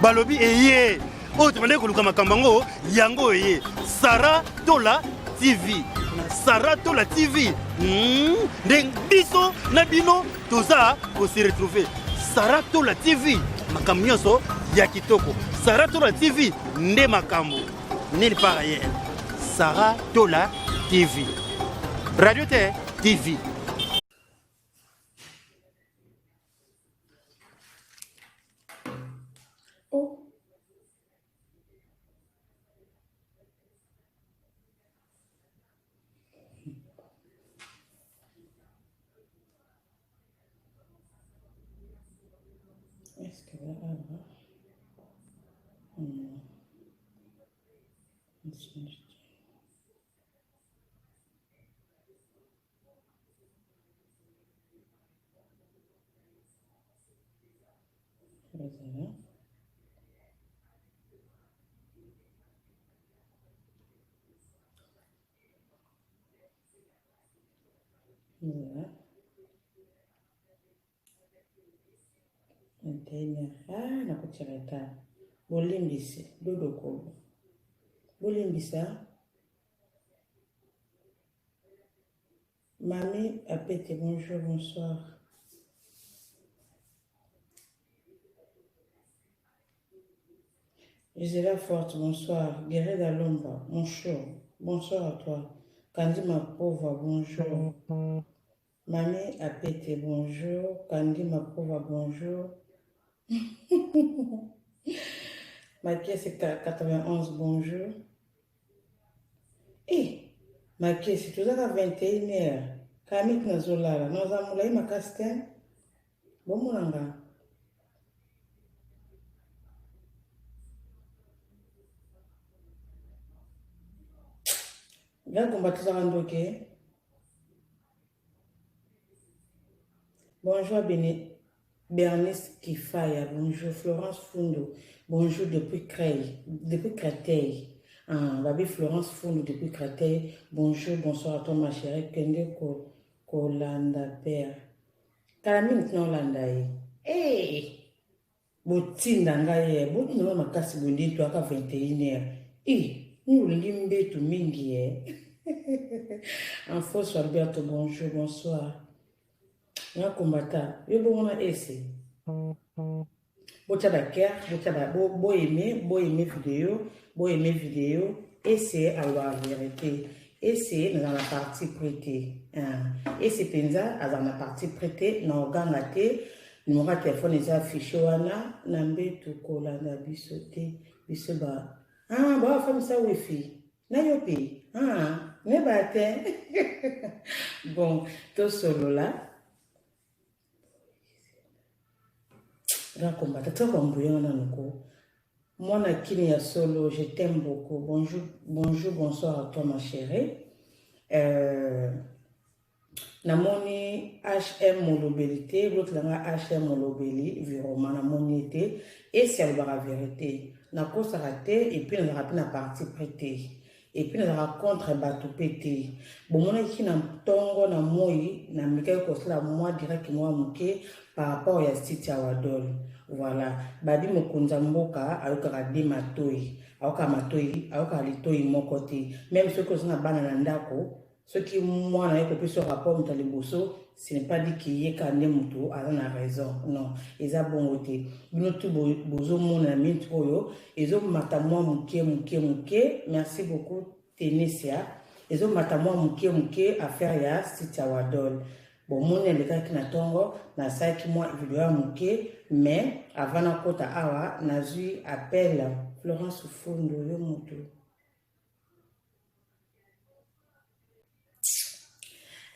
Balobi eye oyo tobandaki koluka makambo yango yango eye Sarah Tola TV. Sarah Tola TV nde biso na bino toza ko se retrouver. Sarah Tola TV makambo nyonso ya kitoko. Sarah Tola TV nde makambo nulle part ailleurs. Sarah Tola TV. Radio te TV. Oh. Est-ce que là, Non. Ezala. Ezala. 21 ah nakoti retard bolimbisi dodokolo bolimbisa Mamie Apete, bonjour, bonsoir. Gisela Forte, bonsoir. Guerre Dalomba, bonjour. Bonsoir à toi. Kandi Mapova, bonjour. Mamie Apete, bonjour. Kandi Mapova, bonjour. Makiese 91, bonjour. Eh, Makiese, tozaka 21 heures. Kamik nazolala. Naza molai makasi te. Bomona nga. Nga tozaka ndoki. Bonjour Béné. Bernice Kifaya, bonjour. Florence Fundo, bonjour depuis Creil, depuis Créteil. Ah, Babi Florence Fundo depuis Créteil, bonjour, bonsoir à toi ma chérie. Kende ko kolanda père. Kala mingi tina olanda ye. Hey! Botinda ngai ye, botinda ngai makasi boye nde toyaka 21 heures. Eh, nini olingi mbetu mingi ye. Enfoso Alberto, bonjour, bonsoir. Nga combattant, yo bongo na ese. Botya ba cœur, botya ba bo bo aimer, bo aimer vidéo, bo aimer vidéo, ese alobaka vérité. Ese naza na parti pris te. Ah, ese mpenza azala na parti pris te, na oganga te. Numero ya telefone eza affiche wana na mbetu kolanda biso te. Biso ba ah ba famisa wifi. Na yo mpe ah ne ba te. Bon, tosolola. Grand combattant, tika koambuye nga nanu ko. Mwana kini ya solo, je t'aime beaucoup. Bonjour, bonjour, bonsoir à toi ma chérie. Namoni HM molobeli te, l'autre nga HM molobeli, viroma namoni ye te. Esi alobaka vérité. Nakosaka te et puis nazalaka pe na parti pris te. Et puis nazalaka contre bato pe te. Bomonaki na ntongo na moi namekaki kosala mwa direct mwa moke par rapport ya site ya Wadol. Voilà, babi mokonzi ya mboka ayokaka de matoi, ayokaka matoi, ayokaka litoi moko te. Même soki oza na bana na ndako, soki mwana aye kopesa rapport moto ya liboso, ce n'est pas dit que ye kaka nde moto aza na raison. Non, eza bongo te. Bino tu bozomona na minute oyo ezomata mwa moke moke moke. Merci beaucoup Tenesia. Ezomata mwa moke moke affaire ya site ya Wadol. Bomoni alekaki na ntongo, nasalaki mwa video ya moke, mais avant nakota awa nazwi appel. Florence Fundo, yo moto.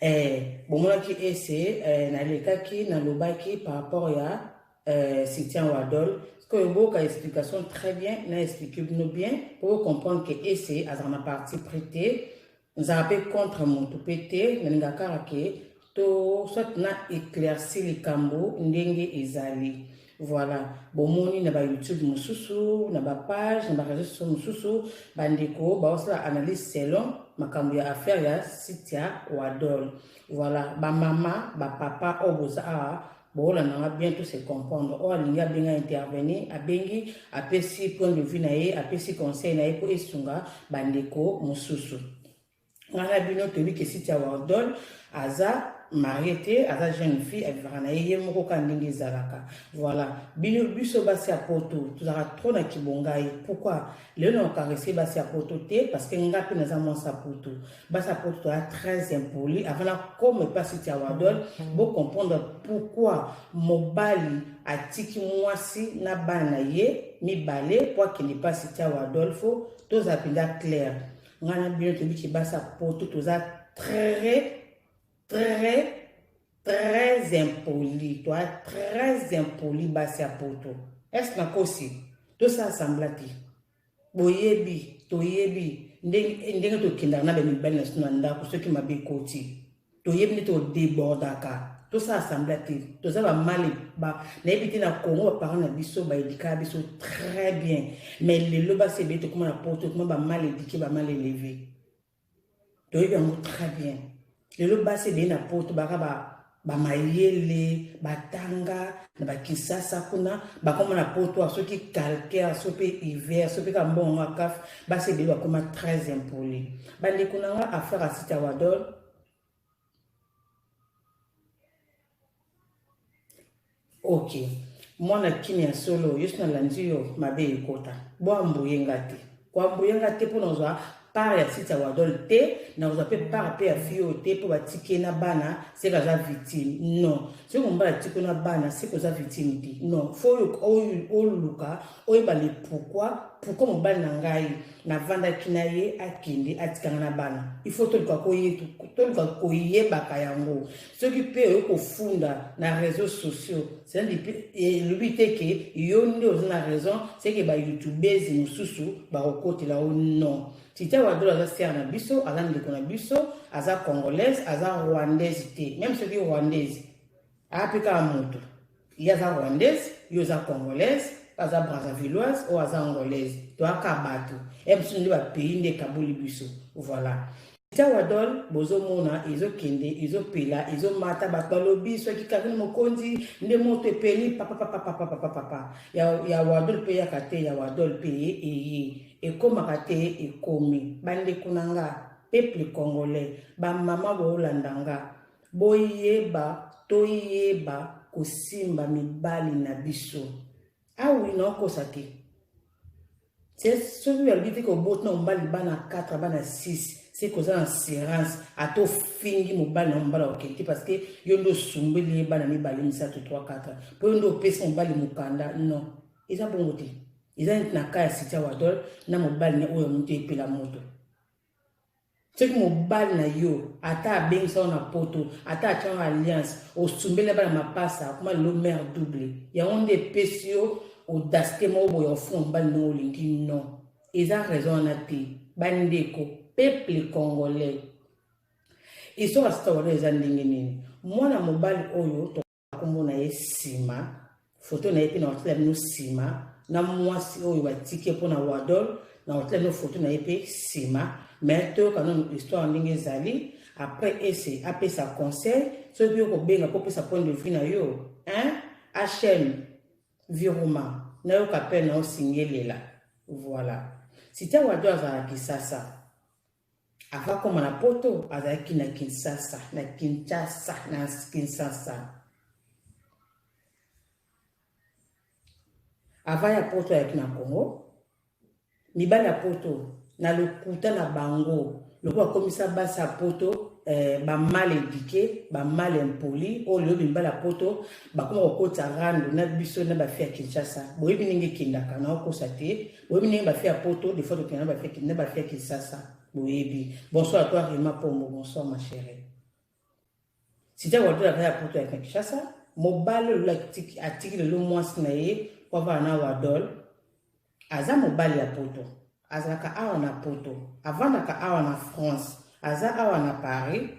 Eh, bomonaki ese eh, nalekaki nalobaki par rapport ya eh, Cynthia Wadol. Sikoyo boyoka explication très bien, na explique bino bien po comprendre que ese azala na parti pris te, nzala pe contre moto pe te, nalingaka kaka ke to soit na éclairci likambo ndenge ezali. Voilà, bomoni na ba YouTube mosusu, na ba page, na ba réseaux sociaux mosusu, bandeko baosala analyse selon makambo ya affaire ya Cynthia Wadol. Voilà, ba mama, ba papa oyo boza awa, Boolanda nga bien, to se comprendre. Oyo alingi abenga, intervenir, abengi, apesi point de vue na ye, apesi conseil na ye mpo esunga bandeko mosusu. Ngai na bino toyebi ke Cynthia Wardol aza marié te, aza jeune fille, avivaka na ye ye moko kaka ndenge ezalaka. Voilà, bino biso basi ya poto tozalaka trop na kibongai. Pourquoi lelo na kocaresser basi ya poto te? Parce que nga mpe naza mwasi ya poto. Basi ya poto toza très impoli. Avant nakoma epa Cynthia Wardol, bocomprendre pourquoi mobali atiki mwasi na bana na ye mibale po akende epa Cynthia Wardol. Fo tozala mpenza clair, ngai na bino toyebi ke basi ya poto toza très très très impoli, toza très impoli basi ya poto. Est-ce nakosi? Tosala semblant te. Boyebi, toyebi ndenge tokendaka na bamibali na biso na ndako. Soki mabe ekoti, toyebi nde todébordaka. Tosala semblant te, toza bamale. Nayebi te, na Congo baparent na biso baéduquaka biso très bien, mais lelo basi ebele tokóma na poto, tokóma bamal éduqué, bamal élevé. Toyebi yango très bien. Lelo basi ebele na poto baka bamayele, batanga na bakisasa kuna, bakóma na poto. Soki calcaire, so mpe hiver, so mpe ka mbongo ya CAF, basi ebele bakóma très impoli. Bandeko na nga, affaire ya Cynthia Wadol, ok, mwana kini ya solo, yo so nalandi yo mabe ekota. Boambuye nga te, koambuye nga te mpo nazwa part ya Cynthia Wadol te, nakozwa mpe part mpe ya fille oyo te mpo batiki ye na bana, seke aza victime. Non, soki mobali atiki na bana, seke oza victime te. Non, fo oluka oyeba le pourquoi. Pourquoi mobali na ngai navandaki na ye akende atikanga na bana? Il faut toluka koyebaka yango. Soki mpe oyo kofunda na réseaux sociaux, elobi te ke yo nde oza na raison, seke bayoutubeuses mosusu bakokotela o. Non, Cynthia Wadol aza sœur na biso, aza ndeko na biso, aza congolaise, aza rwandaise te. Même soki rwandaise, aya mpe kaka moto. Ye aza rwandaise, yo oza congolaise, aza brazzavilloise, oyo aza angolaise, toyaka bato e mosusu nde bapays nde ekaboli biso. Voilà, Cynthia Wadol, bozomona ezokende, ezopela, ezomata. Bato balobi soki Karine Mokonzi nde moto epeli papapapapapapapa ya, ya Wadol mpe yaka te, ya Wadol mpe eye ekomaka te, ekomi. Bandeko na nga, peuple congolais, bamama boolanda nga, boyeba, toyeba kosimba mibali na biso. Awi naokosa te. Soki balobi te kobota na mobali bana 4, bana 6, se koza na assurance, ata ofingi mobali na mobali akokende te, parce que yo nde osumbeli ye bana mibale, misato, 3, 4, mpo yo nde opesi mobali mokanda. Non, eza bongo te. Eza neti na ka ya Cynthia Wadol na mobali ne oyo moto epela moto. Soki mobali na yo ata abengisa yo na poto, ata atia yo alliance, osumbeli bana mapasa, akoma lelo mare double, yango nde epesi yo audacité moko boye ofunga mobali ndenge olingi? Non, eza raison wana te. Bandeko, peuple congolais, histoire ya Cynthia Wadol eza ndenge nini? Mwana mobali oyo, kombo na ye nsima, foto na ye mpe na kotela bino nsima, na mwasi oyo batiki ye mpona Wadol, na kotela bino foto na ye mpe nsima. Mais toyoka nano histoire ndenge ezali. Après ese apesa conseil. Soki mpe okobenga mpo opesa point de vue na yo, hein? Hm Viruma, nayoka mpe na osingelela. Voilà, Cynthia Wadol azalaka Kisasa. Avant koma na poto, azalaki na Kinshasa, na Kinshasa, na Kinshasa. Avant ya poto, ayaki na Congo. Mibali ya poto na lokuta na bango, lokola bakomisa basi ya poto bamal éduqué, bamal impoli, oyo lelo mibali ya poto bakoma kokotisa rando na biso na bafille ya Kinshasa. Boyebi ndenge ekendaka, na okosa te. Boyebi ndenge bafille ya poto des fois tokenda na bafille ya Kinshasa, boyebi. Bonsoir à toi, Rima Pombo, bonsoir ma chérie. Cynthia Wadol aza ya poto ya Kinshasa. Mobali oyo atiki lelo mwasi na ye po avanda na Wadol aza mobali ya poto, azalaka awa na poto, avandaka awa na France, aza awa na Paris,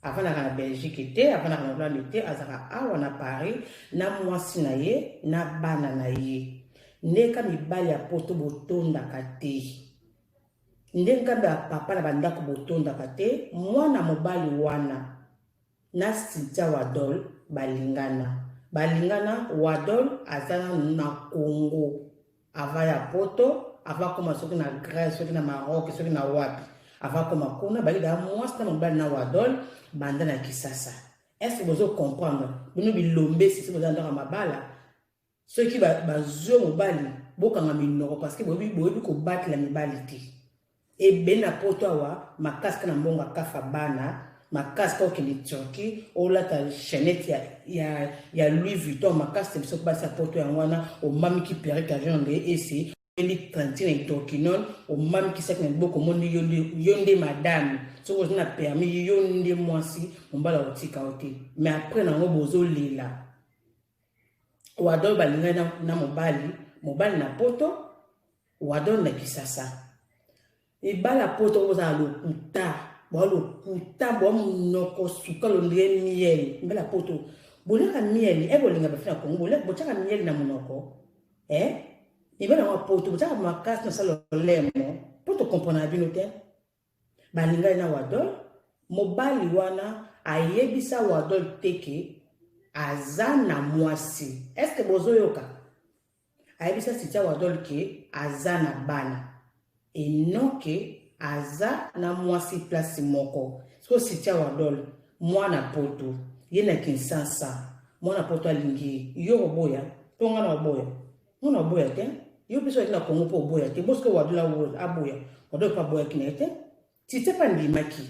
avandaka na Belgique te, avandaka na Hollande te, azalaka awa na Paris na mwasi na ye na bana na ye. Ndeka mibali ya poto botondaka te, nde ngambe ya papa na bandako botondaka te. Mwana mobali wana na Cynthia Wadol balingana. Balingana Wadol aza nanu na Congo avant ya poto, avant akoma soki na Grèce, soki na Maroc, soki na wapi. Avant akoma kuna bali da mwasi na mobali na Wadol banda na Kisasa. Est-ce que bozo comprendre? Bino bilombe sisi boza ndaka mabala. Soki bazwi mobali bokanga minoko parce que boyebi boyebi kobatela mibali te. Ebele na poto awa makasi kaka na mbongo ya kafa bana makasi kaka okende Turquie olata chaînette ya, ya, ya Louis Vuitton makasi te biso basi ya poto yango wana omamiki perruque ya genre esi eli cantine hydroquinone omamikisaki na liboko omoni yo nde yo nde madame soki oza na permis yo nde mwasi mobali akotika yo te mais après nango bozolela Wadol balingani na, na mobali mobali na poto Wadol na Kisasa mibali ya poto bozala lokuta boa lokuta boa monoko suka londie miel mibali ya poto boliaka miel e bolinga bafi na Congo botiaka miel na monoko eh mibali yango ya poto botiaka makasi na sala lolemo mpo tokomprendre na bino te balingani na Wadol mobali wana ayebisa Wadol te ke aza na mwasi eske bozoyoka ayebisa Cynthia Wadol ke aza na bana et non ke aza na mwasi place moko. Sikoyo Cynthia Wadol mwana poto ye na Kinshasa mwana poto alingi ye yo oboya to nga na oboya nga na oboya te yo mpe soki na Congo mpo oboya te bosiko Wadol aboya Wadol mpe aboyaki na ye te Cynthia mpe andimaki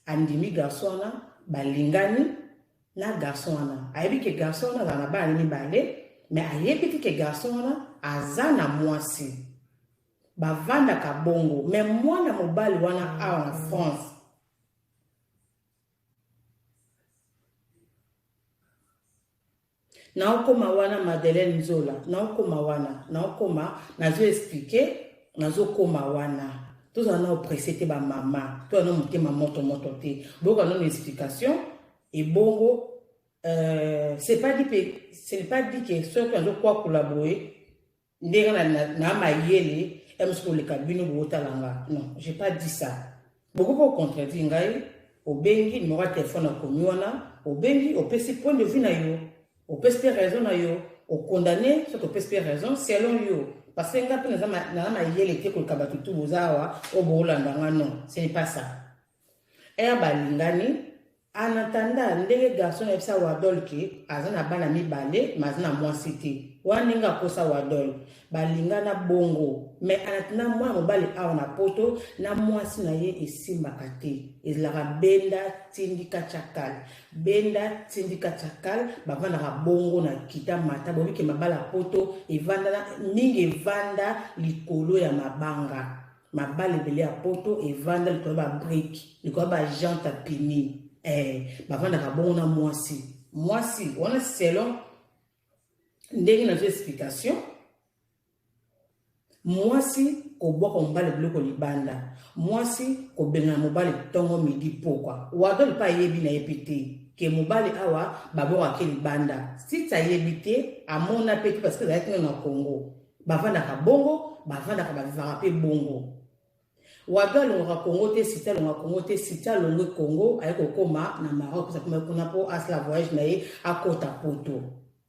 Andimi garçon wana balingani na garçon wana ayebi ke garçon wana azala na bana mibale mais ayebi te ke garçon wana aza na mwasi bavandaka bongo mais mwana mobali wana awa na France Naokoma wana Madeleine Nzola, naokoma wana, naokoma, nazo expliquer, nazokoma wana. Tozala nao presse te ba mama, tozala nao motema moto moto te. Boyoka nano explication, ebongo euh, c'est pas dit pe, ce n'est pas dit que soki nazokwakula boye ndenge na, na, na mayele ya mosusu koleka bino botala nga non j'ai pas dit ça bokoki kocontredire ngai obengi numero ya telefone akomi wana obengi opesi point de vue na yo opesi mpe raison na yo okondamne soki opesi mpe raison selon yo parce que ngai mpe naza mayele te koleka bato tu boza awa oyo boolanda nga non ce n'est pas ça Heure balingani, en attendant ndenge garçon ayebisa Wadol ke aza na bana mibale mais aza na mwasi te. Wana ndenge akosa Wadol. Balingana bongo mais en attendant mwana mobali awa na poto na mwasi na ye esimbaka te. Ezalaka benda tindika chakal. Benda tindika chakal bavandaka bongo na kita mata boyebi ke mabala poto evanda mingi evanda likolo ya mabanga. Mabala ebele ya poto evanda likolo ya ba brique, likolo ya ba jante ya pini. Eh, bavandaka bongo na mwasi. Mwasi wana selon ndenge nazo explication, mwasi kobwaka mobali biloko libanda, mwasi kobengana mobali tongo midi pokwa. Wadol mpe ayebi na ye mpe te ke mobali awa babwakaki libanda. Siti ayebi te, amona mpe te parce que ezalaki na Congo. Bavandaka bongo, bavandaka bavivaka pe bongo. Wado alongwaka Congo te, Siti alongwaka Congo te, Siti alongwe Congo aye kokoma na Maroc, pesa akoma kuna po asala voyage na ye akota poto.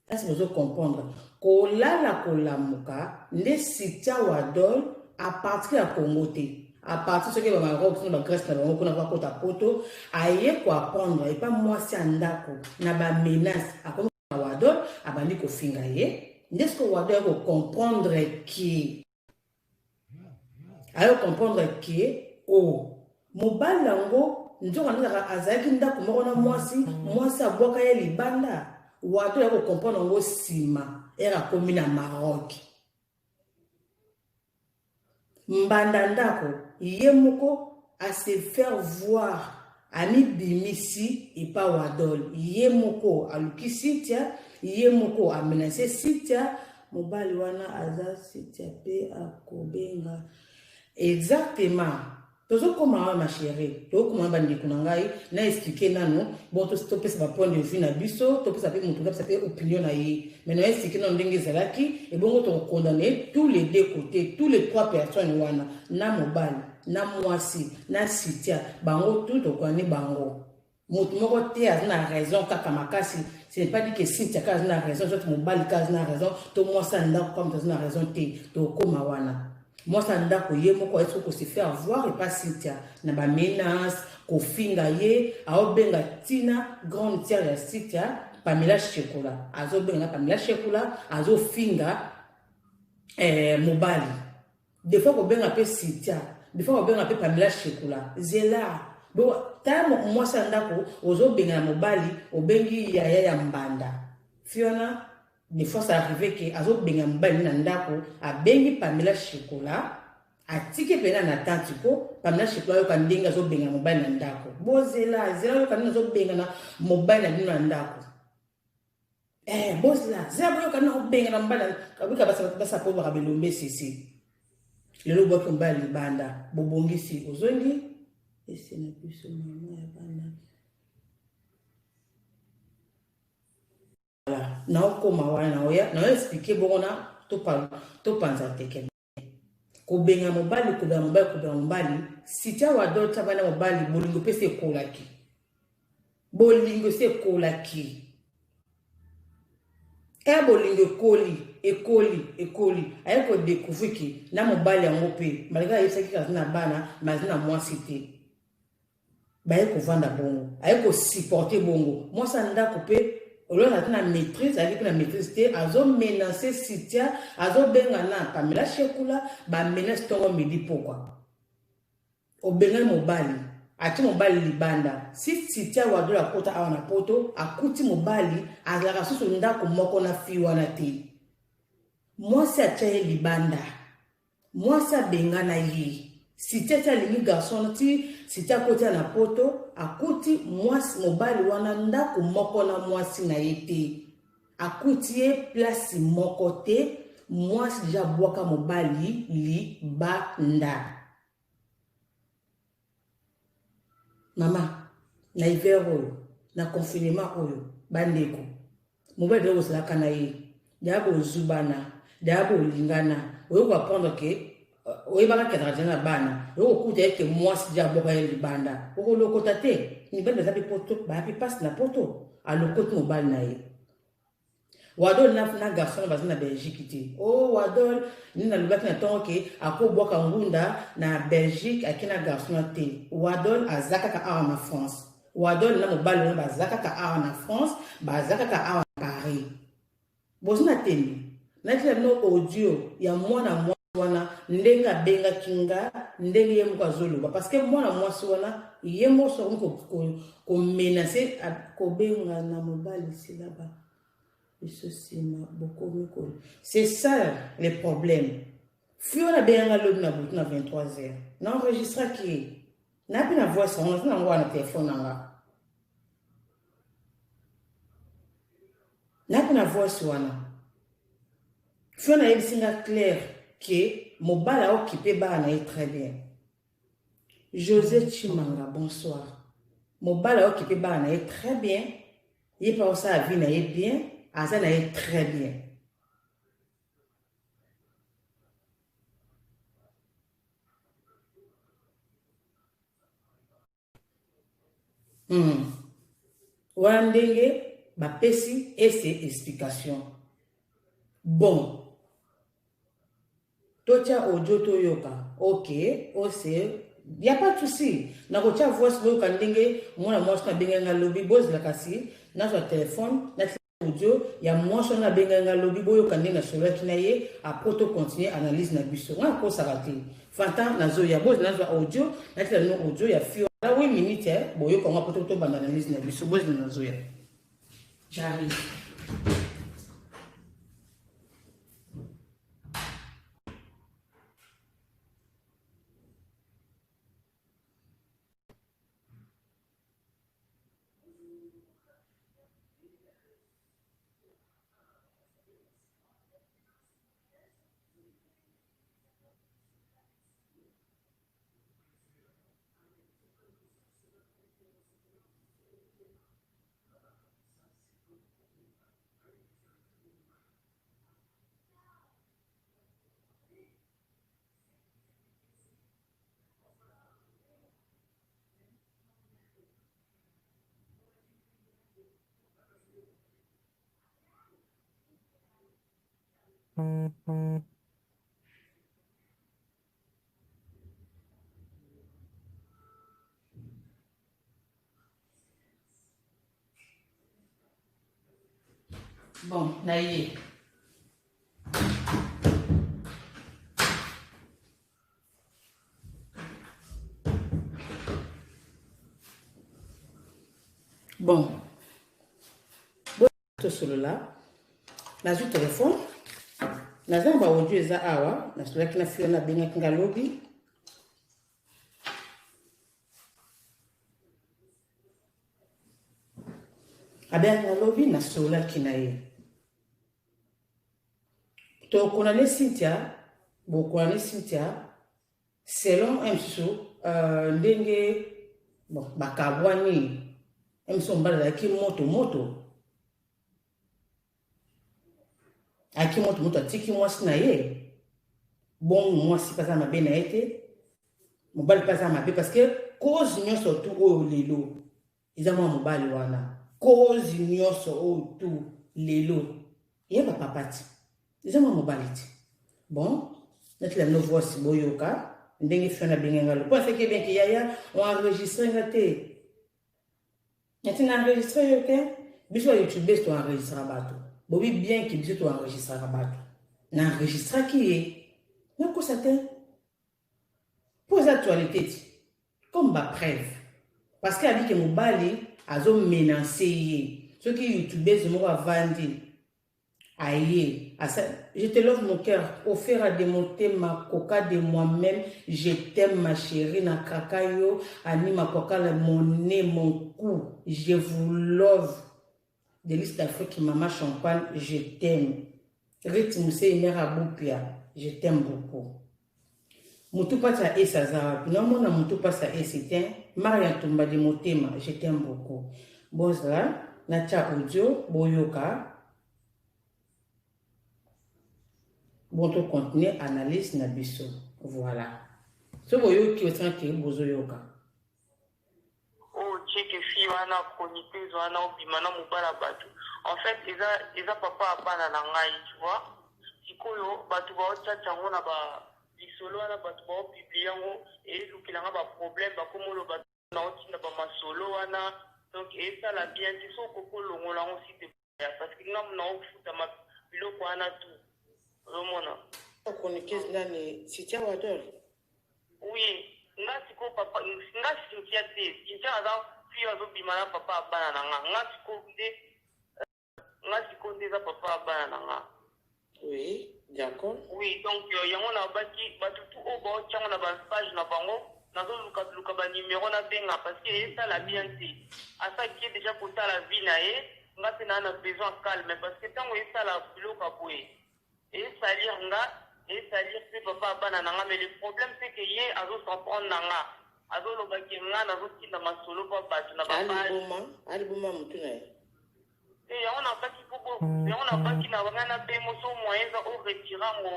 Est-ce bozo comprendre? Kolala kolamuka nde Sitia Wadol a partir ya Congo te. A partir soki ba Maroc soki ba Grèce na bango kuna bakota poto, aye ko apprendre epa mwasi ya ndako na ba menaces akomi na Wadol abandi kofinga ye nde sikoyo Wadol aye kocomprendre ke aye comprendre ke o oh, mobali yango nzoka nde azalaki ndako moko na mwasi mwasi abwaka ye libanda Wadol aye kocomprendre yango nsima ere akomi na Maroc Mbanda ndako ye moko a se faire voir amibimisi epa wadol ye moko aluki cynthia ye moko a menace cynthia mobali wana aza cynthia pe akobenga exactement tozokoma wana ma chérie tokoma wana bandeko na ngai na explike nano bon topesa ba point de vue na biso topesa mpe moto apesa mpe opinion na ye mais na explike nano ndenge ezalaki ebongo tokokondane tous les deux côtés tous les trois personnes wana na mobali na mwasi na sitia bango tout tokondane bango moto moko te aza na raison kaka makasi. Ce n'est pas dit que Cynthia kaka aza na raison, soit mobali kaka aza na raison, to mwasi ya ndako kaka moto aza na raison te. Tokóma wana. Mwasi ya ndako ye moko ayesi ko se faire voir epa Cynthia na ba menace, kofinga ye, aobenga tina grande sœur ya Cynthia, Pamela Shekola. Azobenga na Pamela Shekola, azofinga mobali. Des fois kobenga pe Cynthia, des fois kobenga pe Pamela Shekola. Zela. Bon, ta mwasi ya ndako ozobenga na mobali, obengi yaya ya mbanda. Fiona, des fois ça arrive que azobenga mobali na ndako, abengi Pamela Shekola, atiki pena na tante ko, Pamela Shekola yoka ndenge azobenga mobali na ndako. Bozela, zela yoka ndenge azobenga na mobali na bino na ndako. Bozela, zela boyoka ndenge azobenga na mobali na, kabika basa po baka belombe sisi. Lelo bwaki mobali libanda, bobongisi, ozongi ese na biso mama ya bana. Voilà, naokoma wana naoya, nao expliquer bongo na topanza teke. Kobenga mobali, kobenga mobali, kobenga mobali, Cynthia Wadol tia bana mobali, bolingo pe se ekolaki. Bolingo se ekolaki. Bolingo ekoli, ekoli, ekoli. Aye ko découvrir ki na mobali yango pe, malgré ayebisaki kaka na bana, mais aza na mwasi te. Baye kovanda bongo, aye ko supporter bongo. Mwasi ya ndako pe, olona ata na maîtrise, ayaki pe na maîtrise te, azo menacer Cynthia, azo benga na Pamela Shekula, ba menace tongo midi pokwa. Obengani mobali, atie mobali libanda. Si Cynthia Wadol akota awa na poto, akuti mobali, azalaka susu ndako moko na fille wana te. Mwasi atia ye libanda. Mwasi abengana ye. Cynthia ti alingi garçon wana, ti Cynthia akoti na poto, akuti mwasi mobali wana ndako moko na mwasi na ye te. Akuti ye place moko te, mwasi deja abwaka mobali libanda. Mama, na hiver oyo, na confinement oyo, bandeko, mobali deja kozalaka na ye, deja bozubana, deja bolingana, oyo ko apprendre que oyebaka ke azalaka deja na bana, oyo kokuta ye ke mwasi deja abwaka ye libanda, okolokota te. Mibali baza pe poto, baya pe pasi na poto, alokoti mobali na ye. Wadol na garçon baza na Belgique te. Oh Wadol, ni na lobaki na tongo ke akobwaka ngunda na Belgique ake na garçon na te. Wadol aza kaka awa na France. Wadol na mobali wana baza kaka awa na France, baza kaka awa na Paris. Bozo na tembe. Natia bino audio ya mwana mwasi wana ndenge abengaki nga, ndenge ye moko azoloba, parce que mwana mwasi wana ye moko soki ko menacer, kobenga na mobali sila ba biso nsima bokomi ko. C'est ça le problème. Fille wana abenganga lobi na butu na 23 heures. Na enregistraki ye. Na pe na voice yango, naza nango wana na telefone na nga. Na pe na voice wana. Fille wana ayebisi nga clair ke mobali aokipe bana na ye très bien. José Chimanga, bonsoir. Mobali aokipe bana na ye très bien. Ye pa osala vie na ye bien, aza na ye très bien. Wana ndenge bapesi ese explication. Bon. Totia audio toyoka. Ok, ose, y a pas de souci. Nakotia voice boyoka ndenge mwana mwasi na benga nga lobi, bozela kasi nazwa téléphone, natia audio ya mwasi wana abenga nga lobi, boyoka ndenge nasololaki na ye, après to continuer analyse na biso. Nga nakosaka te. Fanta nazoya, bozela nazwa audio, natia no audio ya fille wana 8 minutes, boyoka ngo après to banda analyse na biso, bozela nazoya. J'arrive. Bon, na ye. Bon, tosolola nazwi telefone naza na baaudio eza awa nasololaki na fio nabengaki nga lobi abengaki nga lobi nasololaki na ye tokonane cynthia bokonane cynthia selon un mosusu euh, ndenge bon bakabwani un mosusu mobali azalaki moto moto ayaki moto moto atiki mwasi na ye bongo mwasi mpe aza mabe na ye te mobali mpe aza mabe parce que cause nyonso tu oyo lelo eza mwa mobali wana cause nyonso oyo tu lelo ye bapapa ti eza mwa mobali ti bon natila bino voice boyoka ndenge fiona abenge nga lopo aseki ebenki yaya oenregistre nga te nati na enregistre yo te biso ba youtubes to enregistraka bato bobi bien ke biso to enregistraka bato na enregistraki ye nakosa te mpo eza actualité ti comme ba preuve parce que abike mobali azo menace ye soki youtubese moko avandi aye asa je te love mon cœur ofera de motema koka de moi-même je t'aime ma chérie na kraka yo anima kwakala mon nez mon cou je vous love Delice d'Afrique maman champagne je t'aime Ruth Musei mère Aboupia je t'aime beaucoup Mutu pasi ya esi aza wapi naomona mutu pasi ya esi te Maria Ntumba de motema je t'aime beaucoup bozla natia audio boyoka bon to continuer analyse na biso voilà soki boyoki osangaki bozoyoka Oh cheke fille wana chroniqueuse wana obima na mobala batu en fait eza eza papa ya bana na ngai tu vois sikoyo batu baotiatia yango na ba lisolo wana batu bao publie yango elukela nga ba problème bakoma oloba naotinda ba masolo wana donc esala bien te so okoki olongola yango si te parce que nga naofuta biloko wana tout ozomona chroniqueuse nani Cynthia Wadol Oui, nga sikoyo papa nga Cynthia te, Cynthia aza fille azo bima na papa ya bana na nga, nga sikoyo nde nga sikoyo nde eza papa ya bana na nga. Oui, d'accord. Oui, donc euh, yango na baki bato tout oyo baotia yango na ba page na bango nazoluka luka ba numero nabenga parce que esala bien te asaki ye deja kotala vie na ye nga mpe naa na besoin calme parce que ntango esala biloko ya boye E salir nga, e salir pe papa ya bana na nga mais le problème c'est que ye azo s'en prendre na nga. Azo loba que nga nazo tinda masolo pa batu na ba page. Aliboma, aliboma mutu na ye. Te yango na baki po bo, yango na baki na nga na bengo so moyen eza o retira ngo.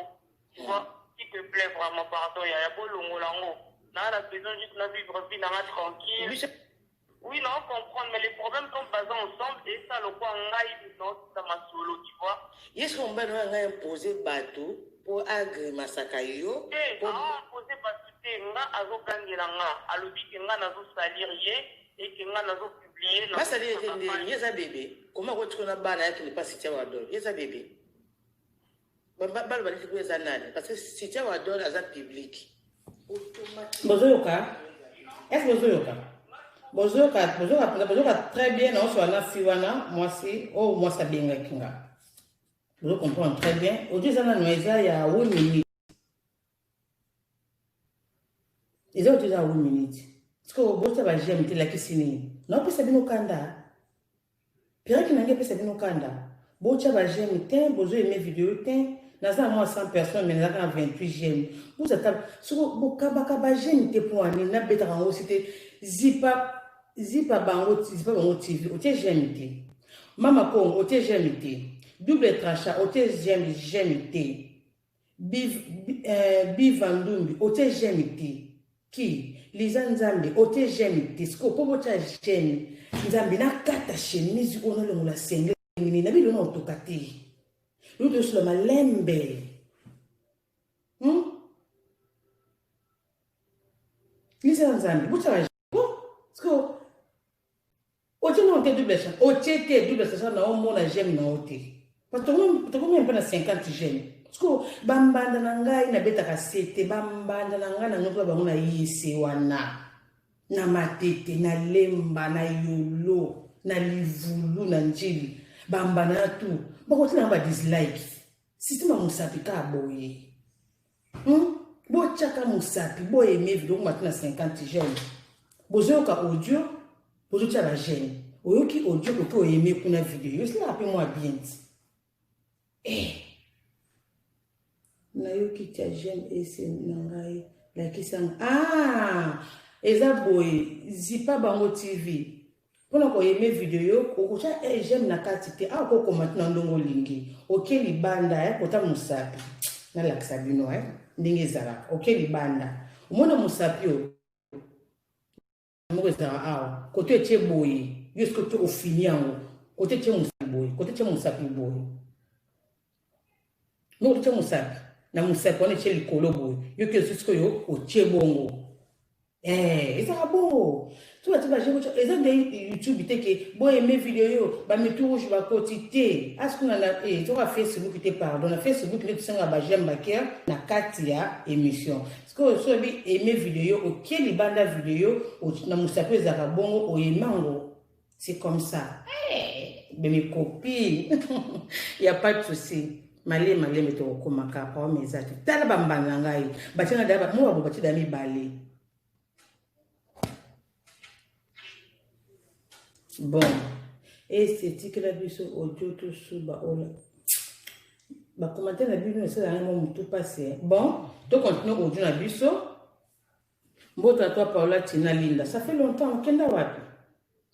Tu vois, s'il te plaît vraiment pardon yaya bo longola ngo. Na na besoin juste na vivre vie na nga tranquille. Biso Oui, non, comprendre, mais les problèmes comme baza ensemble, et ça, le quoi, ngai, non, ça m'a solo, tu vois. Ye soki mobali wana ngai impose bato mpo agrimasaka yo te aompose bato te nga azogangela nga alobi ke nga nazosalir ye eke nga nazopublie basalir ete ndenge ye eza bebe koma akotika na bana yakende mpa sitia wadol ye eza bebe baloba neti ko eza nani parce que sitia wadol aza public bozoyoka est ce bozoyoka bozoyoka bozoyoka mpenza bozoyoka très bien naosola na fi wana mwasi oyo mwasi abengaki nga bozo comprendre très bien audio eza nano eza ya 8 minutes eza audio eza ya 8 minutes sikoyo botia ba j'aime te elakisi nini naopesa bino kanda Perruque na ngai epesa bino kanda. Botia ba j'aime te, bozo aimer video te. Naza na mwa 100 personnes mais nazalaka na 28 j'aime. Boza ta soko bokabaka ba j'aime te mpo ani nabetaka yango si te zipa zipa bango zipa bango TV otie j'aime te. Mama Kongo otie j'aime te. Double tracha otie j'aime j'aime te. Biva Ndumbi otie j'aime te ki Liza Nzambe otie j'aime te sikoyo po botia j'aime Nzambe nakata chemise oyo nalongola singlet nini na bino na otoka te Yo tosula malembe. Lisa Nzambe, botya ba parce que otie nao te double chance, otie te double chance na omona j'aime na yo te. Parce que tokomi mpe na 50 j'aime. Parce que bambanda na ngai nabetaka se te, bambanda na ngai nanokola bango na yese wana. Na Matete, na Lemba, na Yolo, na Livulu, na Ndjili, bambanda na tout. Bakotina ba dislike. Système ya mosapi kaka boye. Botyaka mosapi, boyeme video komata na 50 j'aime. Bozoyoka audio, bozotya ba j'aime. Oyoki audio koki oyeme kuna video. Esalaka mpe mwa bien ti. Eh. Nayoki tia j'aime ese na ngai lakisanga. Ah, eza boye zipa bango TV. Mpona koyeme video okotya j'aime na kati te. Awa okokoma na ndongo olingi. Oke libanda kota mosapi. Nalakisa bino ndenge ezalaka. Oke libanda. Omona mosapi oyo moko ezalaka awa. Kote etie boye. Yo soki otie ofini yango. Kote etie mosapi boye. Kote etie mosapi boye. Moko otie mosapi. Na mosapi wana etie likolo boye. Yo ke sikoyo otie bongo. Ezalaka bongo. To batie ba j'aime eza nde YouTube te ke boyeme video ba mitu rouge bakoti te. Askuna na toka Facebook te pardon. Na Facebook nde tosengaka ba j'aime ba cœur na kati ya émission. Parce que so oyebi aimer video okie libanda video na mosapi ezalaka bongo oyemango. C'est comme ça. Hey, mes copines. Y a pas de souci. Malé malé tokokomaka problème eza te. Tala bambanda ngai. Batie na daba mo babo batie da mibale. Bon, esetikela biso audio tosuba ola bacommentaire na bino esalaka ngo motu mpasi. Bon, tocontinue audio na biso. Mbote à toi Paola Tina Linda, ça fait longtemps okenda wapi?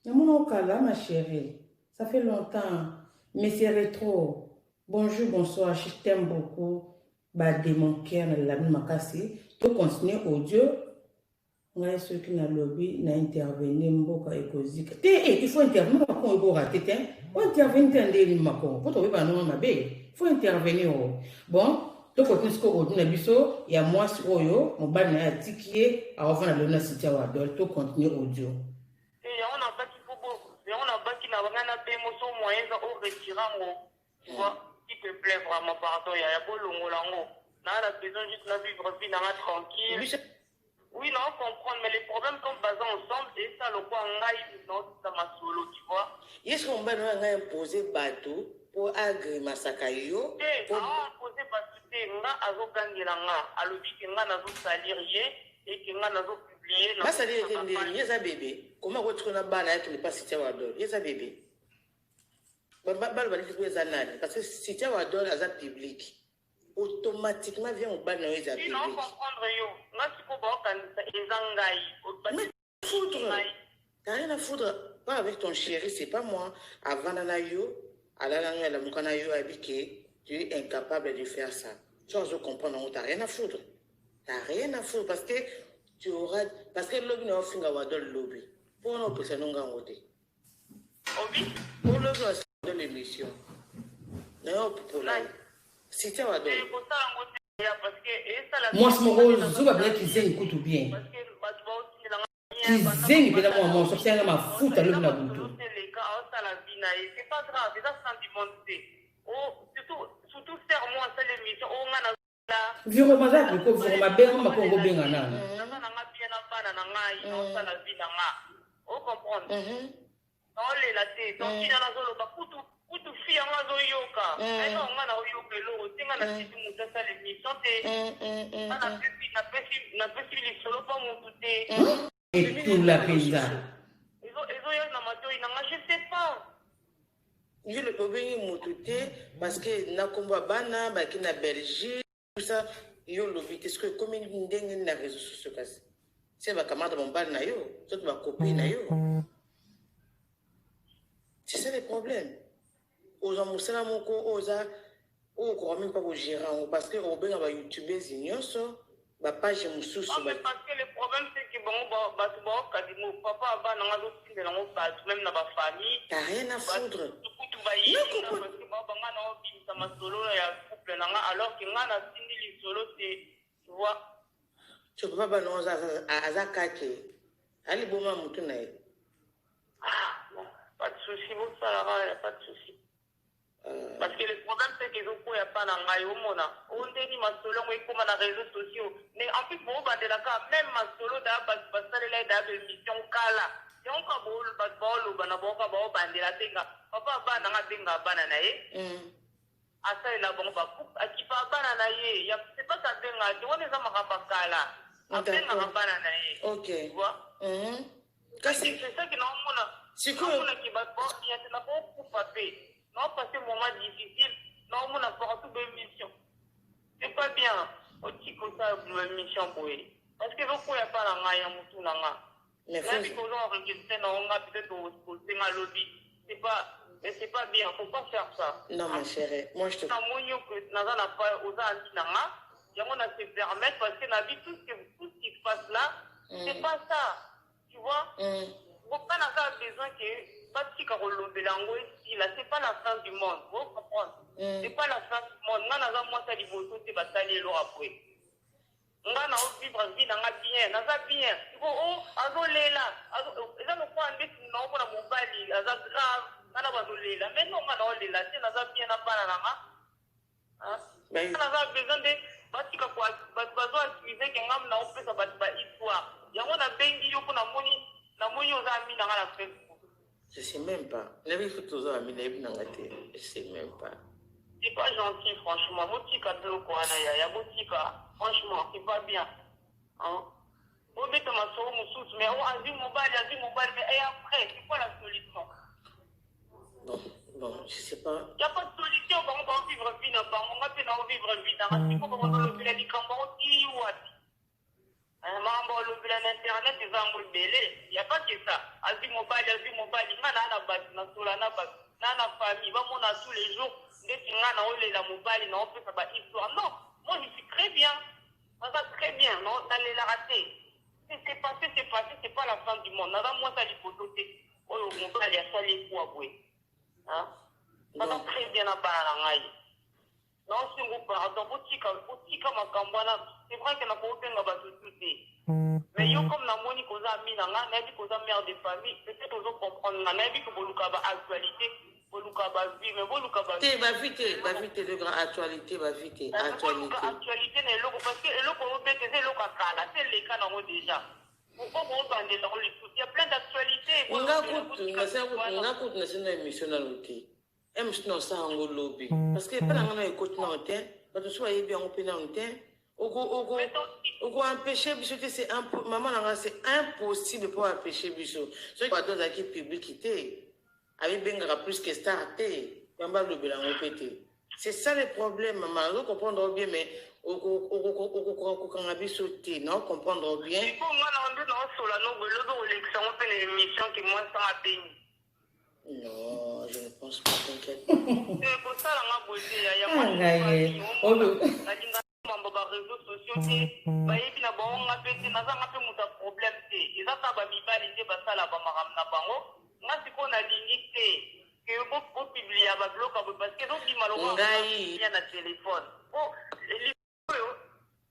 Namona okala ma chérie, ça fait longtemps. Mais c'est rétro. Bonjour, bonsoir, je t'aime beaucoup. Ba de mon cœur na lelabi makasi. Tocontinue audio. Ngai soki nalobi na intervenir mboka ekozika te. Il faut intervenir makongo ekorater te. Ointervenir te ndenge nini makongo po tokoyeba ndongo mabe. Il faut intervenir. Bon, tokontinue sikoyo audio na biso ya mwasi oyo mobali na ye atiki ye aovanda lelo na Cynthia Wadol. Tocontinue audio. Yango nabaki yango nabaki na ngai na bengo so moyen eza oretire yango. Tu vois, s'il te plaît vraiment pardon yaya bolongola yango. Naa na besoin juste na vivre vie nanga tranquille. Oui, non, comprendre, mais les problèmes comme baza ensemble, et ça, le quoi, ngai, non, ça m'a solo, tu vois. Est-ce qu'on va nous imposer bateau pour agrimasaka yo? Te, ah, imposer bateau te, nga azogangela nga, alobi ke nga nazo salir ye, et que nga nazo publier. Ba salir ye ndenge, ye za bébé. Comment ko na bana yake ne pas Cynthia Wadol? Ye za bébé. Ba ba ba ba za nani? Parce que Cynthia Wadol aza public. Automatiquement vient au bas na eza public. Non comprendre yo. Nga siko ba okanisa eza ngai. Mais foutre. T'as rien à foutre. Pas avec ton chéri, c'est pas moi. Avant na yo, alala nga la mukana yo abike, tu es incapable de faire ça. Tu vas comprendre, t'as rien à foutre. T'as rien à foutre parce que tu auras parce que lobi na ofinga Wadol lobi. Pour non pesa nonga ngote. Obi? Pour lobi na l'émission. Na yo pour la. Cynthia Wadol. Mwasi moko zoba bela kizengi kutu bien. Kizengi bela mwa mwasi apesanga mafuta lobi na butu. C'est pas grave, eza fin du monde te. Surtout faire moi seule émission o nga na Viroma za ko viroma benga makongo benga nana. Naza na nga bien na bana na ngai, na osala vie na nga. O comprendre? Naolela te. Donc tina nazoloba kutu kutu fi yango azoyoka. Ayo nga na oyoka eloko te nga na titi moto asala émission te. Nga napesi lisolo pa motu te. Etula mpenza. Ezoya na matoi na nga, je sais pas. Yo obengi motu te parce que na kombo ya bana baki na Belgique tout ça yo lobi te soki ekomi ndenge na réseaux sociaux kasi se bakamata mobali na yo soki bakopi na yo. C'est ça le problème. Oza mosala moko oza oyo okoka mpe kogérer yango parce que obenga ba youtubeurs nyonso ba page mosusu. Mais parce que le problème c'est que bango bato baokadi mo papa bana nga azotindela yango bato même na bafamille. T'as rien à foutre. Kutu bayebi parce que ba banga na obimisa masolo ya couple na nga alors que nga natindi lisolo te, tu vois. So papa bana oyo aza kake aliboma mutu na ye. Ah, bon, pas de souci, bosalaka ya pas de souci. Parce que le problème, c'est que ezokwea pa na ngai, omona o ndeni masolo yango ekóma na réseaux sociaux. Mais en plus bobandelaka même masolo daa bato basalela ye daa baémission kala yango ka bato baoloba na bango ka baobandela abenga papa bana nga, abenga bana na ye, asalela bango bacoupe, akipa bana na ye. Ya c'est pas abenga te, wana eza makambo ya kala, abengaka bana na ye. Tu vois? Kasi c'est ça que naomona. Sikoyo- Naomonaki bato baobia te, nakokufa mpe naopase moment difficile, naomona partout baémission, c'est pas bien. Otika osala émission boye parce que ezokwea pa na ngai ya motu na nga. Mais Nayebi koza enregistre na nga, peut-être osenga lobi, c'est pas, mais c'est pas bien, faut pas faire ça. Non, ma chérie, moi je te Namoni yo que naza na pa oza ami na nga, yango na se permettre parce que na vie, tout ce qui se passe là, c'est pas ça, tu vois. Boka naza besoin que batika kolobela yango, esila. C'est pas la fin du monde, vous comprendre? C'est pas la fin du monde. Nga naza mwasi ya liboso te basali eloko après. Nga na ovivre vie na nga bien, naza bien. Siko o azolela, eza lokola ndeti naomona mobali aza grave, nga na bazolela, mais non, nga naolela te, naza bien na bana na nga. Hein? Ben- Naza besoin nde batika bato bazo accuse ke nga naopesa bato ba histoire. Yango nabengi yo mpo namoni oza ami na nga na Facebook. Je sais même pas, nayebi soki toza bami, nayebi nanga te, je sais même pas. C'est pas gentil, franchement. Botika biloko wana, yaya, botika, franchement, c'est pas bien, hein? Bobeta masolo mosusu, mais o azwi mobali, azwi mobali, mais et après, c'est quoi la solution? Bon, je sais pas. Y a pas de solution. Bango baovivre vie na bango, nga mpe naovivre vie na nga. Siko bango balobela likambo yango ti wapi? Makambo balobela na internet eza yango ebele. Y a pas que ça, azwi mobali, azwi mobali. Nga naa na bato, nasola na bato, naa na famille, bamona tous les jours ndeti nga naolela mobali, naopesa bahistoire. Non, moi je suis très bien, naza très bien, non, nalelaka te. C'est passé, c'est passé, c'est pas la fin du monde. Naza mwasi ya liboso te oyo mobali asali ekuwa boye. Hein? Naza très bien na bana na ngai. Naosengo pardon, botika, botika makambo wana. C'est vrai que nakobenga bato tu te, mais yo comme namoni koza ami na nga, nayebi koza mère de famille, peut-être ozocomprendre nga. Nayebi ke boluka baactualité, boluka bavie, mais boluka Te, bavi te, bavi te, le grand actualité, bavi te. Boluka actualité. Actualité na eloko, parce que eloko obete eza eloko ya kala te, eleka nango déjà. Pourquoi bobandela yango lisusu? Ya plein d'actualité. Nga kutu nasala kutu, nga kutu nasala na émission nano te, mosusu na osala yango lobi, parce que epai na nga na ekoti nano te, bato mosusu bayebi yango mpe nano te. Okoempêche biso te, c'est mama na nga, c'est impossible mpo empêche biso. Soki bato azalaki public te, abibengaka plus que star te, yango balobela yango mpe te. C'est ça le problème, mama. Ozo comprendre bien, mais okokoka kokanga biso te, na comprendre bien. Sikoyo nga na nde naosola no boye, lobi olekisa yango mpe na émission ke mwasi anga abengi. Non, je ne pense pas, t'inquiète. Kosala nga boye te, yaya. Ah, ngai ye. Oyo- Nalinga mambo ba réseaux sociaux te, bayebi na bango nga mpe te, nazanga mpe moto ya problème te. Eza kaka bamibali nde basala bamakambo na bango. Nga sikoyo nalingi te ke bopublia babiloko ya boye parce que ezobima lokola Ngai- na telefone po oyo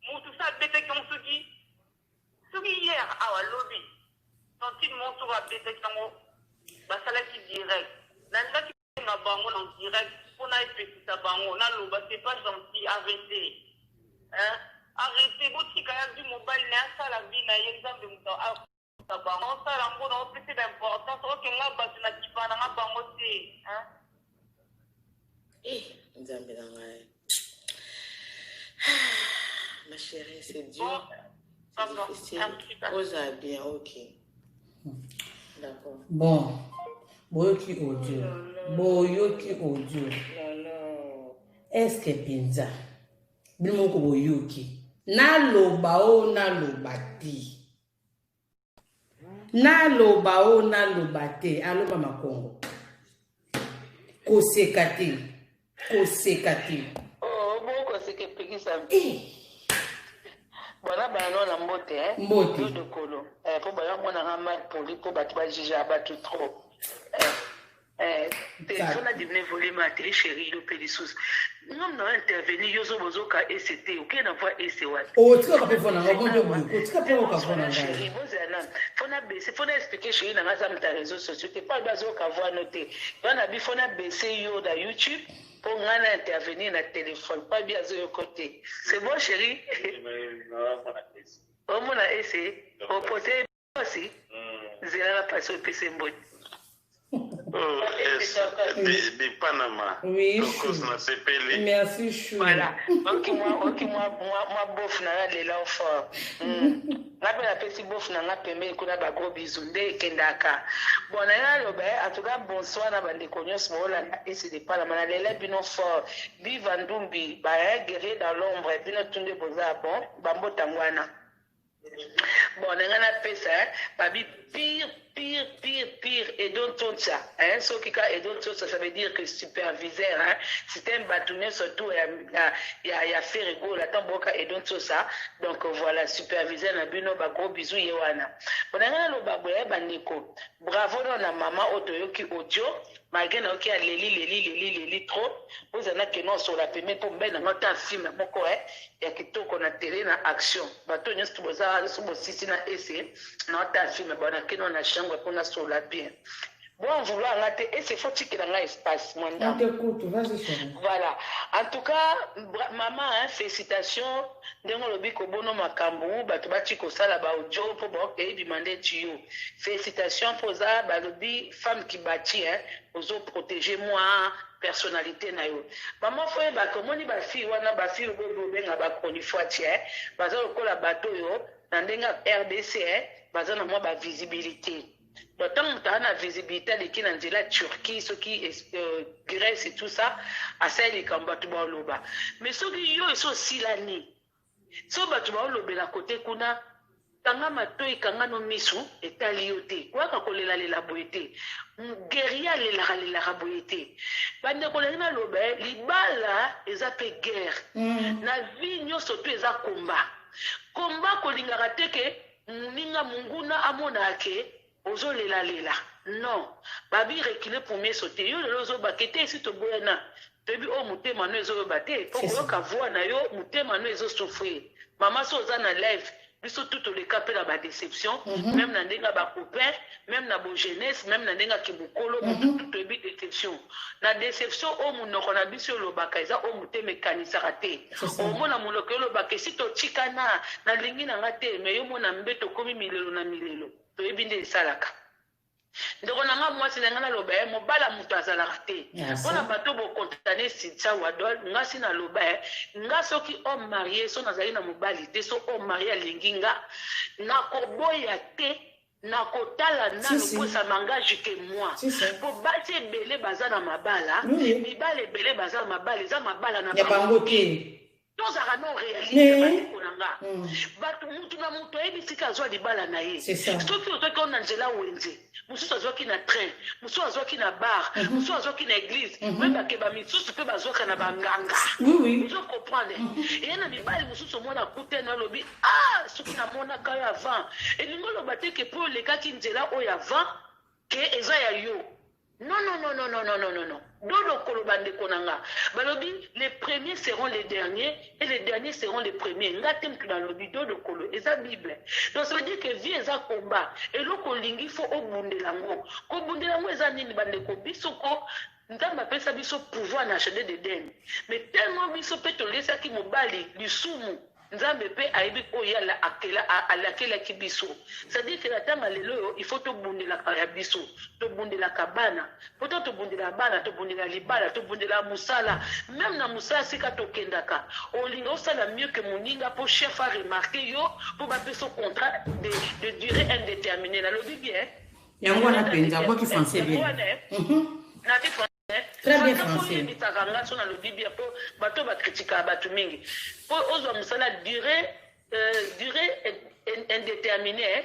motu so abetaki yango soki hier awa, lobi tantine mo soki abetaki yango, basalaki direct, nalingaki na bango na direct mpona epekisa bango. Naloba c'est pas gentil, arrêtez, hein? Arrêtez, botika ya zwi mobali na ye, asala vie na ye. Nzambe moto akuta bango, osala yango na opesi baimportance. Oke, nga bato na kipa na nga bango te, hein? Eh, nzambe na ngai, ma chérie, c'est dur. Bon, C'est pardon, difficile. merci. Oza bien, ok, d'accord. Bon, boyoki audio, boyoki audio. Est-ce mpenza bino moko boyoki? Naloba o naloba te, naloba o naloba te. Aloba makongo, koseka te, koseka te. Oh, bokoseka epekisa. Eh, Bona bana na mbote, eh. Mbote. Yo dokolo. Eh, po baya monanga mal poli, po bato bajuge bato trop. Eh. Eh. Te faut na diminuer volume ya tele chérie yo pe lisusu. Ngam na intervenir yo zo bozoka ese te oke na voix ese wapi. Otikaka pe voix na nga bongo boye otika pe oka voix na ngai. Bozela nanu faut na baisser faut na expliquer chérie na nga aza moto ya réseaux sociaux te po alobi azoyoka voix no te. Nga na bi faut na baisser yo na YouTube po nga na intervenir na téléphone po abi azoyoka te. C'est bon chérie? Omona ese opote Pasi zela na pasi opesi mbote. Oh, S, de, de Panama. Oui, Tokos na sepeli. Merci chou. Voilà. Ok moi, ok moi, moi, moi bof na nga lela fort. Nga pe napesi bof na nga pembeni kuna ba gros bisous nde ekendaka. Bon na nga loba en tout cas bonsoir na bandeko nyonso boolanda esi de Panama na lela bino fort. Viva Ndumbi, ba guerrier dans l'ombre bino tunde boza bon bambota ngwana. Bon na nga napesa hein, babi pire pire pire pire Edo Ntsonsa hein, soki ka Edo Ntsonsa ça veut dire que superviseur hein, système batu nyonso tout ya ya ya, ya Ferre Gola tant boka Edo Ntsonsa donc voilà superviseur na bino ba gros bisous ye wana. Bon na nga naloba boye bandeko bravo no na mama oyo toyoki audio Malgre nayoki aleli leli leli leli trop bozala na keno osola pembe po mobali na nga ata film moko eh ya kitoko na tele na action bato oyo nyonso boza so bosisi na ese na ata film ba na keno na chambre po nasola bien bon vouloir nga te ese faut tikela nga espace mwa ndambo voilà en tout cas maman hein, félicitations ndenge olobi kobono makambo bato bati kosala ba audio mpo baokei bima nde tiyo Felicitations po oza balobi femme qui bati hein ozo proteger mua personnalite na yo maman faut oyeba ke omoni ba fille wana ba fille oyo bo benga ba chronifuati hein baza lokola bato oyo na ndenge ya rdc hein baza na mua ba visibilite donc tango moto aza na visibilite aleki na nzela Turquie soki Grèce et tout ça asali likambo bato baloba mais soki yo esi osilani Soki batu baolobela cote kuna kanga matoyi kanga no misu etali yo te koyaka kolela lela boye te guerrier alelaka lelaka boye te ba ndeko nalingi naloba eh, libala eza pe guerre na vie nioso tout eza combat combat kolingaka te ke muninga munguna amonaka ke Ozo lela lela non babi reculer pour mieux sauter yo lelo ozo bake te esi toboyana toyebi oyo motema no ezo yoba te po koyoka voix na yo motema no ezo souffrir maman so oza na live biso tout toleka pe na ba deception meme na ndenge ya ba copain meme na bo jeunesse meme na ndenge ya kibokolo mutu tout toyebi deception na deception oyo munoko na biso elobaka eza oyo motema ekanisaka te omona monoko elobaka esi totikana nalingi na nga te mais yo mona mbeto okomi milelo na milelo Toyebi nde esalaka. Ndeko na nga muasi na nga naloba eh mobala mutu azalaka te pona bato bo contane cynthia wadol nga si naloba eh nga soki homme marie so nazali na mobali te so homme marie alingi nga nakoboya te nakotala nanu po ça m'engage que moi po basi ebele baza na mabala mibali ebele baza na mabala eza mabala na bango te. Tozalaka no realiste ba ndeko na nga. Batu mutu na mutu ayebi esika azua libala na ye. Soki ozwaki yango na nzela wenze, mosusu azwaki na train, mosusu azwaki na bar, mosusu azwaki na eglise, oyeba ke ba misusu pe bazwaka na ba nganga. Ozo comprendre? Eya na mibali mosusu omona akutani na yo alobi ah soki namonaka yo avant. Elingi oloba te ke po olekaki nzela oyo avant ke eza ya yo. Non non non non non non non non dodo koloba ndeko na nga balobi les premiers seront les derniers et les derniers seront les premiers nga te mutu nalobi dodo kolo eza bible donc ça veut dire que vie eza combat eloko olingi faut obundela ngo kobundela ngo eza nini bandeko biso ko nzambe apesa biso pouvoir na jardin d'Eden mais tellement biso pe tolesaki mobali lisumu Nzambe pe ayebi oyo ye akela alakelaki biso. C'est à dire que na tanga lelo oyo il faut tobundelaka ya biso, tobundelaka bana, po tango tobundelaka bana, tobundelaka libala, tobundelaka musala, meme na musala esika tokendaka olinga osala mieux que muninga po chef a remarquer yo po bapesa yo contrat de de duree indeterminee. Nalobi bien? Yango wana penza, abwaki français bien. Nabi Très bien français. Oyebisaka nga so nalobi bien po bato ba critikaka bato mingi po ozwa mosala durée durée indéterminée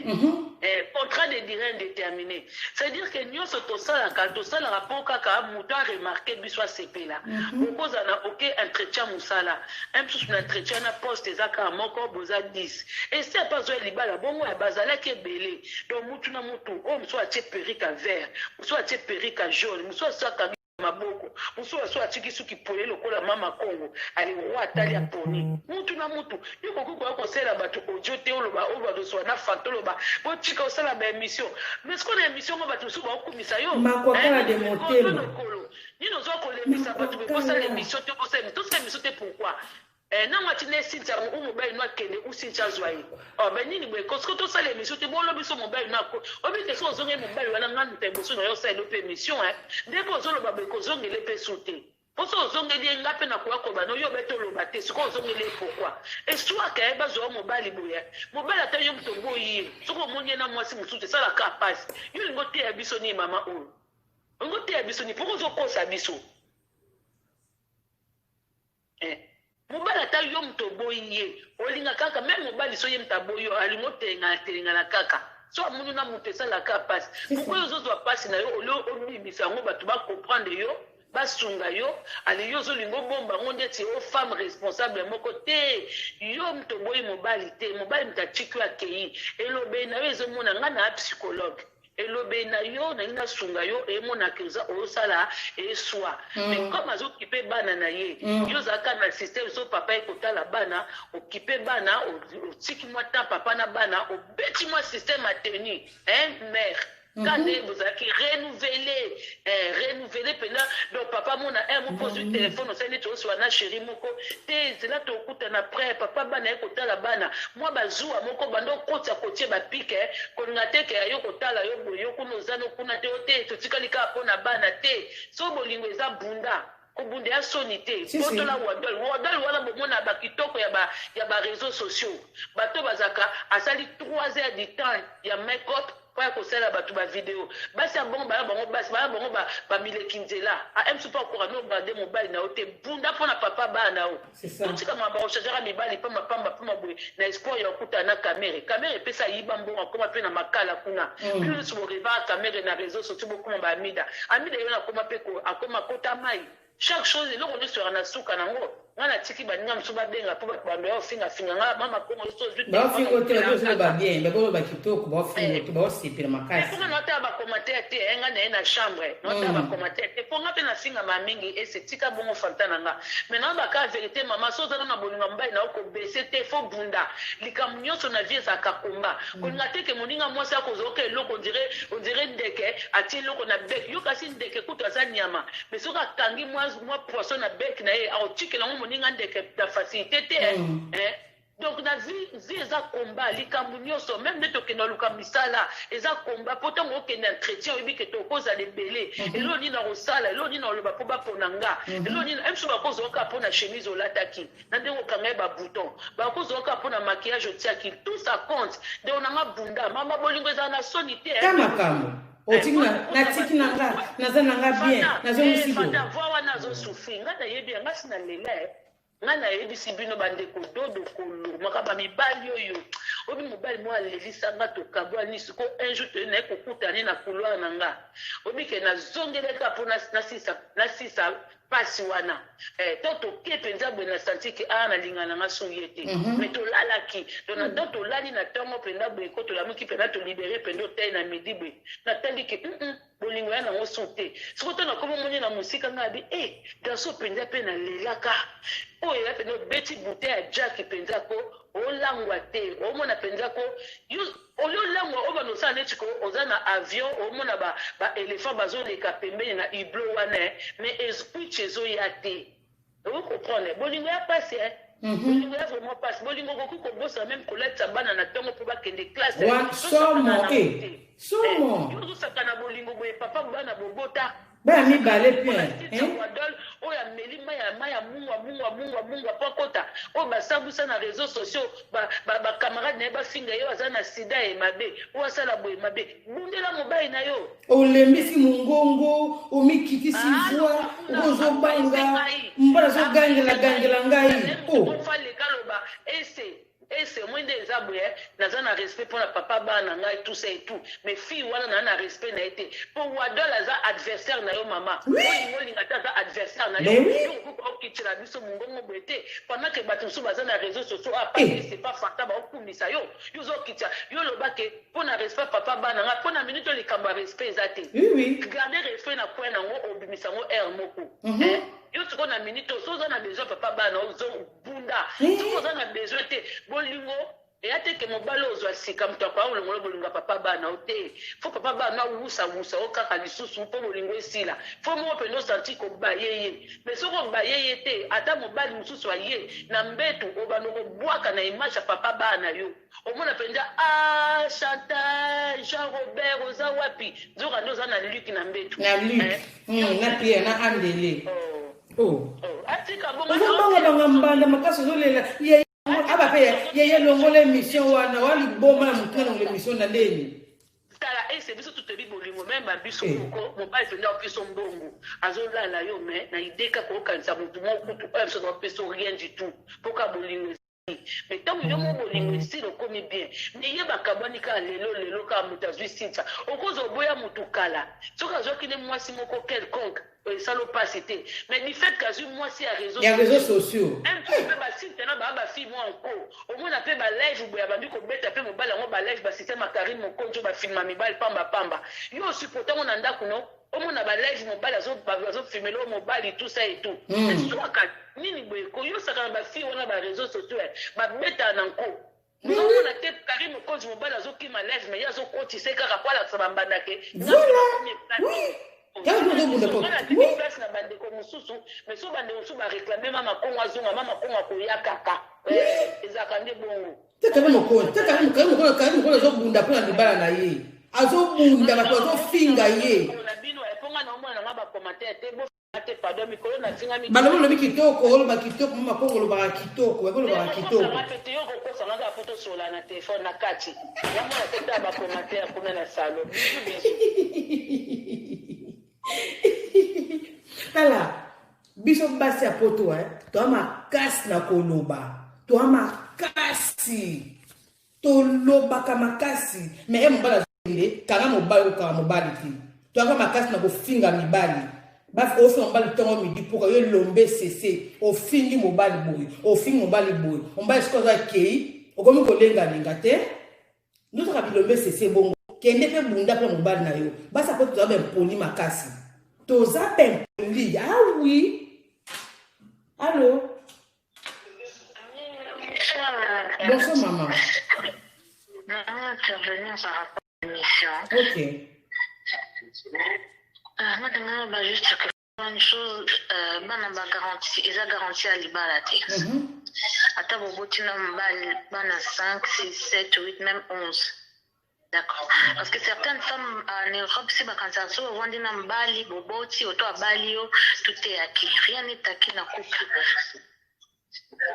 contrat de durée indéterminée c'est à dire que nyonso tosalaka tosalaka po kaka moto a remarquer biso asepela okozala na oke entretien mosala un mosusu na entretien na poste eza kaka moko boza 10 esi apa azwa libala bongo ya bazalaki ebele donc mutu na mutu oyo mosusu atie perruque ya vert mosusu atie perruque ya jaune mosusu akangi. Maboko mosusu aso atiki suki pole lokola mama Kongo ali roi atali aponi mutu na mutu. Yo koki koya kosalela bato audio te, oloba oyo bato swa na fanta, oloba botika osala ba émission, mais sikoyo na émission ngo bato mosusu baokumisa yo. Makwakala de motema. Lokolo nini ozwa kolembisa bato? Bosala émission te, bosala tosala émission te, pourquoi? Eh, nango atinda ye Cynthia yango ou mobali no akende ou Cynthia azwa ye. Oh, ben nini boye ko siko tosala émission te, bolo biso mobali no ako. Obi te so ozongi mobali wana nga moto ya liboso na yo osala mpe émission hein. Nde bo ozoloba boye kozongele mpe su te. Poso ozongeli ye nga mpe nakoya koloba no yo bete oloba te sikoyo ozongeli ye pourquoi? Eswaka ye bazwa yo mobali boye. Mobali ata yo moto oboyi ye. Soki omoni ye na mwasi mosusu esalaka pasi. Yo olingi oteya biso nini mama oyo? Olingi oteya biso nini? Pourquoi ozokosa biso? Eh, mobali ata yo moto oboyi ye, olinga kaka meme mobali so ye moto aboyi yo, alingi otelengana telengana kaka so amoni na moto esalaka mpasi. Pourkoi ozozwa mpasi na yo olio obimisa yango, bato bacomprendre yo, basunga yo? Ale yo ozolinga obomba yango ndeti o femme responsable moko te. Yo moto oboyi mobali te, mobali moto atiki yo akei. Elobeli na yo ezomona ngai na psychologue, elobeli na yo nalingi nasunga yo, emonaka oza osala eswa. Mais comme azokipe bana na ye, yo ozalaka na système so papa ye kotala bana, okipe bana, otiki mwa temps papa na bana, obeti mwa système ya tenue, hein, mère ka nde bozalaki renouveler, eh, renouveler mpenza. Donc papa mona un moko ozwi telefone, osali neti oswa na chéri moko te, nzela tokutana après papa bana ye kotala bana, mwa bazuwa moko banda okotisa kotie bapike kolinga te ke yo kotala yo boye, yo kuna oza no kuna te, yo te totikali kaka mpo na bana te. So bolingo eza bunda, kobunda ya soni te. Si, si. Botola wadol wadol wana, bomona bakitoko ya ba réseaux sociaux, bato bazalaka asali 3 heures du temps ya make-up mpo ya kosalela bato bavideo. Basi ya bongo baya bango, basi baya bango bamileki nzela am so mpo akoka no garde mobali na yo te. Bunda mpo na papa bana na yo. C'est ça. Totika ma bakochangeaka mibali pamba pamba pamba boye na espoir ya kokutana na Kamere. Kamere epesa ayiba mbongo, akoma mpe na makala kuna. Bino nyonso borevaka Kamere na réseau sociaux, bokoma baamida amida. Ye wana akoma mpe akoma kota mai. Chaque chose, eloko nyonso yaka na suka nango. Ngai natiki baninga mosusu babenga mpo bato bando ya ofingafinga nga mama Kongo so ozwi. Baofinga te, bazoloba bien, bakoloba kitoko, baofinga te, baosepela makasi. Mponga naotala bacommentaire te, ngai na ye na chambre naotala bacommentaire te, mpo nga mpe nasingama mingi. Ese tika bongo fanta na nga, mais naobaka vérité. Mama, so oza na bolingo ya mobali na yo, kobese te, fo bunda. Likambo nyonso na vie ezalaka komba. Kolinga te ke moninga mwasi akozwa eloko, ondire ndeke atie eloko na bec yo. Kasi ndeke kutu aza nyama, mais soki akangi mwa poisson na bec na ye, akotikela yango moninga ndeke na facilité te, eh? Donc na vie, vie eza combat. Likambo nyonso, même nde tokende oluka misala, eza combat, mpo ntango okende entretien, oyebi ke tokozala ebele. Eloko nini na kosala, eloko nini na koloba mpo bapona nga, eloko nini mso bakozwa kaka mpo na chemise olataki na ndenge okanga ye babouton, bakozwa kaka mpo na maquillage otiaki, tout ça compte. Ndeko nanga, bunda mama, bolingo ezala na soni te. Ta makambo otiki, natiki na nga, naza na nga bien, nazongisi bo. Fanta voi wana azosouffrir, nga nayebi ya nga si na lela. Ngai nayebisi bino bandeko, dodo kolo makambo ya mibali oyo oyebi, mobali moko alelisanga, tokabwani. Siko un jour toye naye kokutana ye na couloir na nga, oyebi ke nazongeleka mpo nasisa mpasi wana. To toke mpenza boye, na santi ke a nalinga na nga su ye te. Mais tolalaki donc tolali na ntongo mpenza boye, ko tolamuki mpenza, tolibere mpenza otali na midi boye, natali ke bolingo ya nango su te. Sikoyo to nakomi omoni na mosika, ngai abi e garçon mpenza mpe nalelaka oyo ya mpenza, obeti bouteille ya Jack mpenza, ko olangwa te, omona mpenza ko yo oyo olangwa oyo banda osala neti ko oza na avion, omona baéléphant bazoleka pembeni na hublot wana, mais esprit ezoya te. Okocomprendre bolingo ya pasi, bolingo ya vraiment pasi. Bolingo okoki kobosana même kolatisa bana na ntongo mpo bakende classe. Somo, somo. Yo ozosaka na bolingo boye, papa bana bobota. Bana mibale. Mpe wadol oyo ameli mai ya mai ya mungwa mungwa mungwa mungwa mpo akota oyo basambusa na réseaux sociaux, bacamarade na ye bafinga ye, aza na sida ye mabe, oyo asala boye mabe. Bundela mobali na yo. Olembisi mongongo, omikitisi voi, ozobanga mbala, azogangela gangela ngai. Faleka loba ese. Ese moi nde eza boye, naza na respect pona papa bana na ngai, tout ça et tout, mais fille wana na na respect na ye te, po Wadol aza adversaire na yo mama. Olinga olinga te, aza adversaire na yo. Yo okoki okitela biso mongongo boye te pendant que bato mosusu baza na réseaux sociaux apa eh. C'est pas fanta baokumisa yo, yo ozokitisa yo, loba ke mpo na respect papa bana ngai, mpo na minute oyo likambo ya respect eza te. Garde respect na coin nango, obimisa yango aire moko. Eh? Yo sikoyo na minute oyo, so oza na besoin papa bana, ozobunda. Soki oza na besoin te, bolingo eya te ke mobali oyo ozwa sika moto akoya kolongola bolingo ya papa bana yo te. Fo papa bana awusawusa yo kaka lisusu mpo bolingo esila. Fo moko mpenza osanti kobaye ye. Mais soki obaye ye te, ata mobali mosusu aye na mbetu, obanda kobwaka na image ya papa bana yo. Omona mpenza, ah, Chantal, Jean Robert, oza wapi? Nzoka nde oza na Luc na mbetu. Na Luc, Eh? na Pierre, na Andele. Oh. Oh. Oh. Atika bongo. Ozobanga banga mbanda makasi, ozolela. Ye aba pe ye ye longola émission wana, wa liboma na mutu na longola émission na ndeni. Tala ese biso totoyebi bolingo meme ba biso Eh. moko mobali mpenza opesa mbongo azolala yo, mais na ide kaka okanisa motu moko kutu oyo biso azopesa rien du tout mpo kaka bolingo ezali. Mais ntango yo moko bolingo esili, okomi bien, mais ye bakabwani kaka lelo lelo, kaka moto azwi Cynthia. Okozwa oboya motu kala, soki azwaki nde mwasi moko quelconque, esala opasi te, mais du fait kazwi mwasi ya réseau ya réseaux sociaux. Un mpe basinte na baa bafille mwa nko, omona mpe balive boye, abandi kobeta mpe mobali yango, balive basystème ya Karine Mokonzi oyo bafilma mibali pambapamba. Yo osupporte yango na ndako no, omona balive mobali azofilmela oyo mobali, tout ça et tout. Eswaka nini boye koyosaka na bafille wana ba réseaux sociaux babetaka na nko? Ozomona te Karine Mokonzi, mobali azokima live, mais ye azokotisa ye kaka po alakisa bambanda ke Voilà. Oui. Kaka ozobunda po. Oui. place na bandeko mosusu. Mais so bandeko mosusu baréclame mama Kongo azonga, mama Kongo akoya kaka. Ezalaka nde bongo. Te Karine Mokonzi, te Karine Karine Mokonzi, Karine Mokonzi azobunda mpona libala na ye. Azobunda, bato bazofinga ye. Na bino eponga na omona nanga bacommentaire te, bofinga te, pardon, mikolo nafingami. Balobi olobi kitoko, oloba kitoko, mama Kongo olobaka kitoko, babi olobaka kitoko. Okosanga mpe te, yo okokosanga kaka po tosola na telefone na kati. Namona te ta bacommentaire kuna na salon. Bisous, bisous. Tala biso basi ya poto, eh, toa makasi na koloba, toa makasi, tolobaka makasi, mais ye mobali azokende kanga mobali, okanga mobali te. Toyaka makasi na kofinga mibali. Ofinga mobali ntongo, midi, mpoka yo elombe sese, ofingi mobali boye, ofingi mobali boye, mobali sikoyo aza akei, okomi kolengalenga te. Nzotaka bilombe sese bongo, kende mpe bunda mpe mobali na yo. Basi apo toza bempoli makasi, toza bempoli. Ah oui, allo, bonsoir maman. Maman, intervenir par rapport à l'émission. Ok. Moi, je bah, juste que une chose, bana ba garantie, eza garantie ya libala te. Ata boboti na mobali bana 5, 6, 7, 8, même 11. D'accord. Parce que certaines femmes en Europe, si bakanisa so ovandi na mobali, boboti, oto abali yo, tout est acquis. Rien n'est acquis na couple.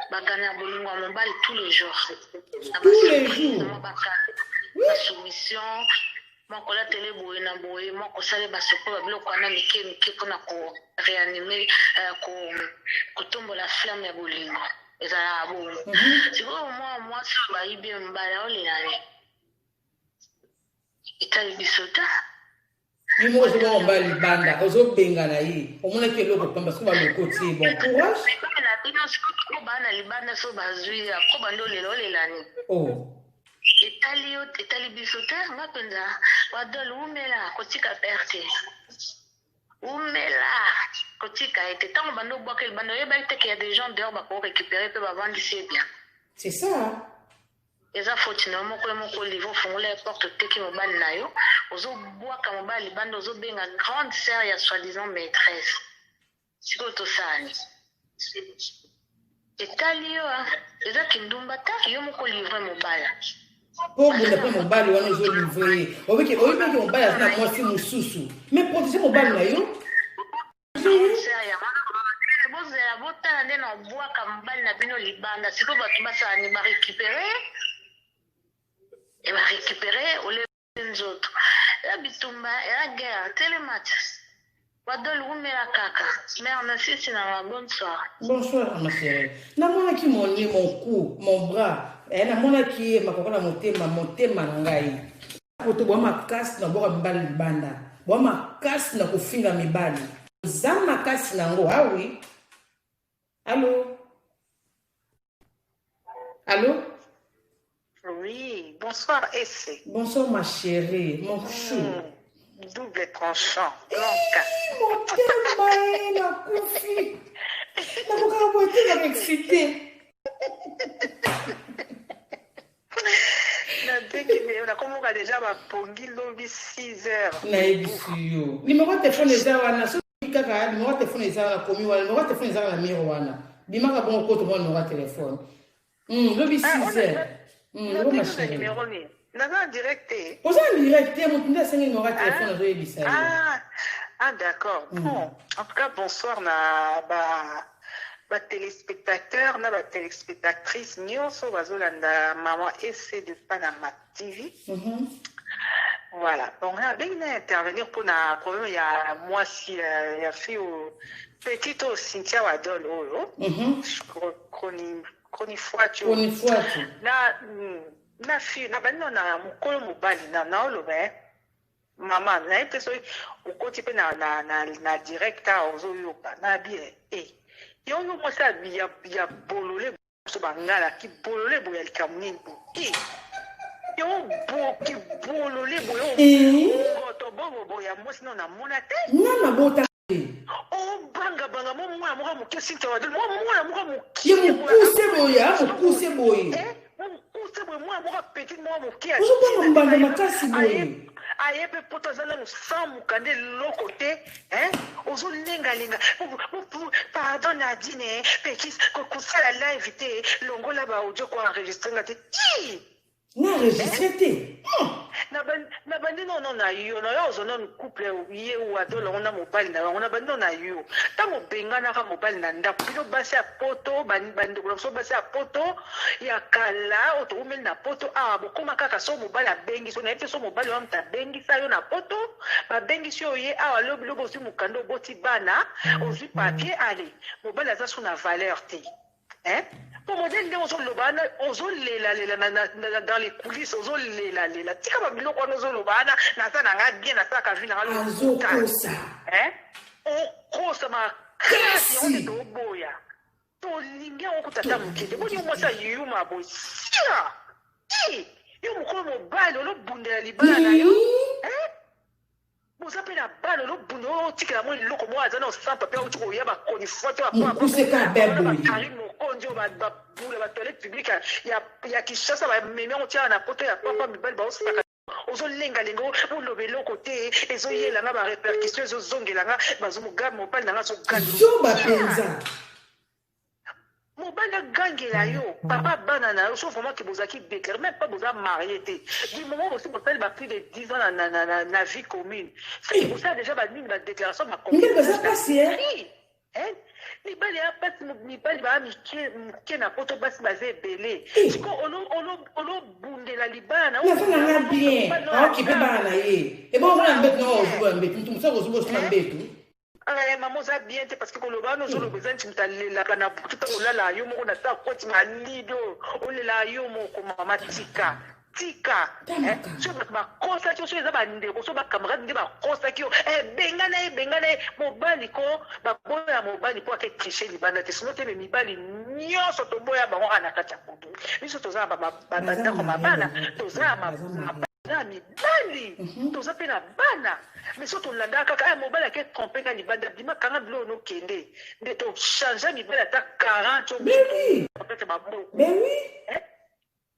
Bagana bolingo ya mobali tous les jours. Na Tous les basurprise, jours. mwa basoumission, mwa kolatele boye na boye, mwa kosala basoko, babiloko wana mike mike mpona koréanimer, kotombola flamme ya bolingo ezalaka bongo. Sikoyo mwa mwasi oyo bayibi ye mobali, aolela ye, etali biso ta. Yo moko ozobanga mobali libanda, ozobengana ye, omonaki eloko pamba, soki balokoti ye, bon courage. Mibali na bino sikoyo baa na libanda, so bazwi ako bandi olela, olelani. Oh. Etali yo, etali biso te. Nga mpenza Wadol, umela, kotika pere te, umela, kotika ye te. Ntango bando obwaka libanda, oyebaki te ke ya des gens dehors bako récupérer mpe bavandisi ye bien. C'est ça. Eza faute na yo moko, yo moko olive ofungola ye porte, oteki mobali na yo, ozobwaka mobali libanda, ozobenga grande sœur ya soi-disant maîtresse. Sikoyo tosala nini? Etali yo, ah. Eza kindumba ta, yo moko livre mobala. Mpo obunda mpe mobali wana, ozolivre ye, obiki oyebaki mobali aza na mwasi mosusu, mais protege mobali na yo. Sœur yango bozela, botala nde na obwaka mobali na bino libanda. Sikoyo bato basala ni barécupere e barécupere ole nzoto ya bitumba ya guerre. Telema ti Wadol, wumela kaka mare na sisi nanga. Bonsoir. Bonsoir ma chérie. Namonaki mon nez, mon cou, mon bras. Eh, namonaki ye makoka na motema, motema na ngai. Poto bwa makasi na bwaka mibali libanda. Bwa makasi na kofinga mibali. Oza makasi na yango, ah oui. Allô? Allô? Oui, bonsoir Esse. Bonsoir ma chérie, mon chou. Double tranchant, Blanca. Motema ye nakufi. Nakokaka boye te na excité. Nabengi me nakomoka deja bapongi lobi 6 heures. Nayebisi yo. Numéro ya telefone eza wana. Soki kaka numéro ya telefone eza wana komi wana. Numéro ya telefone eza na mire wana. Bimaka bongo koto mwa numéro ya telefone. Lobi 6 heures. Lobi ma chérie. Numéro nini? Naza en direct te. Oza en direct te, moto nde asengi numéro ya telefone azoyebisa yo. Ah, d'accord. Bon, en tout cas, bonsoir na ba téléspectateurs, na ba téléspectatrices nyonso bazolanda Maman Esse de Panama TV. Voilà. Donc, nabengi na intervenir pour na problème ya mwasi ya fille oyo petite oyo Cynthia Wadol oyo. Chronifuati. Chronifuati. Na fille na bandi na mokolo mobali na naoloba eh. Mama nayebi te soki okoti mpe na direct awa ozoyoka na bien eh. Yo yo mwasi ya bolole so bangala ki bolole boye ya likambo nini bo eh. Yo bo ki bolole boye ngoto bobo boye ya mwasi no namona te. Nana bota te. Obanga banga mo mwana moko moke Cynthia Wadol mo mwana moko moke. Ye mokuse boye, ah, mokuse boye. Eh, mokuse boye mwana moko petit moko moke. Ozobanga mbanda makasi boye. Aye pe poto aza nanu sans mokanda eloko te, hein? Ozolengalenga. Pardon Nadine, pekis kosala live te, longola ba audio ko enregistrer nga te. Ti! Na enregistré te. Na bandi nono na yo, na yo ozo nanu couple ye Wadol yango na mobali na yango na bandi nono na yo. Tango obenganaka mobali na ndako, bino basi ya poto, bandeko na biso basi ya poto ya kala oyo toumeli na poto awa, bokoma kaka so mobali abengi so, nayebi te so mobali wana moto abengisa yo na poto, babengisi yo ye awa lobi lobi ozwi mokanda oboti bana, ozwi papier, allez, mobali aza so na valeur te. Hein? Po modèle ndenge ozoloba wana ozolelalela dans les coulisses ozolelalela tika ba biloko wana ozoloba wana naza na nga bien nasalaka vie na nga lokuta. Azokosa. Hein? Okosa makasi yango nde toboya. Tolingi yango kuta ata moke te. Boni yo mwasi ya yuma boye. Sia! Ti! Yo mokolo mobali olobundela libala na yo. Hein? Boza pe na bana olobunda otikela yango eloko moko aza na sans papier auti koya bakoni foto ya mokuse ka be boye. Karine Mokonzi oyo babula ba toilette publique ya Kinshasa bamemi yango tia na poto ya papa mibali baosaka ozolengalenga oloba eloko te ezoyela nga ba répercussion ezozongela nga bazomoga mobali na nga azogangela zoba penza. Mobali agangela yo papa bana na yo so vraiment que bozalaki déclaré même pas boza marié te du moment bosi bosali ba plus de 10 ans na vie commune c'est que bosala déjà ba nini ba déclaration ba mibali baza pasi eh hein mibali ya pasi mibali ba mike mike na poto basi baza ebele siko olo bundela libala na yo na nga bien aokipe bana na ye ebongo na mbetu na ozuba mbetu mutu mosusu akozuba na mbetu. Eh, maman oza bien te parce que koloba wana ozoloba eza nti moto alelaka na butu ntango olala yo moko na sa koti malidi oyo olelaka yo moko mama tika tika soki bato bakosaki yo soki eza bandeko soki bacamarade nde bakosaki yo bengana ye bengana ye mobali ko baboya mobali mpo ake triche libanda te sino te me mibali nyonso toboya bango kaka na kati ya poto biso toza na bandako mabala toza na mibali toza mpe na bana. Mais soki tolandaka kaka mobali ake trompe nga libanda bima kanga biloko nokende nde to changer mibali ata 40 peut-être maboko. Mais oui.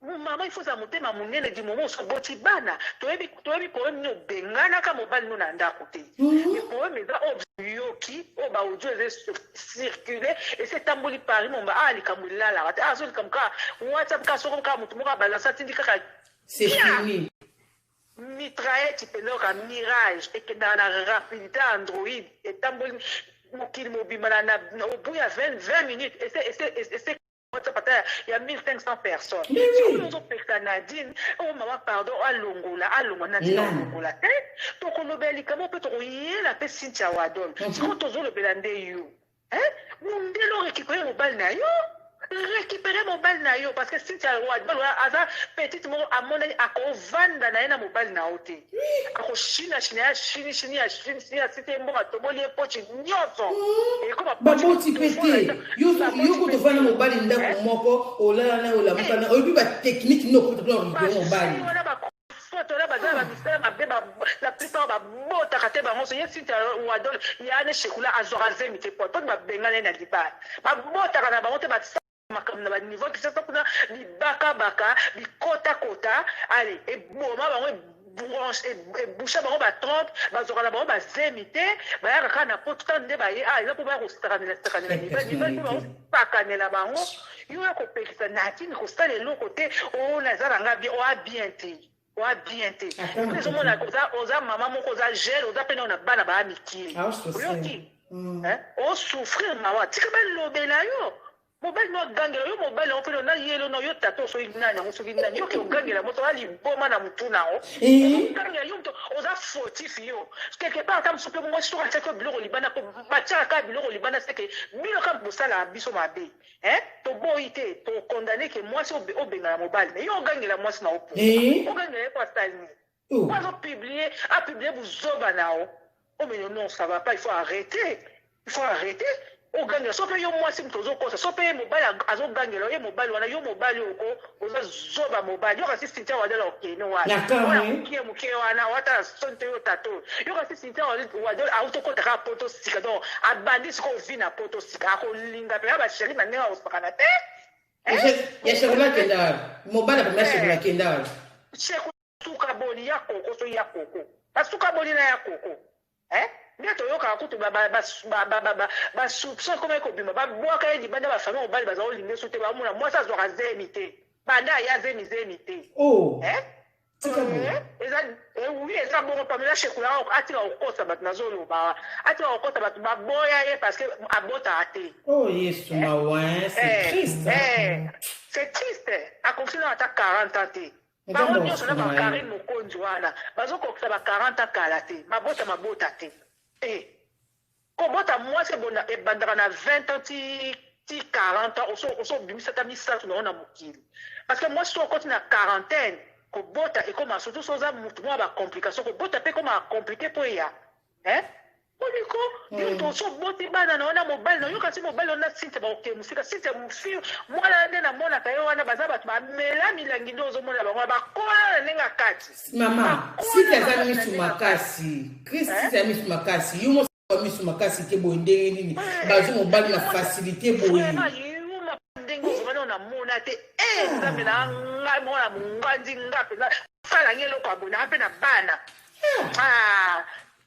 Maman il faut za motema monene du moment oboti bana toyebi toyebi problème nini obenganaka mobali no na ndako te. Mais problème eza oyo yoki oyo ba audio eza circuler ese etamboli Paris momba ah likambo elalaka te ah so likambo kaka WhatsApp kaka soko kaka moto moko abalansa atindi kaka c'est fini. Mitraillette mpenza yoka mirage ekendaka na rapidité ya android etamboli mokili mobimba na au bout ya 20 minutes ese WhatsApp ata ya 1500 personnes. Sikoyo ozopekisa Nadine oh mama pardon alongola alongola Nadine alongola te tokolobela likambo mpe tokoyela mpe Cynthia Wadol. Sikoyo tozolobela nde yo. Hein? Mundele orécupérer mobali na yo. Récupérer mobali na yo, parce que Cynthia Wadol aza petite moko amonani akovanda na ye na mobali na yo te. Akoshina shina ya shini shini ya shini shini ya site mbongo atoboli ye pochi nyonso. Ekoma baboti mpe te. Yo kutu ofanda mobali ndako moko, olala na olamuka na oyebi batechnique nini okota mpona korécupérer mobali. Foto baza na bamisala mabe, la plupart babotaka te bango. So ye Cynthia Wadol ya ne Shekula azwaka zemi te po babengana ye na libala. Babotaka na bango te, basala makambo na baniveau Kinshasa kuna, bibakabaka, bikotakota, ale eboma bango, branche eboucha bango, batrompe, bazwaka na bango bazemi te. Bayaka kaka na poto ntango nde baye, ah, eza mpo baya kosakanela sakanela mibali, mibali mpo bakosakanela bango. Yo ya kopekisa Nadine kosala eloko te. Oyo naza na nga bien, oa bien te, oa bien te. Ezomona oza mama moko, oza jeune, oza mpe nao na bana baya mikie, oyoki osouffrir. Mawa, tika balobela yo. Mobali no agangela yo, mobali yango mpe na yelo no yo tata, soki nani yango, soki nani yoki ogangela moto oza liboma na motu na yango, ogangela yo moto oza fautif. Yo quelque part, ata mosusu mpe mwasi soki atiaki yo biloko libanda, po batiaka kaka biloko libanda, seke bino kaka bosalaka biso mabe. Toboyi te, tokondane ke mwasi obengana mobali, mais yo ogangela mwasi na opo, ogangela ye po asali nini? Po azopublier, apublier buzoba na yo. Oh mais non, ça va pas, il faut arrêter, il faut arrêter. Ogangela so mpe yo mwasi moto ozokosa, so mpe ye mobali azogangela ye mobali wana. Yo mobali oko oza zoba mobali. Yo kasi Cynthia Wadol okende wana mokie mokie wana, watala soni te. Yo tato, yo kasi Cynthia Wadol auti okota kaka poto sika, donc abandi sikoyo vie na poto sika, akolinga mpenza bachéri na ndenge akosakana te. Ya Shekola akenda wapi? Mobali apema Shekola akenda wapi? Suka boni ya koko, so ya koko basuka boni na ya koko nde toyokaka kutu basoupçon ekomaki kobima, babwaka ye libanda. Bafamille mobali baza kolinga so te, bamona mwasi azwaka zemi te, banda aya zemi zemi te. Eza oui, eza bongo. Pamela Shekula atika kokosa bato, nazoloba, atika kokosa bato. Baboya ye parce que abotaka te. Oh Yesu, mawa, c'est triste. C'est triste. Akokisi nano ata 40 ans te. Bango nyonso na bakarine mokonzi wana bazokokisa ba 40 ans kala te. Mabota mabota te. E kobota mwasi ebandaka na 20 ans ti 40 ans, oso obimisa ata misato na yo na mokili, parce que mwasi so okoti na quarantaine, kobota ekoma, surtout so oza mutu mwa bacomplication, kobota mpe ekoma compliqué mpo eya oliko yo to so oboti bana na wana mobali na yoka ti mobali wana Cynthia bakokende mosika. Cynthia fi mwana nde namonaka ye wana, baza bato bamela milangi nde ozomona bango bakola na ndenge ya kati. Mama Cynthia aza misu makasi, Chris. Cynthia misu makasi, yo mo misu makasi te boye. Ndenge nini bazwi mobali na facilité boye? Ndenge ozomana namona te. E Nzambe na ngai, mwana mongandi nga mpenza sala ngai eloko ya boye naa mpe na bana.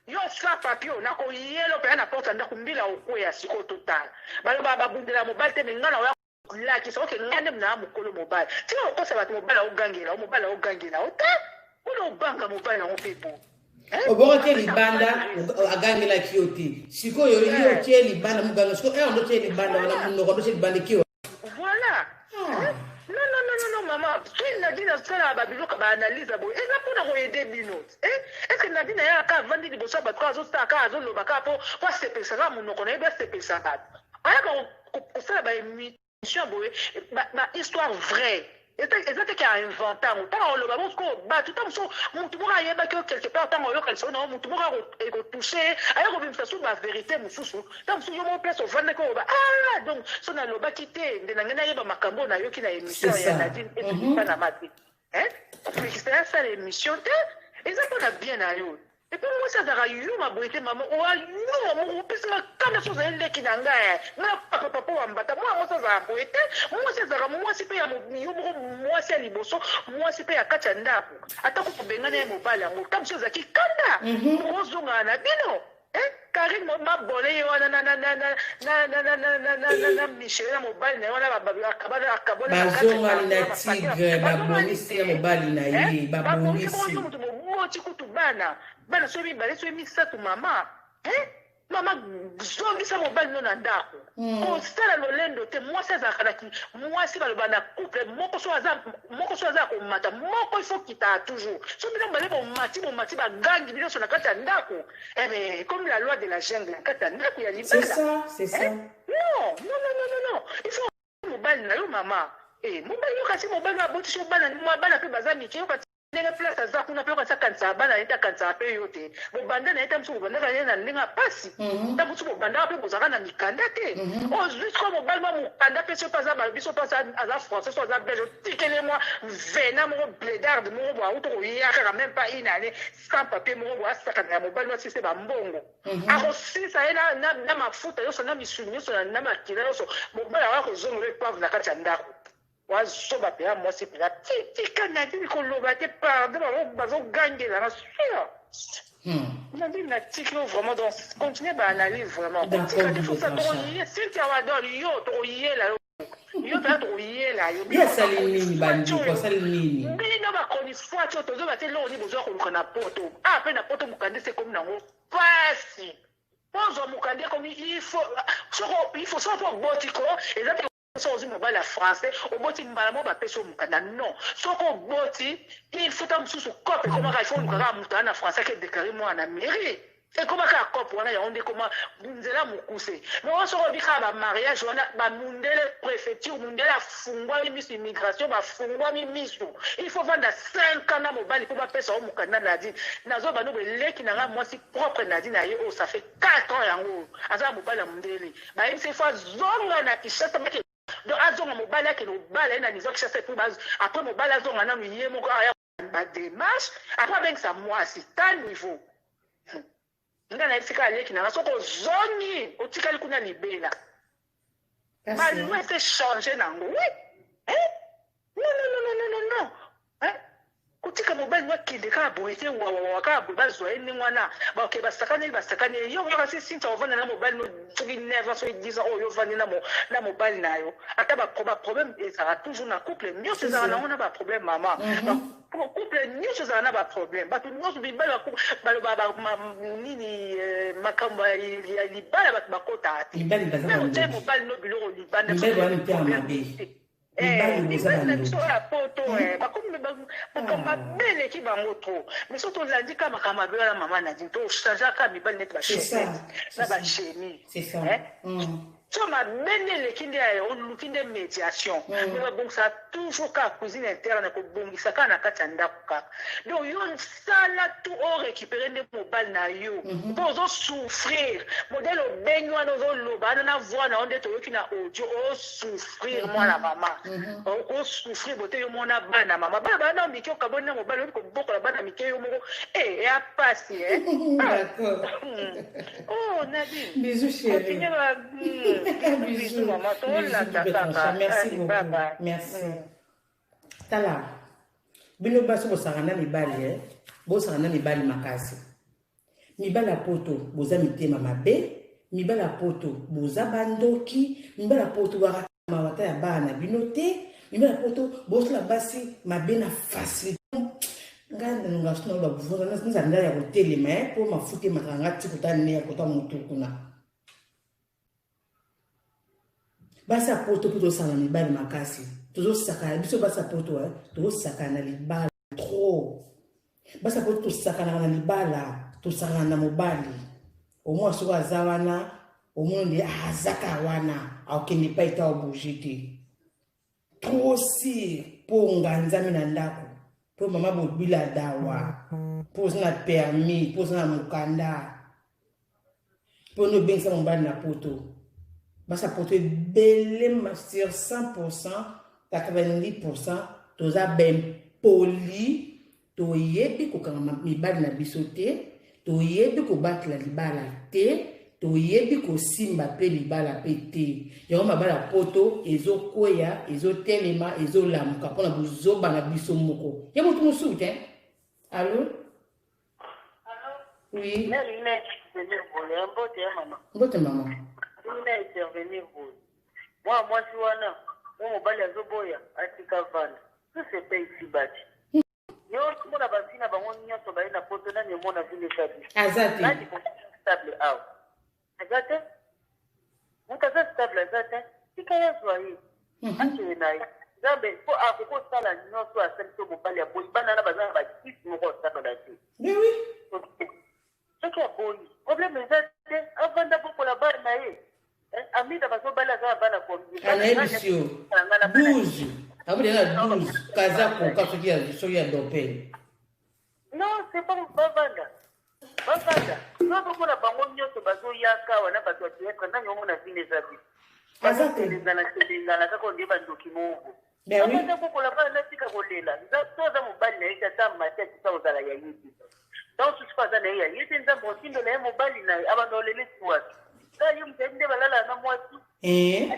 Yo sa papier oyo nakoyela mpenza na porte ya ndako, mbila okweya. Sikoyo totala, baloba babundela mobali te, me ngai na oya lakisa oke ngai nde naa mokolo mobali. Tika kokosa bato. Mobali aogangela o, mobali aogangela o te, mpona obanga mobali yango mpe bo. Obongo te libanda agangelaki yo te. Sikoyo yo otie libanda moganga, sikoyo ere ndo tie libanda wana, monoko ndo tie libanda eki. Voilà. Non, non, non, non, non, mama, soki Nadine asalaka babiloko, baanalyse boye, eza mpona koaider bino. Est ce que Nadine ayaka avandi liboso ya bato kaka azosala kaka, azoloba kaka po asepelisa kaka monoko na ye, asepelisa bato? Ayaka kosala baémission boye, bahistoire vraie, eza te ke ainvente yango. Ntango oloba bongo, sikoyo bato, ntango mosusu motu moko ayebaki yo quelque part, ntango oyoka lisolo na yo, motu moko ekotouche ye, aye kobimisa su bavérité mosusu. Ntango mosusu yo moko place ovandaki, oloba: ah, donc so nalobaki te nde na ngai nayeba makambo oyo nayoki na émission ya Nadine epanama te. Kopekisa ye asala émission te, eza mpona bien na yo. Et puis mwasi azalaka yuma boye te. Mama oa yuma moko opesi makanda. So ozali leki na ngai, nga papa, papa wa mbata. Mwana mwasi azalaka boye te. Mwasi azalaka mwasi mpe ya yo moko, mwasi ya liboso, mwasi mpe ya kati ya ndako. Ata kobengana ye mobali yango, ta mosu ezalaki kanda, ozongana na bino. Karine mabole ye wana na Michel na mobali na ye wana. Bazongani na tigre, babongisi na mobali na ye, babongisi. Moto moboti kutu bana, bana soki mibale, soki misato. Mama, mama, zongisa mobali no na ndako. Kosala lolendo te. Mwasi azalaka na mwasi, baloba na couple moko so aza moko, so aza komata moko, il faut kitaka toujours. So bino bale bomati, bomati, bagangi bino nyonso na kati ya ndako, eh comme la loi de la jungle na kati ya ndako ya libala. C'est ça, c'est ça. Non, non, non, non, non, non, il faut mobali. mobali na yo mama. Eh, mobali yo kasi mobali abotisi yo bana, mwa bana mpe baza mike, yoka ndenge place aza kuna mpe yoka akanisaka bana ye te, akanisaka mpe yo te. Bobanda na ye ta mosusu bobandaka ye na ndenge ya pasi, ta mosusu bobandaka mpe bozalaka na mikanda te. Ozwi sikoyo mobali mwa mokanda mpe soki aza balobi soki aza français so aza belge, otikeli mwa vena moko blédarde moko boye auti koya kaka même pas une année sans papier moko boye, asakana ya mobali asise bambongo, akosilisa ye na mafuta nyonso, na misuni nyonso, na makila nyonso. Mobali akoya kozongola epave na kati ya ndako. Wazoba mpenza mwasi mpenza, tika Nadine koloba te, pardon, bazogangela na sur Nadine, natiki yo vraiment. Donc continue baanalyse vraiment, kotika te. Fosa tokoye Cynthia Wadol, yo tokoyela yo, yo mpenza tokoyela yo. Ye asali nini, bandeko? Asali nini? Bino bakoni fwati oyo tozoba te, eloko nini bozwa koluka na poto? Ah, mpe na poto mokanda esi ekomi nango pasi. Mpo ozwa mokanda ekomi il faut soko il faut soko mpo oboti ko eza te. Soki ozwi mobali ya français, oboti mbala moko bapesi yo mokanda, non. Soki oboti, il faut ta mosusu cope ekomaka, il faut oluka kaka moto aya na français ake déclare mwana na mairie. Ekoma kaka cope wana, yango nde ekoma nzela mokuse. Mais oyo soki oyebi kaka bamariage wana, bamundele préfecture, mundele afungwami miso, immigration bafungwami miso, il faut vanda 5 ans na mobali mpo bapesa yo mokanda. Nadine, nazoba no beleki na ngai mwasi propre Nadine aye oyo, ça fait 4 ans yango oyo aza na mobali ya mondele. Bayebisi faut azonga na Kinshasa, donc azonga, mobali akende kobala ye na niveau ya Kinshasa, et puis après mobali azonga nanu ye moko, aya badémarche, après abengisa mwasi ta niveau. Nga nayebisi kaka aleki nanga, soki ozongi otikali kuna libela, baloi ese change nango. Oui, non, non, non, non, non, non. Kotika mobali ngo akende kaka boye te, wawawawa kaka boye, bazwa ye ndenge wana, baoke basakaneli, basakaneli yo kaka. Si Sinta ovanda na mobali no soki 9 ans, soki 10 ans oyo ovandi na mobali na yo, ata baproblème ezalaka toujours na couple nyonso, ezalaka nango na baproblème mama. Couple nyonso ezala na baproblème, bato nyonso mibali baloba nini, makambo ya libala bato bakotaka te. Otie mobali no biloko libanda. Mibali na biso oyo ya poto bakomi makambo mabe eleki bango trop, mais so tolandi kaka makambo mabe wana, mama Nadine, tochangeaka mibali neti bachaussette na bachemise. So mabe nde eleki, nde oluki nde médiation, mais babongisaka toujours kaka cuisine interne, kobongisa kaka na kati ya ndako kaka. Donc yo sala tout orécupérer nde mobali na yo, mpo ozosouffrir modèle obengi wana, ozoloba wana na voix na yo nde toyoki na audio, osouffrir mwana mama, okosouffrir bote yo mona bana mama, bana bana mike, okaboni na mobali, oyebi kobokola bana mike yo moko, e eya pasi. Oh Nadine. Bisous chérie. Bisous mama, tolanda kaka. Merci beaucoup. Merci. Tala, bino basi bosaka na mibali, eh? Bosaka na mibali makasi. Mibali ya poto boza mitema mabe, mibali ya poto boza bandoki, mibali ya poto baka mawa ta ya bana na bino te, mibali ya poto bosala basi mabe na facilité. Ngai nalonga so naloba, nzala ngai ya kotelema mpo mafuta emataka nga ti kota ne ya kota motu kuna. Basi ya poto mpo tozosala na mibali makasi, tozosakana biso basi ya poto, tozosakana na libala trop. Basi ya poto tosakanaka na libala, tosakana na mobali. Omwa soki aza wana, omoni nde azaka wana, akokende epai ta obouge te, trop sûr mpo nganzami na ndako, mpo mama bobila dawa, mpo oza na permis, mpo oza na mokanda, mpo nde obengisa mobali na poto. Basi ya poto ebele sur 100, 90 toza bempoli, toyebi kokanga mibali na biso te, toyebi kobatela libala te, toyebi kosimba mpe libala mpe te. Yango mabala ya poto ezokweya, ezotelema, ezolamuka mpona bozoba na biso moko ya motu mosusu te. Allo, oui. Mbote mama. Intervenir boye, mwana mwasi wana mo mobali azoboya, atika vanda, tout se paye ici-bas. Yo mona bavi na bango nyonso baye na poto, nani omona vie eza bi Aza te. Nani stable awa? Aza te. Moto aza stable aza te. Tika ye, azwa ye, akende na ye. Nzambe mpo akoki kosala nyonso asali so mobali aboyi, bana wana baza na bakisi moko asakana te. Mais oui. Soki aboyi, problème eza te, avanda bokola bana na ye. Amida bazobala, aza na bana combien? Anayebisi yo. 12 akomi deja na 12 kaza koka soki ya soki ya dopel. Non, c'est pas bavanda. Bavanda. Tozomona bango nyonso bazoyaka awa na bato ya théâtre nani omona vine eza te. Aza te. Bazolengana telengana kaka onde bandoki moko. Ben oui. Abanda kokola bana natika kolela. To aza mobali na ye te ata mati akisa kozala ya ye te. Ntango mosusu mpe aza na ye ya ye te Nzambe otindela ye mobali na ye abanda olele ti wapi. Kaka ye moto ayebi nde balalaka na mwasi. Eh.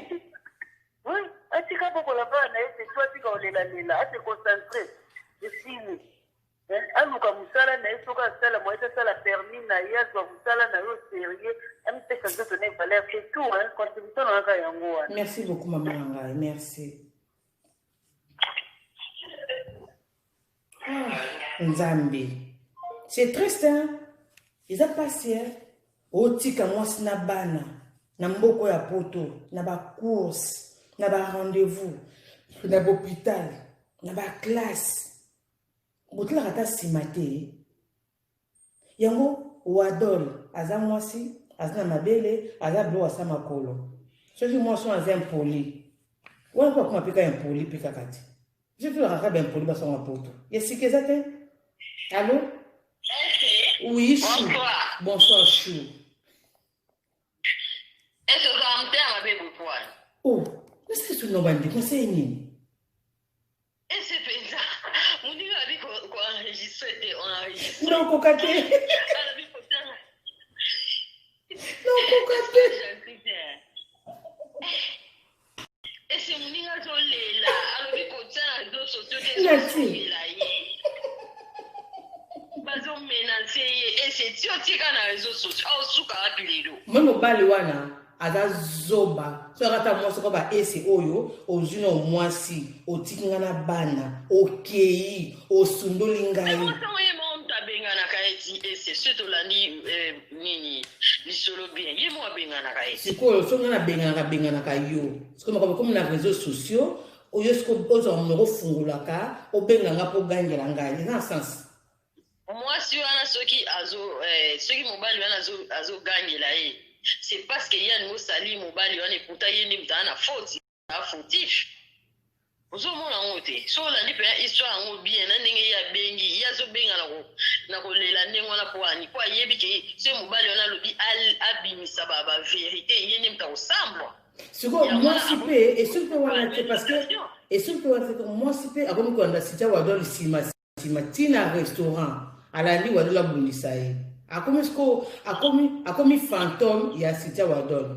Oui, atika bokola bana na ye te to atika kolelalela ase concentre esili. Aluka mosala na ye soki asala moye te asala permis na ye azwa mosala na yo sérieux amipesa nzoto na ye valeur c'est tout hein contribution na kaka yango wana. Merci beaucoup maman na ngai merci. Ah, Nzambe. C'est triste hein. Eza pasi hein. Otika mwasi na bana na mboko ya poto na ba course na ba rendez-vous na hôpital na ba classe botalaka ata nsima te yango wadol aza mwasi aza na mabele aza biloko asa makolo soki mwasi wana aza impoli wana mpo akoma mpe ka impoli mpe kaka te biso tolaka kaka baimpoli basonga poto ya sika eza te. Allo? Oui, chou. Bonsoir. Bonsoir, chou. Est-ce que ozala motema mabe bopoana? Oh, nasala soki na bandeko nasala nini? Ese mpenza moninga abi koenregistre te, on enregistre. Nakoka te. Alobi kotanga. Nakoka te. Ese moninga azolela alobi kotia na réseau sociaux te, Nati. ezozongela ye, bazomenase ye. Ese ti otika na réseau sociaux aosuka wapi lelo? Moi mobali wana aza zoba soki ata mwasi ko baese oyo ozwi na mwasi otiki nga na bana okei osundoli ngai. Mwasi yango ye moko moto abenganaka ye ti ese soki tolandi nini lisolo bien, ye moko abenganaka ye. Sikoyo soki nga nabenganaka benganaka yo sikoyo makambo ekomi na réseaux sociaux oyo sikoyo ozwa monoko ofungolaka obenga nga mpo ogangela ngai eza na sens. Mwasi wana soki azo soki mobali wana azogangela ye, c'est parce que ye alingi osali mobali wana eputa ye nde moto aza na faute, aza fautif. Ozomona yango te soki olandi mpenza histoire yango bien na ndenge ye abengi ye azobenga na kolela ndenge wana mpo ani mpo ayebi ke soki mobali wana alobi abimisa ba vérité ye nde moto akosambwa. Sikoyo Yango mwasi wana mpe esoki mpe wana te parce que esoki mpe wana te mwasi mpe akomi kolanda Cynthia Wadol nsima nsima ntina restaurant alandi Wadol abundisa ye akomi sikoyo akomi fantôme ya Cynthia Wadol.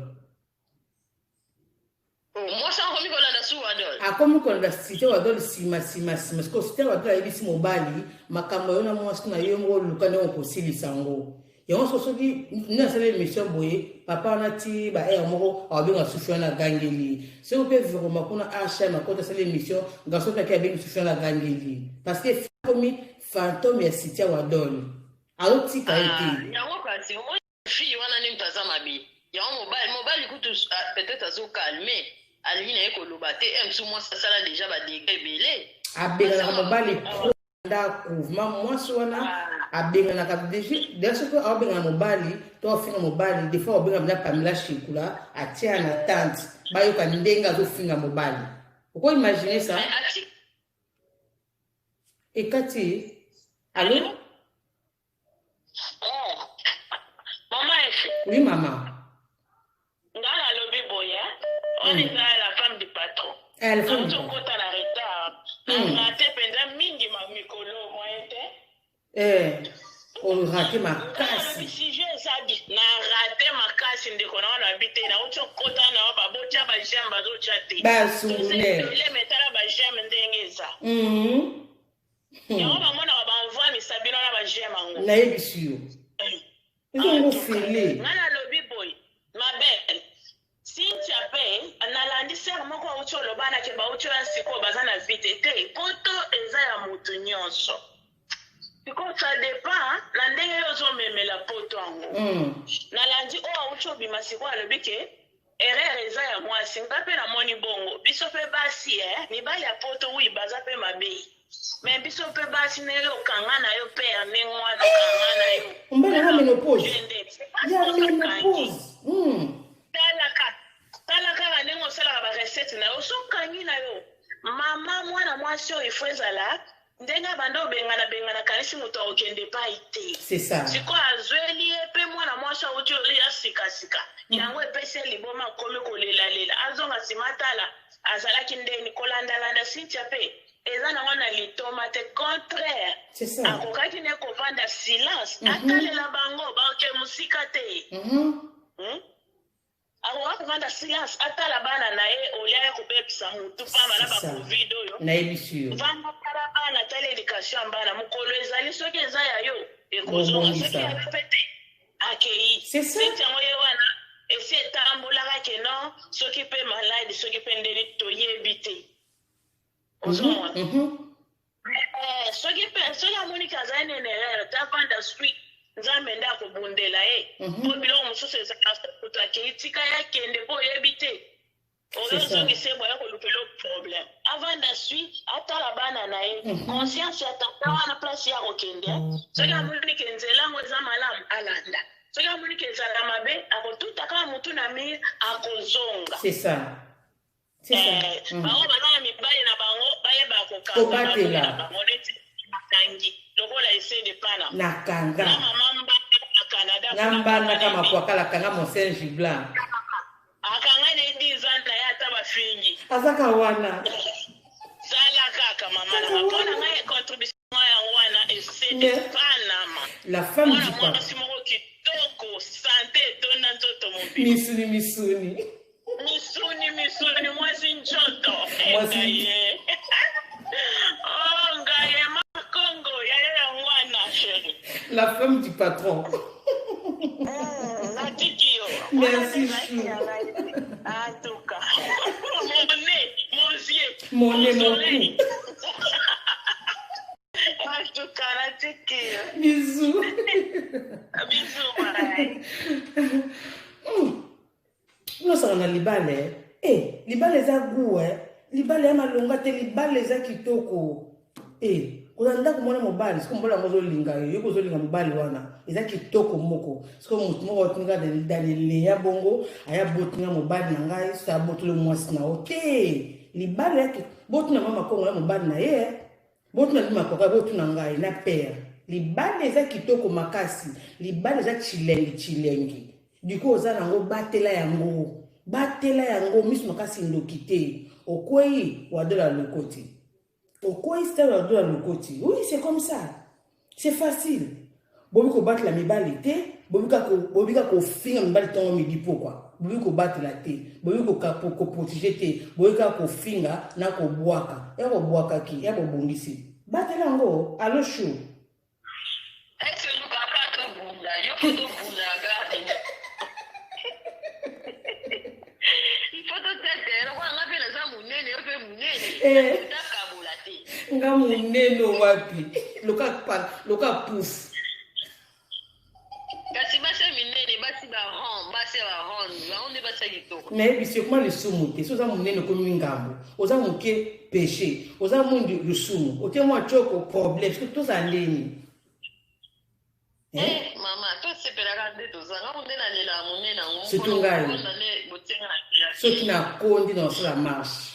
Mwasi akomi kolanda su Wadol. Akomi kolanda Cynthia Wadol nsima nsima nsima. Sikoyo Cynthia Wadol ayebisi mobali makambo yo na mwasi na yo moko oluka ndenge okosilisa yango. Yango soko soki nde asala émission boye papa wana ti ba aire moko akobenga sufi wana agangeli soki mpe viroma kuna hm akota asala émission garçon mpe ake abengi sufi wana agangeli parce que akomi fantôme ya Cynthia Wadol azotika ye te. Yango kasi omoni fille wana nde moto aza mabe yango mobali kutu peut-être azokalme alingi na ye koloba te mosu mwasi asala déjà badégâts ebele. Abenganaka mobali pro ndako ma mwasi wana abenganaka deja soki aobengana mobali to afinga mobali des fois aobenga mpenza Pamela Shekula atia na tante bayoka ndenge azofinga mobali oko imagine ça. Mais ati ekati allo? Oh. Mama Ese, Oui mama. Nga nalobi boye, wana eza la femme du patron. Eh, la femme du Nauti patron. okota na retard. Nate mpenza mingi ma mikolo moyen te. Eh, orate Nalobi makasi. Sujet eza na rate makasi ndeko na wana babi te nauti okota na yo babotya baj'aime bazotya te. Basungune. Eleme etala baj'aime ndenge eza. Yango bamonaka banvwamisa bino na baj'aime yango. Nayebisi yo ezongo fele. Nga nalobi boye, ma belle Cynthia mpe nalandi sere moko auti oloba na ke bauti oya sikoyo baza na vite te poto eza ya motu nyonso sikoyo ça dépend na ndenge yo ozomemela poto yango. Nalandi oyo auti obima sikoyo alobi ke erreur eza ya mwasi nga mpe namoni bongo biso mpe basi mibali ya poto wi baza mpe mabe me biso mpe basi ndenge okanga na yo pere ndenge wana okanga na yo. Mobali yanga ménopause. Nde Ya ménopause. Tala kaka ndenge osalaka. recette na yo, sokangi na yo mama mwana mwasi oyo ifo ezala ndenge abanda obengana bengana, kanisi moto akokende epai te. C'est ça. Sikoyo azweli ye mpe mwana mwasi awuti oya sikasika, yango epesi ye liboma, akomi kolelalela, azonga nsima tala azalaki ndeni kolandalanda. Cynthia mpe eza nango na litoma te, contraire. C'est ça. Akokaki ne kovanda silence, atalela bango baoke mosika te. Akoka kovanda silence, atala bana na ye, olia ya kobebisa motu pamba na C'est ça. Bacovid oyo. Nayebisi yo. Vanda, tala bana, tala éducation ya bana. Mokolo ezali, soki eza ya yo, ekozonga. Bobongisa. Soki ya yo mpe te, akei. C'est ça. Neti yango ye wana esi etambolaka ke non, soki mpe maladi, soki mpe ndeni, toyebi te, ozomona. Soki mpe soki amoniki azali nene erreur te, avanda sui, Nzambe nde akobundela ye. Mpo biloko mosusu ezalaka so moto akei, tika ye akende, mpo oyebi te. C'est ça. Ozongisa ye boya kolukela problème. Avanda sui, atala bana na ye. Conscience ya tata wana, place ya kokende, soki amoni ke nzela yango eza malamu, alanda. Soki amoni ke ezala mabe, akotuta kaka motu na mur, akozonga. C'est ça. C'est ça. Bango baza na mibali na bango, bayeba kokanga. Kobatela. Na bango neti bakangi lokola ese de pana. Nakanga. Na mama Mbanda na Canada. Na mbandaka makwakala, kanga monsengi blanc. Akanga ne 10 ans na ye, ata bafingi. Azaka wana. Sala kaka mama na nga, mpo na ngai contribution yango wana, ese de Panama. La femme Mwana du papa. mwasi moko kitoko, sante etonda nzoto mobili. Misuni misuni. Misuni misuni, mwasi nzoto. Mwasi- Ye oh, ngai ye makongo yaya yango wana, chéri. La femme du patron. Natiki yo. Merci, chou. En tout cas, mon nez, mon yeux. Mon nez, mon soleil. cou. En tout cas, natiki yo. Bisous. Bisous, bye. Nosaka na libala e libala eza gu e libala ya malonga te, libala eza kitoko e kozala ndako mwana mobali. Soki mobali yango ozolinga yo, yoki ozolinga mobali wana, eza kitoko moko. Soki motu moko atinga danileya bongo, aya botinga mobali na ngai, so abotoli mwasi na yo te. Libala ya botuna mama Kongo na mobali na ye, botuna bima koka, botuna ngai na père. Libala eza kitoko makasi, libala eza chilengi chilengi. Diko oza nango, batela yango, batela yango miso makasi, ndoki te. Okwei, wadola lokoti, okwei star, wadola lokoti. Oui, c'est comme ça, c'est facile. Bobi kobatela mibali te, bobi kaka kofinga mibali ntongo, midi, pokwa. Bobi kobatela te, bobi koprotéger te, bobi kaka kofinga na kobwaka. Ya kobwakaki ya bobongisi, batela yango. Allo, chou. Est-ce que olukaka tobunda? Yo faut tobunda na garde, il faut totetela lokola nga mpe naza monene, yo mpe monene. Takabola te. Nga monene wapi? Loka pouf. Kasi basi ya minene, basi baron, basi ya baron, bango nde basi ya kitoko. Nayebisi yo, kuma lisumu te. So oza monene, okomi ngambo, oza moke, péché, oza mwindu, lisumu, otie mwa tioko, problème. Soki tozala ndeni? Eh, mama, tosepelaka nde tozanga ngo, nde nalelaka monene yango. Surtout ngai. Nde botienga na Soki nakondi na osala marche.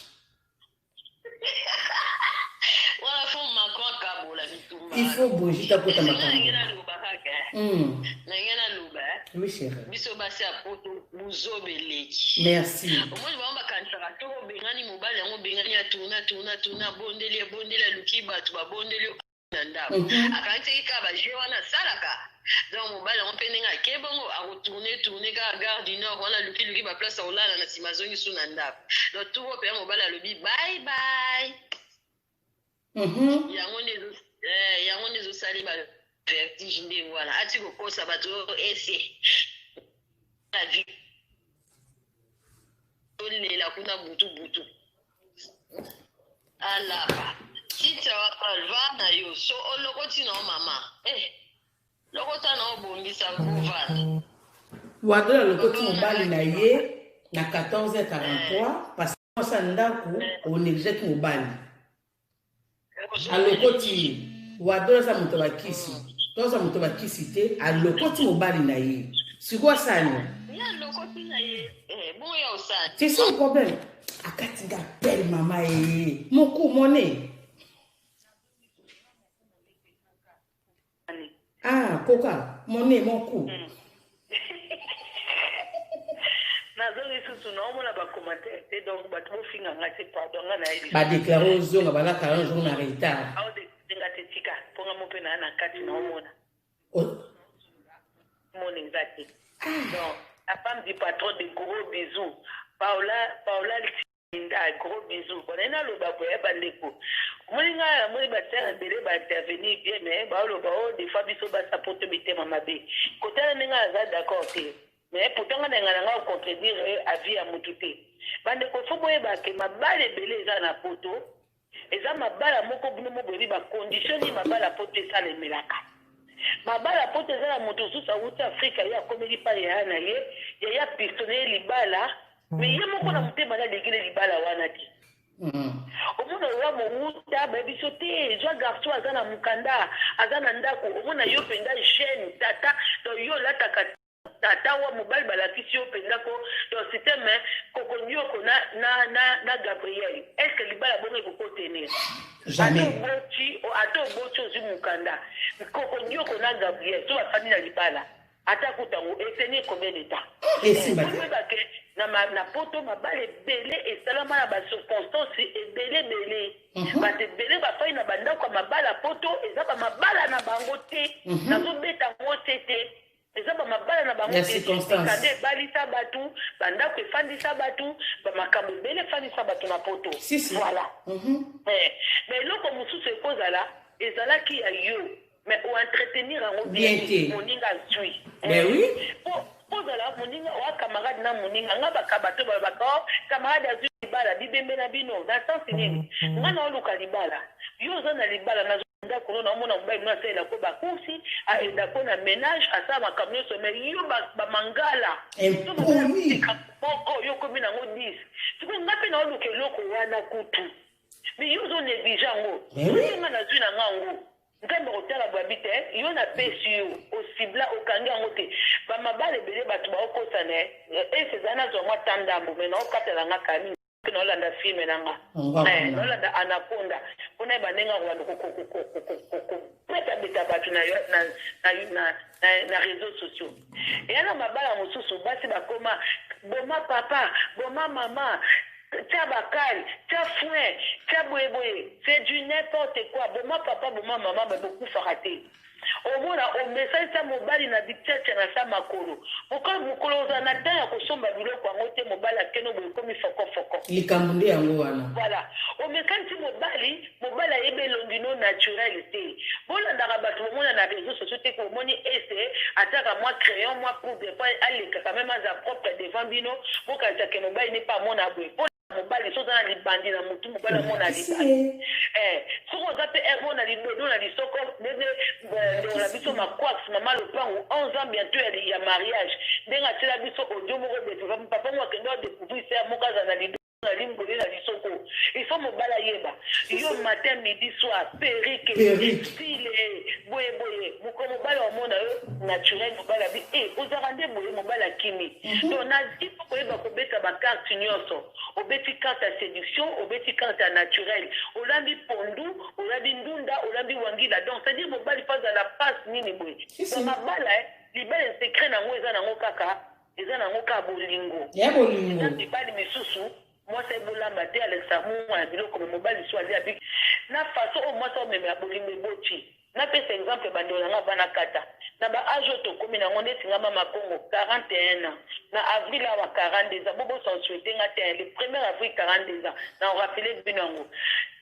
Wana faut Macron akabola bitumba. Il faut Brigitte akota Ndenge makambo. naloba kaka, ndenge naloba, Oui, chérie. biso basi ya poto, buzoba eleki. Merci. Omoni, bango bakanisaka soki obengani mobali yango, obengani, atourne, atourne, atourne, abondeli, abondeli, aluki bato babondeli na ndako, akanisaki kaka bajeu wana asalaka. Donc mobali yango mpe ndenge ake bongo, akotourne tourne kaka Gare du Nord wana, alukiluki baplace akolala, na nsima azongi su na ndako. Donc turo mpenza mobali alobi bye bye. Yango nde ezosali ba vertige ndenge wana, ati kokosa bato oyo ese la vie, olela kuna butu butu, alapa tita va na yo. So olokoti na yo mama, lokota na obongisa kovanda. Wadola lokoti mobali na ye na 14h43, parce que mwasi ya ndako onégligeaki mobali, alokoti ye. Wadola aza moto bakisi to aza moto bakisi te, alokoti mobali na ye. Sikoyo asani? Ye alokoti na ye, bongo ya osali? C'est ça le problème. Akati nga appel mama ee. Moku mone. Ah, koka, mone moku. Nazo lisusu naomona ba commentaire te donc bato bofinga nga te pardon nga nayebi. Ba déclarer ozonga bala 40 jours na retard. Awo de nga te tika mpo nga mo mpe naa na kati naomona. Mona eza te. Donc la femme du patron de gros bisous. Paola Paola Linda gros bisous. Bon naye naloba boye bandeko. Omoni nga namoni ba sœur ebele ba intervenir bien mais baoloba o des fois biso basa poto mitema mabe. Kotala ndenge aza d'accord te. Mais pourtant nga nalinga na nga ko contredire avis ya mutu te. Bandeko faut boyeba ke mabala ebele eza na poto Eza mabala moko bino moko boyebi ba condition nini mabala poto esalemelaka. Mabala poto eza na moto mosusu awuti Afrika ye akomeli pa yaya na ye, yaya pistone ye libala mais ye moko na motema na alingi ne libala wana te. Omona owa mowuta bayebi biso te zwa garçon aza na mokanda aza na ndako omona yo mpenza jeune tata donc yo olataka Tata wa mobali balakisi yo penza ko donc système kokonioko na na na na Gabriel est ce que libala bongo ekoki ko tenir? Jamais. Ata oboti ata oboti ozwi mukanda kokonioko na Gabriel so bafandi na libala ata kuta yango e tenir combien de temps? Esimba te. Boyeba ke na ma na poto mabala ebele esalama na ba circonstances ebele ebele. Bato ebele bafandi na bandako ya mabala poto eza ba mabala na bango te. Nazobeta yango se te. Eza ba mabala na bango Ya te. circonstance. Mikanda ebalisa batu, ba ndaku efandisa batu, ba makambo ebele efandisa batu na poto. Si si. Voilà. Eh, mais eloko mosusu ekozala ezalaki ya yo mais o entretenir yango bien Bien te. moninga azui. Ben Eh, oui. Po ozala moninga oa camarade na moninga nga baka bato balobaka oh, camarade azui libala bibembe na bino na sens nini? Nga naoluka libala yo oza na libala na Ndako no naomona mobali no asalela ko ba course a aida ko na menage asala makambo nyonso mais yo ba, ba mangala so mobali Impoli. likambo moko yo okomi nango 10 sikoyo nga mpe naoluka eloko wana kutu mais yo ozo néglige yango Mais oui. soki nga nazwi na nga yango nzambe akotala bwabi te yo napesi yo osibla okangi yango te bamabala ebele bato baokosana ese ezali nazwa mwa ta ndambo mais naokatela nga kani mpe naolanda filme na nga eh, naolanda anaconda mpo nayeba ndenge akobanda kobetabeta bato na réseau sociaux. Eya na mabala mosusu basi bakoma boma papa boma mama tia bakali tia foin tia boyeboye, c'est du n'importe quoi. Boma papa boma mama me bokufaka te. Omona omesanisa mobali na bitiatia na sa makolo mokolo mokolo ozala na temps ya kosomba biloko yango te mobali akende boye ekomi foko foko. Likambo nde yango wana. Voilà omesanisi mobali mobali ayebi elongi no naturel te bolandaka batu bomona na reseaux sociaux te ke omoni ese atiaka mwa crayon mwa poudre po aleka quand meme aza propre devant bino bokanisa ke mobali ne pe amona boye po mobali soki oza na libandi na mutu mobali amona libandi eh soki oza pe heure moko na lidodo na lisoko ndenge ndeko na biso maquax mama lopangu 11 ans bientot ya, ya mariage ndenge atiela biso audio moko boye papa papa moko akende adecouvrir sœur moko aza na lidodo na lingole na lisoko il faut mobali ayeba yo matin midi soir perruque Perruque. style boye boye mokolo mobali amona yo naturel mobali abi eh ozalaka nde boye mobali akimi donc na il faut koyeba kobeta ba carte nyonso obeti carte ya séduction obeti carte ya naturel olambi pondu olambi ndunda olambi wangila donc c'est à dire mobali faut azala passe nini boye Si, si. donc mabala eh, libala secret nango eza nango kaka eza nango kaka bolingo Ya bolingo. eza mibali misusu mwasi ayebi olamba te alekisa mungwa na biloko me mobali so ali abi na façon oyo mwasi aomemela bolingo eboti napesa exemple bandeko na nga bana kata na ba age oyo tokomi nango neti nga mama Congo 41 ans na avril awa 42 ans bobosa osouhaite nga te le 1er avril 42 ans na orappele bino yango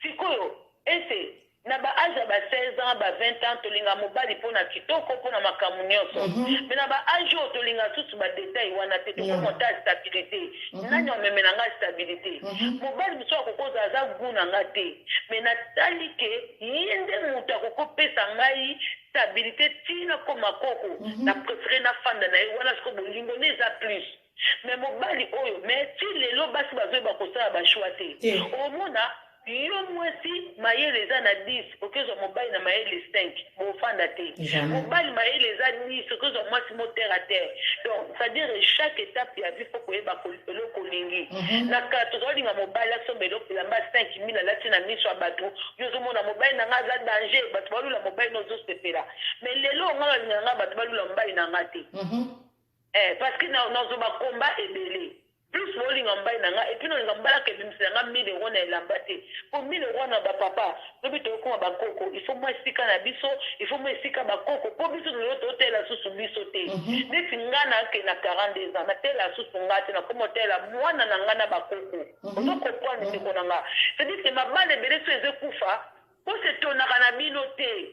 sikoyo ese na ba age ya ba 16 ans ba 20 ans tolinga mobali mpona kitoko mpona makambo nyonso mais na ba age oyo tolinga susu ba détail wana te tokomota stabilité nani omemela nga stabilité mobali mosusu akokozala aza gu na nga te mais natali ke ye nde moto akokopesa ngai stabilité ntina koma koko na préféré nafanda na ye wana siko bolingo nde eza plus mais mobali oyo mais ti lelo basi bazoyeba kosala ba choix te Te. omona. Yo mwasi mayele eza na 10 okezwa mobali na mayele 5 bofanda te. Mobali mayele eza 10 okezwa mwasi mo terre à terre. Donc c'est à dire chaque étape ya vie faut koyeba eloko olingi. Na kala tozolinga mobali asomba eloko elamba 5000 alati na miso ya bato, yo ozomona mobali na nga aza danger, bato balula mobali na ozosepela. Mais lelo nga nalinga nga bato balula mobali na nga te. Eh, parce que nazwa ba combat ebele. Plus bolinga mobali na nga et puis nalinga mobali akebimisela nga 1000 euros na elamba te. Po 1000 euros na ba papa, lobi tokoma ba koko, il faut mwa esika na biso, il faut mwa esika ba koko po biso lelo totela susu biso te. Neti nga na ke na 42 ans, natela susu nga te, nakoma otela mwana na nga na ba koko. Ozo comprendre ndeko na nga. C'est-à-dire que mabala ebele so ezo kufa, po se tonaka na bino te.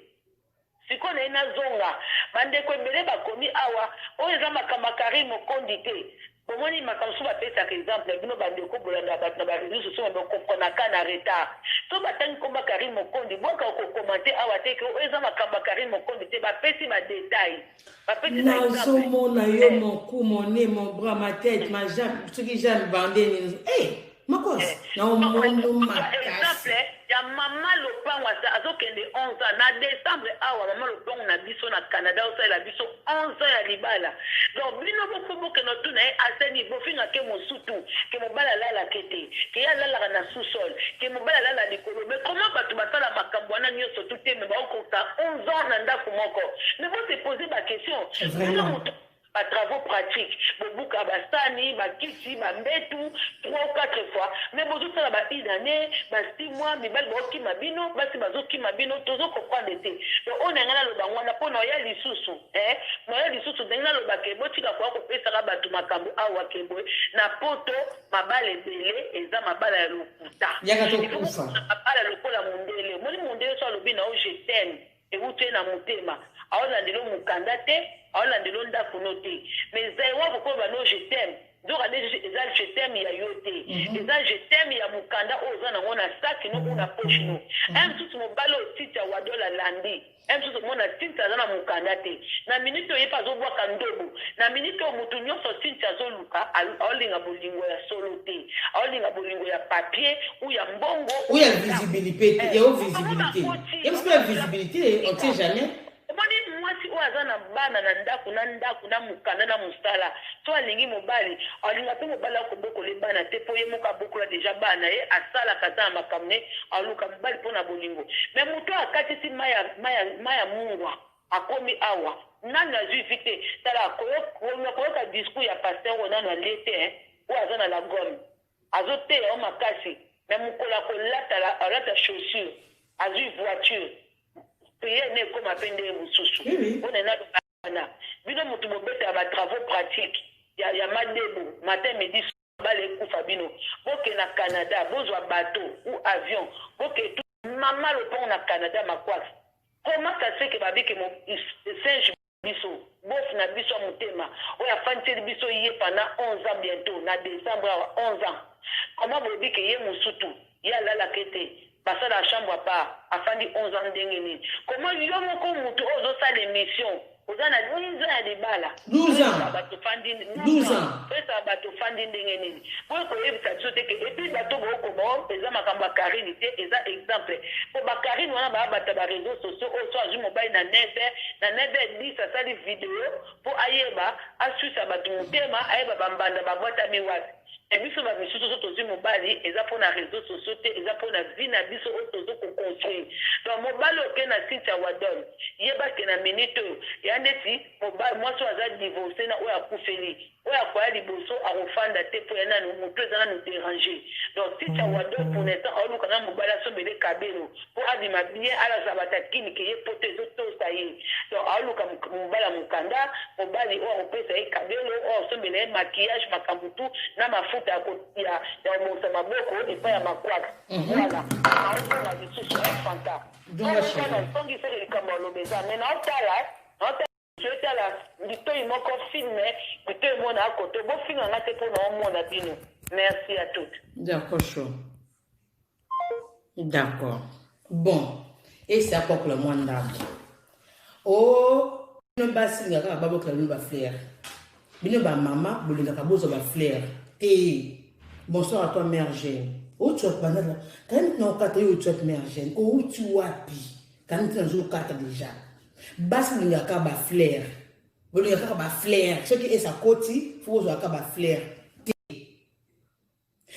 Sikoyo naye nazonga. Bandeko ebele bakomi awa, oyo eza makambo ya Carine Mokondi te. Bomoni makambo mosusu bapesaka exemple, bino bandeko bolandaka bato na ba reseaux sociaux mais bo comprenaka na retard. Soki batangi kombo ya Carine Mokondi, boyaka ko commenter awa te que oyo eza makambo ya Carine Mokondi te, bapesi ba details. Bapesi ba exemple. Nazomona yo mon cou, mon nez, mon bras, ma tête, ma jambe, soki jambe bande nini. Hey! Makos, eh, na omono makasi. Exemple ya mama lopango azokende 11 ans na décembre awa mama lopango na biso na Canada osalela biso 11 ans ya libala. Donc bino boko bokende otuna ye aseni bofinga ke mosutu ke mobali alalaka te ke ye alalaka na sous-sol ke mobali alala likolo. Mais comment bato basala makambo wana nyonso tout te mais baokoka 11 ans na ndako moko. Mais bo se poser ba question. Vraiment. Ba travaux pratiques, bobuka ba sani, ba kiti, ba mbetu, 3 ou 4 fois, mais bozo sala ba une annee, ba 6 mois, mibali bao kima bino, basi bazo kima bino, tozo comprendre te. Donc oyo na ngai naloba yango wana po naoya lisusu eh, naoya lisusu ndenge naloba ke botika koya kopesaka batu makambo awa ke boye na poto mabala ebele eza mabala ya lokuta. Yaka tokufa. Mabala lokola mundele, omoni mundele so alobi na yo je t'aime, Ewuti ye na motema. Aolandela yo mukanda te, aolandela yo ndaku no te. Mais Zaïrois akoki koloba no je t'aime, nzoka nde eza je t'aime ya yo te. Eza je t'aime ya mukanda oyo oza nango na sac no ou na poche no. Un mususu mobali oyo Cynthia Wadol alandi, un mususu omona Cynthia aza na mukanda te. Na minute oyo ye pe azobwaka ndobo. Na minute oyo mutu nionso Cynthia azoluka, aolinga bolingo ya solo te. Aolinga bolingo ya papier ou ya mbongo ou ya visibilité te, ya visibilité. Ya biso ya visibilité, on sait jamais. Omoni mwasi oyo aza na bana na ndako na ndako na mokanda na mosala so alingi mobali alinga mpe mobali akobokola ye bana te mpo ye moko abokola deja bana ye asalaka aza na makambo ne aluka mobali mpo na bolingo mais moto oyo akatisi mai ya mungwa akomi awa nanu azui vie te tala koyoka discours ya pasteur oyo nanu alie te oyo aza na la gomme azo teya yo makasi mais mukolo ako lata alata chaussure azui voiture prière ne ekoma pe ndenge mususu pona naloba wana bino mutu bobetaka ba travaux pratique ya, ya madebu matin midi bale ekufa bino boke na Canada bozwa bateau ou avion boke mama lopango na Canada makwasi comment ça se fait que babike singe biso bof na biso ya motema oyo afandiseli biso ye pendant 11 ans bientot na decembre awa 11 ans comment bolobi ke ye musutu ye alalaka ete basala chambre à part afandi 11 ans ndenge nini comment yo moko mutu oyo ozosala emission oza na 10 ans ya libala 12 ans bato fandi 12 ans pesa bato fandi ndenge nini boye koyebisa biso te ke epuis bato bookoma o eza makambo ya Carine te eza exemple po ba Carine wana baa bato ya ba reseaux sociaux oyo so azwi mobali na 9 heures na 9 heures 10 asali video po ayeba aswisa bato motema ayeba ba mbanda babwatami wapi mais biso ba misusu so tozwi mobali eza pona reseaux sociaux te eza pona vie na biso oyo tozo ko construire donc mobali oke na Cynthia Wadol yeba ke na minute oyo ya ndeti mobali mwasi oyo aza divorce na oyo akufeli Oyo akoya liboso akofanda te po ya nanu mutu eza nanu derange donc Cynthia wadol pour l'instant aoluka nanu mobali asombele cabelo po abima bien alakisa batu ya kin ke ye poto ezo tosa ye donc aoluka mobali ya mukanda mobali oyo akopesa ye cabelo oyo akosombela ye maquillage makambu tout na mafuta ya ya kobongisa maboko epai ya makwaks voilà naozonga lisusu Fanta nazongiseli likambo ya loba eza mais naotala naotala Totala litoyi moko film litoyi mona akoto bofinga nga te pona omona bino merci à toutes. D'accord chaud. D'accord. Bon, esi akokola mwa ndambo. Oh, bino basi lingaka kaka babokela bino ba fleur. Bino ba mama bolingaka bozwa ba fleur. Te. Bonsoir à toi mère Jeune. Outi wapi banda kani na okata yo outi wapi mère jeune outi wapi kani tina nazokata deja basi bolingaka ba fleur bolingaka kaka ba fleur soki esa koti fo bozwaka ba fleur te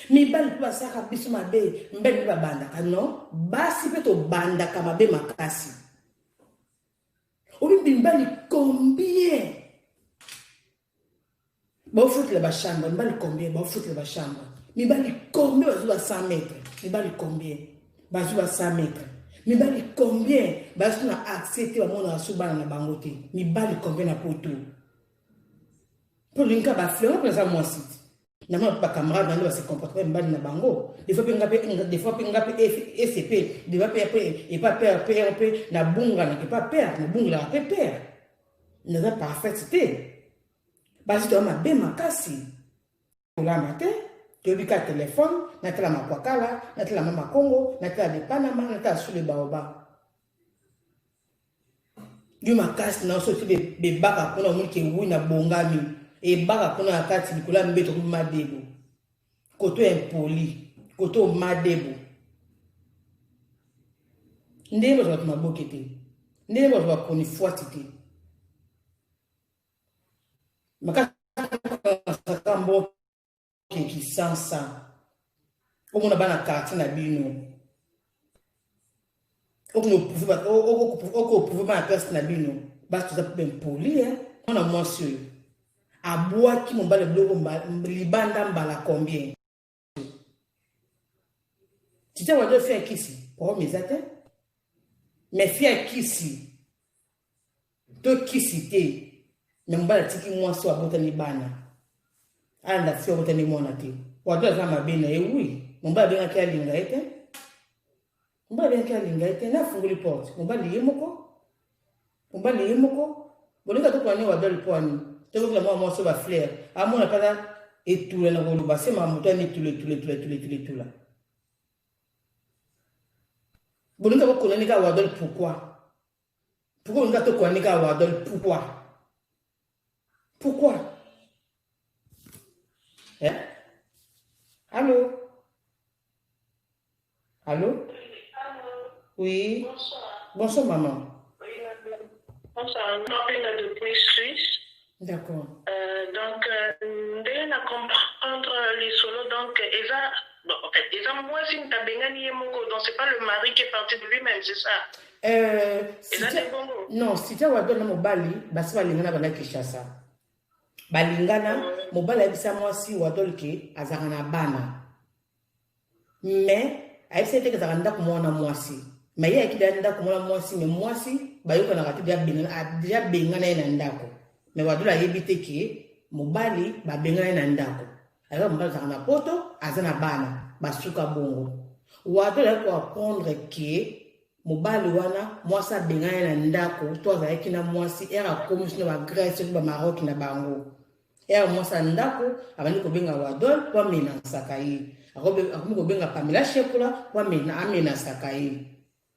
mibali mpe basalaka biso mabe mibali mpe babandaka non basi mpe tobandaka mabe makasi obi mibali combien Bafutela ba chambre, mibali combien bafutela ba chambre? Mibali combien bazwi ba 100 mètres? Mibali combien bazwi ba 100 mètres? Mibali combien bazwi na accès te bamonaka su bana na bango te? Mibali combien na poto? Mpo olingi kaka ba fleur mpe naza mwasi te. Namona mpe ba camarade na nde ba se comporte mpe mibali na bango. Des fois mpe nga mpe des fois mpe nga mpe ese mpe des fois mpe epa père père mpe nabunganaka epa père nabungelaka mpe père. Naza parfaite te. Basi toya mabe makasi. Kolamba te, toyebi kaka telefone, natala makwakala, natala mama Kongo, natala de Panama, natala sous le baobab. Yo makasi na soki bebaka kuna omoni ke wi na bongami ebaka kuna na kati likolo ya mbeto komi madebo koto impoli koto madebo ndenge bato bato maboke te ndenge bato bakoni fwati te makasi mboke kisansa omona bana quartier na bino okoprouve bana place na bino basi toza mpe impoli mwana mwasi oyo abwaki mobali biloko libanda mbala combien tite wado fi ya kisi problème eza te mais fi ya kisi to kisi te me mobali atiki mwasi oyo abotami bana alanda fi abotami mwana te wado aza mabe na ye wi mobali abengaki alinga ye te mobali abengaki alinga ye te na afungoli porte mobali ye moko mobali ye moko bolinga tokola ne wadol mpo ani tokokela mwa mwasi oyo bafleur amona mpaka etula na koloba se makambo moto ani etula etula etula etula etula etula bolinga bokonani kaka wadol pourquoi pourquoi bolinga tokonani kaka wadol pourquoi pourquoi eh? allo Allô? Oui. Bonsoir. Bonsoir, maman. Oui, bonsoir. Napena depuis Suisse. D'accord. Donc, ndenge na comprendre lisolo, donc, eza, bon, en fait, eza mwasi moto abengani ye moko, donc c'est pas le mari qui est parti de lui-même, c'est ça? Eza nde bongo? Non, Sita Wadol na mobali basi balingana banda Kinshasa. Balingana, mobali ayebisa mwasi Wadol ke azalaka na bana. Mais ayebisa ye te ezalaka ndako mwana mwasi mais ye ayaki deja ndako mwana mwasi mais mwasi bayokanaka te deja bengana ye na ndako mais wadula ayebi te ke mobali babengana ye na ndako ayeba mobali azalaka na poto aza na bana basuka bongo wadula ayaki koapprendre ke mobali wana mwasi abengana ye na ndako to azalaki na mwasi ere akomi sino bagrèce soki bamaroc na bango Ere mwasi ya ndako abandi kobenga Wadol mpo amenasaka ye. Akomi kobenga Pamela Shekola mpo amenasaka ye.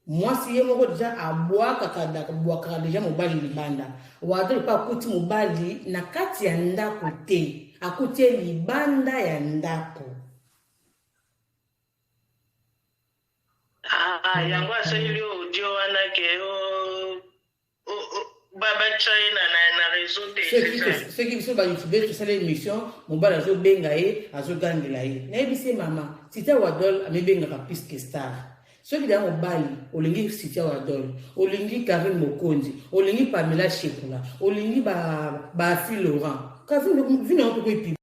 Mwasi ye moko deja abwakaka bwakaka deja mobali libanda. Wadol mpe akuti mobali na kati ya ndako te, akuti ye libanda ya ndako. Ah, yango asaleli yo audio wana ke batya ye na réseau te. Soki biso bayoutube tosala émission, mobali azobenga ye azogangela ye, nayebisi ye mama Sita Wadol amibengaka puisque star. Soki deya mobali olingi Sita Wadol, olingi Karine Mokonzi, olingi Pamela Shekula, olingi Bafi Laurent, vino yango tokoyi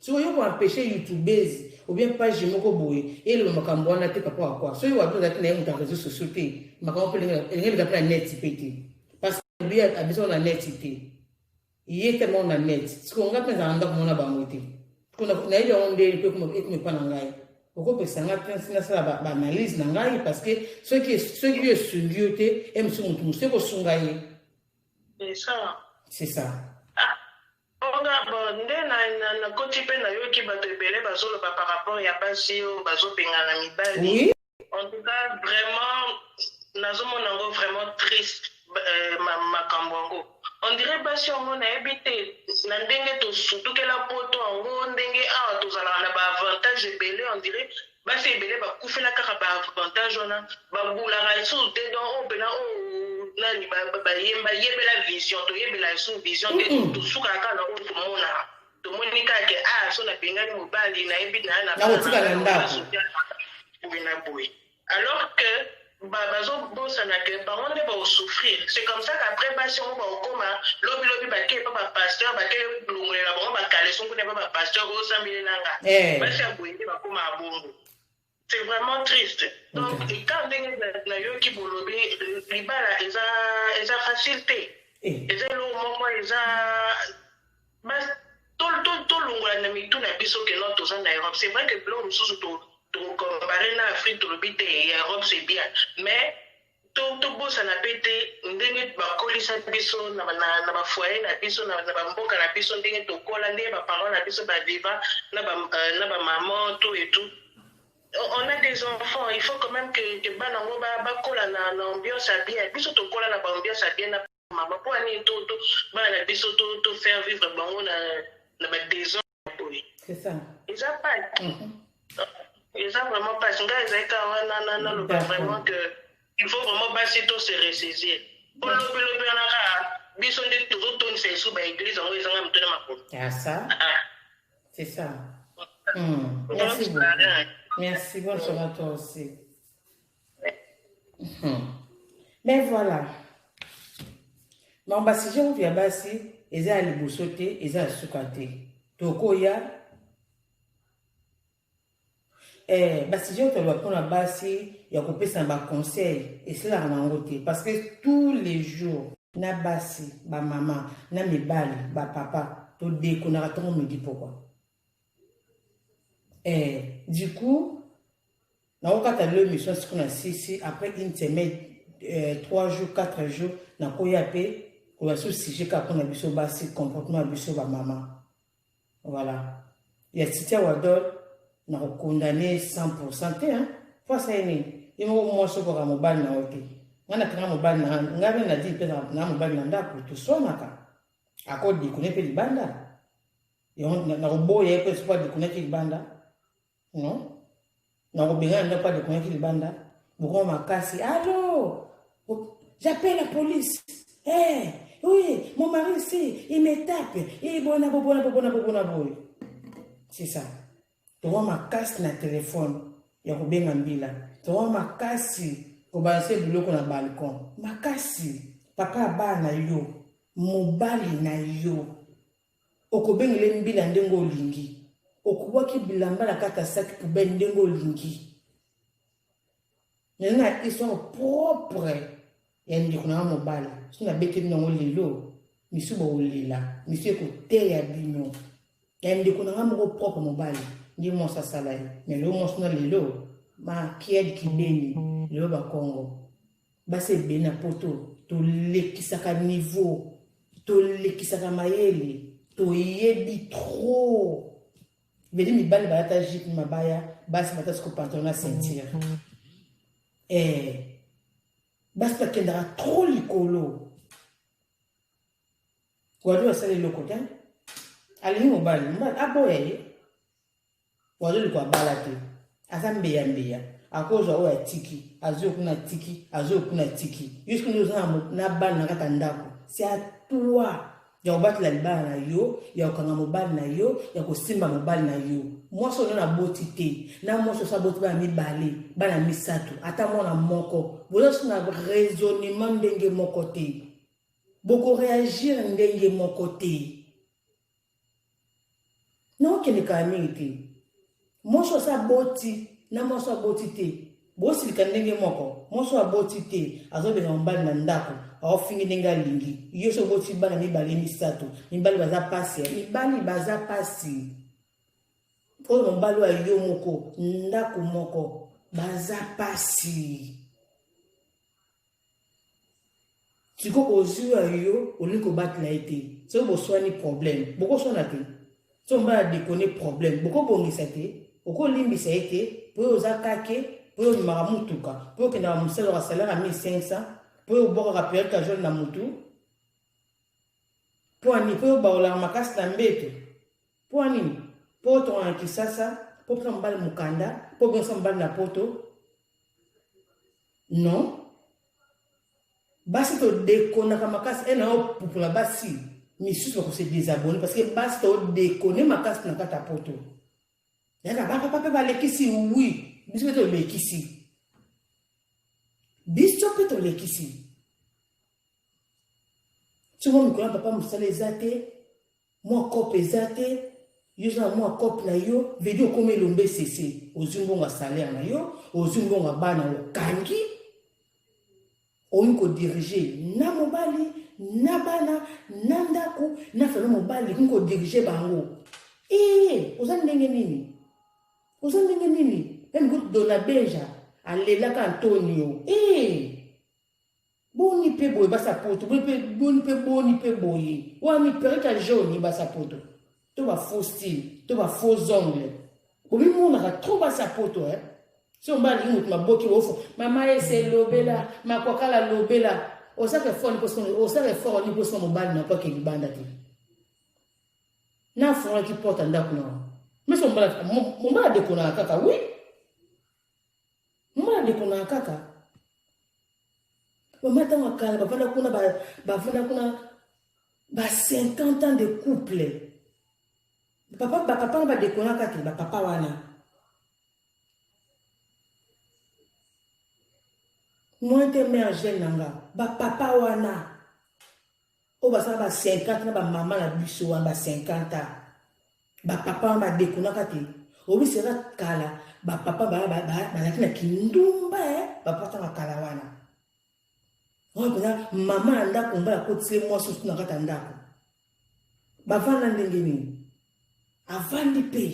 soki oyo koempêche youtubeuse ou bien page moko boye eloba makambo wana te papa wakwa. Soki wapi ozalaki na ye moto ya réseau sociaux te, makambo mpe elingi eleka mpe na net mpe te, parce que abiso na net te, ye tellement na net. Sikoyo nga mpe nazala ndako mona bango te, nayebi yango nde mpe ekoma epa na ngai okopesa nga te nasala baanalyse na ngai, parce que soki yo esungi yo te, e mosusu motu mosusu ekosunga ye. C'est ça. C'est ça. Onga bon nde nakoti mpe nayoki bato ebele bazoloba par rapport ya basi oyo bazobengana mibali. Oui. En tout cas, vraiment nazomona yango vraiment triste, makambo yango. On dirait basi yango nayebi te na ndenge tosutukela poto yango ndenge awa tozalaka na ba avantage ebele on dirait basi ebele bakufela kaka ba avantage wana babulaka lisusu te donc oyo mpena oyo nani bayebela vision toyebela lisusu vision te tosukaka kaka na oyo tomonaka tomoni kaka ke ah so nabengani mobali nayebi na na Nakotika na ndako. boye na boye alors que bazobosana ke bango nde baosouffrir. C'est comme ça qu'après basi yango baokoma lobilobi bake epa bapasteur bake longolela bango bakaleson kuna epa bapasteur osambelelanga Eh. basi ya boye nde bakoma ya bongo. C'est vraiment triste. Donc eka ndenge nayoki bolobi libala eza eza facile te. Eh. Eza eloko moko eza tolongola na mitu na biso ke non toza na Europe. C'est vrai que biloko mosusu tokocompare na Afrique tolobi te ya Europe c'est bien, mais tobosana mpe te ndenge bakolisa biso na bafoyer na biso na bamboka na biso ndenge tokola ndenge baparent na biso baviva na bamaman tout et tout. On a des enfants, il faut quand même que bana yango bakola na ambiance ya bien. Biso tokola na baambiance ya bien na mama mpo ani to bana na biso to faire vivre bango na badésordre boye. C'est ça. Eza pasi. Eza vraiment pasi. Ngai ezali kaka wana naloba vraiment que il faut vraiment basi to se ressaisir. Po lobilobi wana kaka biso nde tozotondisa lisusu baeglise yango ezanga moto na makolo. Ah ça. Ah. C'est ça. Merci beaucoup. Merci, bonne soirée à toi aussi. Mais voilà. Donc, basi je ya basi eza ya liboso te, eza ya suka te. Tokoya basi je toloba mpona basi ya kopesa na baconseil esilaka nango te parce que tous les jours na basi bamama na mibali bapapa todekonaka ntongo midi pokwa. Du coup nakokata lelo émission siku na sisi après une semaine 3 jours 4 jours nakoya mpe koya so sujet kaka mpona biso basi comportement ya biso bamama. Voilà. Ya Titia Wadol nakokondane 100% te hein. Po asali nini ye moko mwasi okoka mobali na yo te. Ngai nakanga mobali na ngai mpe nadi mpe na mobali na ndako toswanaka akodekone mpe libanda nakoboya ye mpe soki adekonaki libanda non nakobengana ndako adekonaki libanda bokoma makasi allo j'appelle la police. Eh, oui, mon mari ici, il me tape. Il bona bona bona bona boy. C'est ça. Towa makasi na téléphone ya kobenga mbila. Towa makasi kobalancer biloko na balcon. Makasi papa bana yo, mobali na yo. Okobengele mbila ndenge olingi. Okobwaki bilamba na kati ya sac poubelle ndenge olingi. Nena histoire propre ya ndeko na mobali. So na bete bino lelo, misu bolela, misu ekoteya bino. Ya ndeko na moko propre mobali, ndi mwasi asala ye. Mais lelo mwasi na lelo, ma kiadi kibeni, lelo ba Congo. Basi ebele na poto, tolekisaka niveau, tolekisaka mayele, toyebi trop. Beli mibali balata jupe mabaya, basi batasi ko pantalon na ceinture. Basi bakendaka trop likolo. Wado asala eloko te. Alingi mobali, mobali aboya ye. Wado liko abala te. Aza mbeya mbeya. Akozwa oyo atiki, azwi kuna tiki, azwi kuna tiki. Yo soki oza na bana na kati ya ndako, c'est à toi ya kobatela libala na yo, ya kokanga mobali na yo, ya kosimba mobali na yo. Mwasi oyo na boti te, na mwasi oyo aboti bana mibale, bana misato, ata mwana moko. Boza so na raisonnement ndenge moko te. Boko réagir ndenge moko te. Na okende kala mingi te. Mwasi oyo aboti, na mwasi aboti te. Bosilika ndenge moko. Mwasi aboti te, azobenga mobali na ndako, aofingi ndenge alingi. Yo so oboti bana mibale misato, mibali baza pasi, mibali baza pasi. Oyo mobali wa yo moko, ndako moko, baza pasi. Siko ozwi wa yo, olingi kobatela ye te. Soki boswani problème, bokoswana te. Soki mobali adekone problème, bokobongisa te, okolimbisa ye te, po oyo oza kake, po oyo omemaka mutuka, po oyo okendaka mosala oka salaire ya 1500, po oyo obwakaka perruque ya jaune na mutu. Mpo ani mpo yo baolaka makasi na mbeto? Mpo ani mpo otonga na Kisasa, mpo opesa mobali mokanda, mpo obengisa mobali na poto? Non. Basi todekonaka makasi e na opupola basi misusu bakose desabonner parce que basi todekone makasi na kati ya poto. Yaka ba papa pe balekisi oui, biso pe tolekisi. Biso pe tolekisi. Soki mwa mikolo ya papa mosala eza te, mwa cope eza te, yo oza na mwa cope na yo, vedi okomi elombe sese, ozwi mbongo ya salaire na yo, ozwi mbongo ya bana okangi, okomi kodirige na mobali na bana na ndako na fana mobali okomi kodirige bango. Ee, oza ndenge nini? Oza ndenge nini? Meme kutu Dona Benja alelaka Antonio. Ee! Boni pe boye basa poto, boni pe boni pe boni pe boye. Wani perruque ya jaune basa poto. To ba faux style, to ba faux ongles. Bomimonaka trop basa poto hein. So mobali alingi moto maboki ofo. Mama ese lobela, makwakala lobela. Osaka effort ni poso, osaka effort ni poso mobali na kwake libanda te. Na fungolaki porte ya ndako na. Mais mobali mobali adekonaka kaka oui. Mobali adekonaka kaka. Mama ntango ya kala bavanda kuna bavanda kuna ba 50 ans de couple. Papa ba papa na badekonaka te ba papa wana. Moi te mère jeune na nga ba papa wana oyo basala ba 50 na ba mama na biso wana ba 50 ans ba papa wana badekonaka te oyebi sera kala ba papa bazalaki na kindumba eh, ba papa ntango kala wana wana mpenza mama ya ndako mobali akotisi ye mwasi mosusu na kati ya ndako bavanda ndenge nini avandi mpe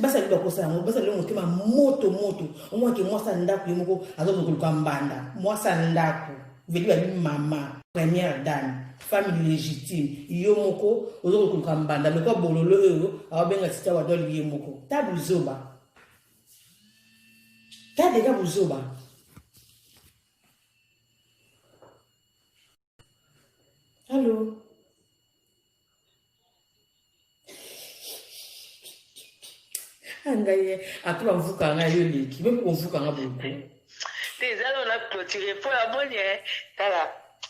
basali bakosala yango basali yo motema moto moto omonake mwasi ya ndako ye moko azokoluka mbanda mwasi ya ndako veli babi mama première dame femme légitime yo moko ozokoluka mbanda lokola bololo oyo aobenga tita wadol ye moko ta buzoba ta deja buzoba. Allo ngai ye ata bamvuka ngai yo leki me komvuka nga boye ko te eza leo na clôture mpo namoni e tala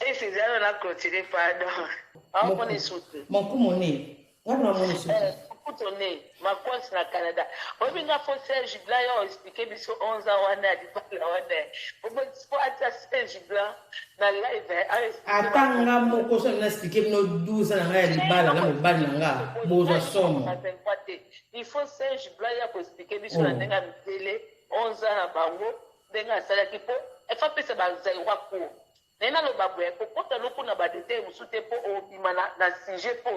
ese eza leo na clôture pardon aomona esutu monkumone Nga na moni suki. Eh, kutone makwasi na Canada. Oyebi nga fo Serge Blanc yo expliquer biso 11 ans wana ya libala wana. Fo atia Serge Blanc na live eh, a expliquer. Ata nga moko so na expliquer bino 12 ans na nga ya libala na mobali na nga bozwa somo. Il faut Serge Blanc ya ko expliquer biso na oh. ndenge ya mindele 11 ans na bango ndenge asalaki po efa pesa ba Zaïrois cours. Naye naloba boye kokota no kuna ba detail mosusu te po obima na, na sujet po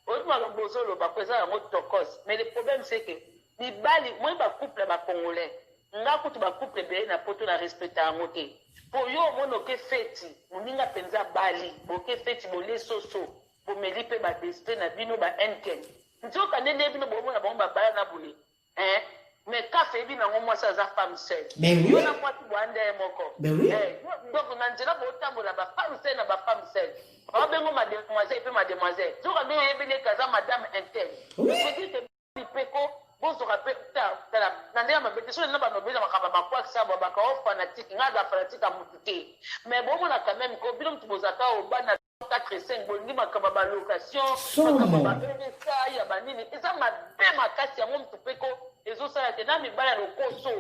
oyebi makambo ozoloba ko eza yango tokos mais le problème c'est que mibali moi ba couple ya ba congolais nga kutu ba couple ebele na poto na respecta yango te po yo omoni oke feti moninga penza abali boke feti bolie soso bomeli pe ba destre na bino ba Heineken nzoka nde nde bino bomona bango babala na boye Eh mais kaf eyebi nango mwasi aza femme seule. Mais oui. Yo na mwasi boa nde moko. Mais oui. Eh, donc na nzela botambola ba femme seule na ba femme seule. Ba bengo mademoiselle pe mademoiselle. Zoka nde oyebeli ete aza madame intel. Oui. Je dis que mpe ko bozoka mpe tala na ndenge ya mabe te soki na bando obeza makambo ya makwakisa bwa bakao fanatique ngai aza fanatique ya mutu te mais bomona quand même ko bino mutu bozalaka obana 4 5 bolingi makambo ya balocation makambo ya ba rsa ya banini eza mabe makasi yango mutu mpe ko ezosala te na mibali ya lokoso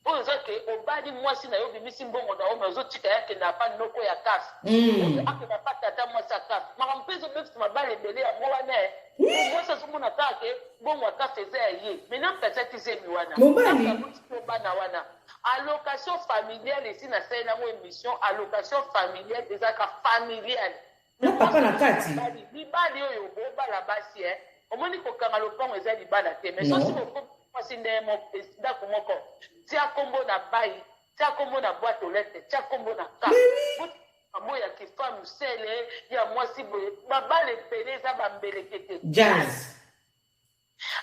oyo eza ke obali mwasi na yo obimisi mbongo na yo me ozotika ye akende apa noko ya kaf mm. akende apa tata mwasi ya kaf makambo mpe ezobebisa mabala ebele yango wana mwasi azomona kaka ke mbongo ya kaf eza ya ye me na moto atiaki zemi wana mobali bana wana Allocation familiale esi nasali nango emission allocation familiale ezalaka familiale. Na papa na kati. Mibali oyo bobala basi eh omoni kokanga lopango eza libala te mais soki bokomi mwasi nde ndako moko tia kombo na bayi tia kombo na boîte aux lettres tia kombo na ka makambo ya kifemme seule ya mwasi boye babala ebele eza bambelekete jazz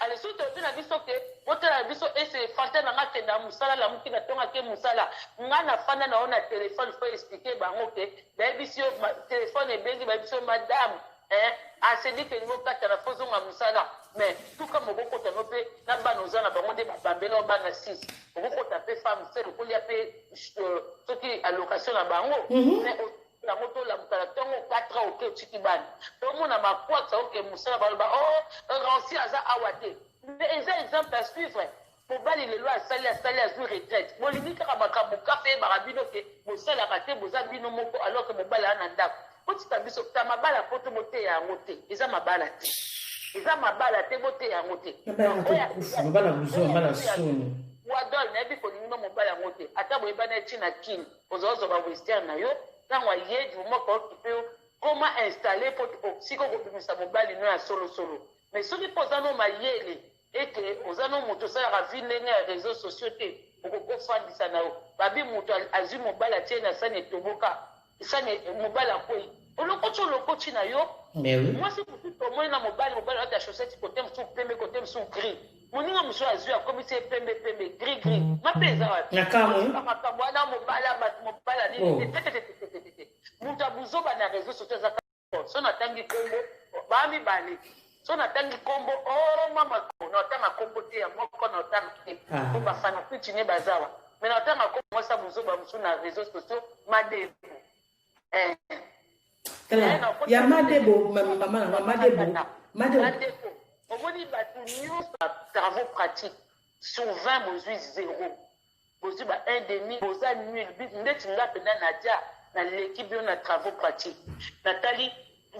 Ale soki tolobi na biso ke botala na biso ese fanta na nga akenda musala lamuki na tongo ake musala nga na fanda na yo na telephone faut expliquer bango ke bayebisi yo telephone ebengi bayebisi yo madame. Eh, asengi ke lingo okatana fo ozonga mosala, mais tuka mokokota no mpe na bana oza na bango nde babambela yo bana 6, okokota mpe femme seule, okolia mpe soki allocation na bango. Mais yango tolamuka na ntongo 4 heures, oke otiki bana, tomona makwakisa, oke mosala, baloba: "Oh, Ransi aza awa te." Mais eza exemple à suivre. Mobali lelo asali, asali, azwi retraite, bolingi kaka makambo kafe, eyebaka bino ke bosalaka te, boza bino moko, alors ke mobali aza na ndako. Botika biso ta mabala po to boteya yango te, eza mabala te, eza mabala te, boteya yango te. Mabala buzwa, mabala soni. Wadol, nayebi kolingi no mobali yango te, ata boyebana eti na Kini, ozwa ba western na yo, ntango aye du moko okipe yo, koma installe po sika okobimisa mobali no ya solosolo. Mais soki mpo oza no mayele eke oza no moto osalaka vie ndenge ya réseaux sociaux te, okoki ofandisa na yo. Babi moto azwi mobali, atie na sani etoboka, sani mobali akwei, olokoti, olokoti na yo. Mwasi mosusu omoni na mobali, mobali alata chaussette côté mosusu pembe, côté mosusu gris. Moninga mosusu azwi, akomisi ye pembe pembe, gris gris, mape eza wapi? Makambo wana, mobali ya bato, mobali ya nini te te te. Moto abuzoba na réseau sociaux aza so natangi nkombo baa mibale, so natangi nkombo o mama, natanga nkombo te ya moko, natanga te po bafanakwiti ne bazawa, mais natanga nkombo mwasi abuzoba mosusu na réseau sociaux, Madebo. Ya Madebo, mama na Madebo, Madebo. Omoni bato nyonso, travaux pratique sur 20 bozwi 0, bozwi ba 1 demi, boza nul. Ndeti nga mpenza Nadia, naleki bino na travaux pratique. Natali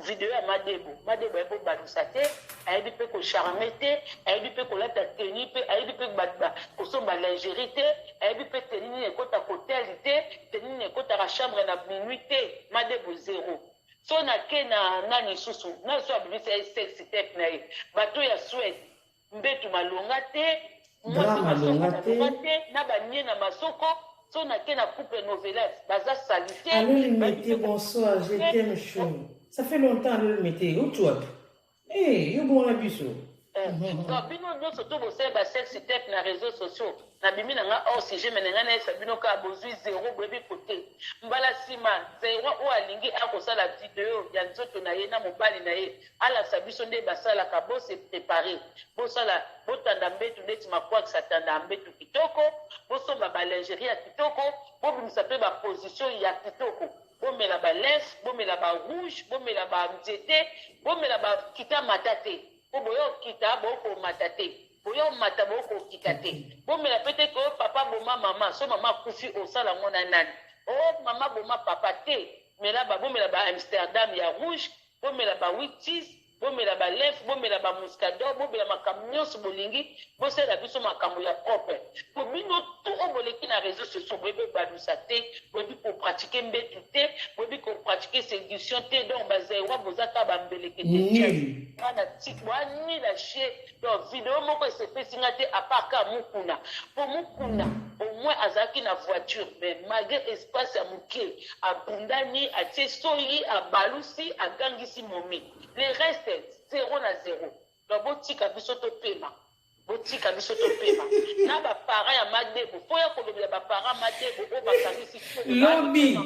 video ya Madebo, Madebo ayebi kobalusa te, ayebi mpe kocharmer te, ayebi mpe kolata tenue mpe, ayebi mpe kosomba lingerie te, ayebi mpe tenue nini ekɔtaka hotel te, tenue nini ekɔtaka chambre na minuit te. Madebo zéro. So nake na nani lisusu, nazo abimisa ye sex tape na ye, bato ya Swede, mbetu malonga te, mwasi malonga te, na banie na masoko. So nake na couple novelas, baza sali te. Allô Limete, bonsoir, je t'aime chaud. Ça fait longtemps, allô Limete, où tu es? Eh, yo bon na biso. Donc bino nyonso to bosala ba sex tape na réseaux sociaux, nabimi na nga hors sujet, mais na ngai nayesa bino kaka bozwi zéro, boyebi kote. Mbala nsima, zéro oyo alingi akosala video ya nzoto na ye na mobali na ye, alakisa biso nde basalaka. Bose préparer, bosala, botanda mbetu neti makwakisa, atanda mbetu kitoko, bosomba balingerie ya kitoko, bobimisa mpe baposition ya kitoko, bomela balef, bomela barouge, bomela banzete, bomela bakita mata te, po boya okita, bokomata te, boya omata, bokokita te. Bomela mpe te ke papa boma mama, so mama akufi, osala yango na nani? O mama boma papa te. Mela ba, bomela ba Amsterdam ya rouge, bomela ba witis, bomela balef, bomela bamuscador, bomela makambo nyonso bolingi. Bosalela biso makambo ya propre, po bino tu oyo boleki na réseau sociaux, boyebi obalusa te, boyebi kopratiquer mbetu te, boyebi kopratiquer séduction te. Donc bazairwa, boza kaka bambeleke te, bana boanila chie. Donc video moko esepesi nga te, à part ka Mukuna, po Mukuna au moins azalaki na voiture, mais malgré espace ya moke, abundani, atie soyi, abalusi, agangisi momi. Le reste zéro na zéro. Donc botika biso topema, botika biso topema. Na baparent ya Madebo, fo ya kolobela baparent Madebo oyo bakangisi. Lobi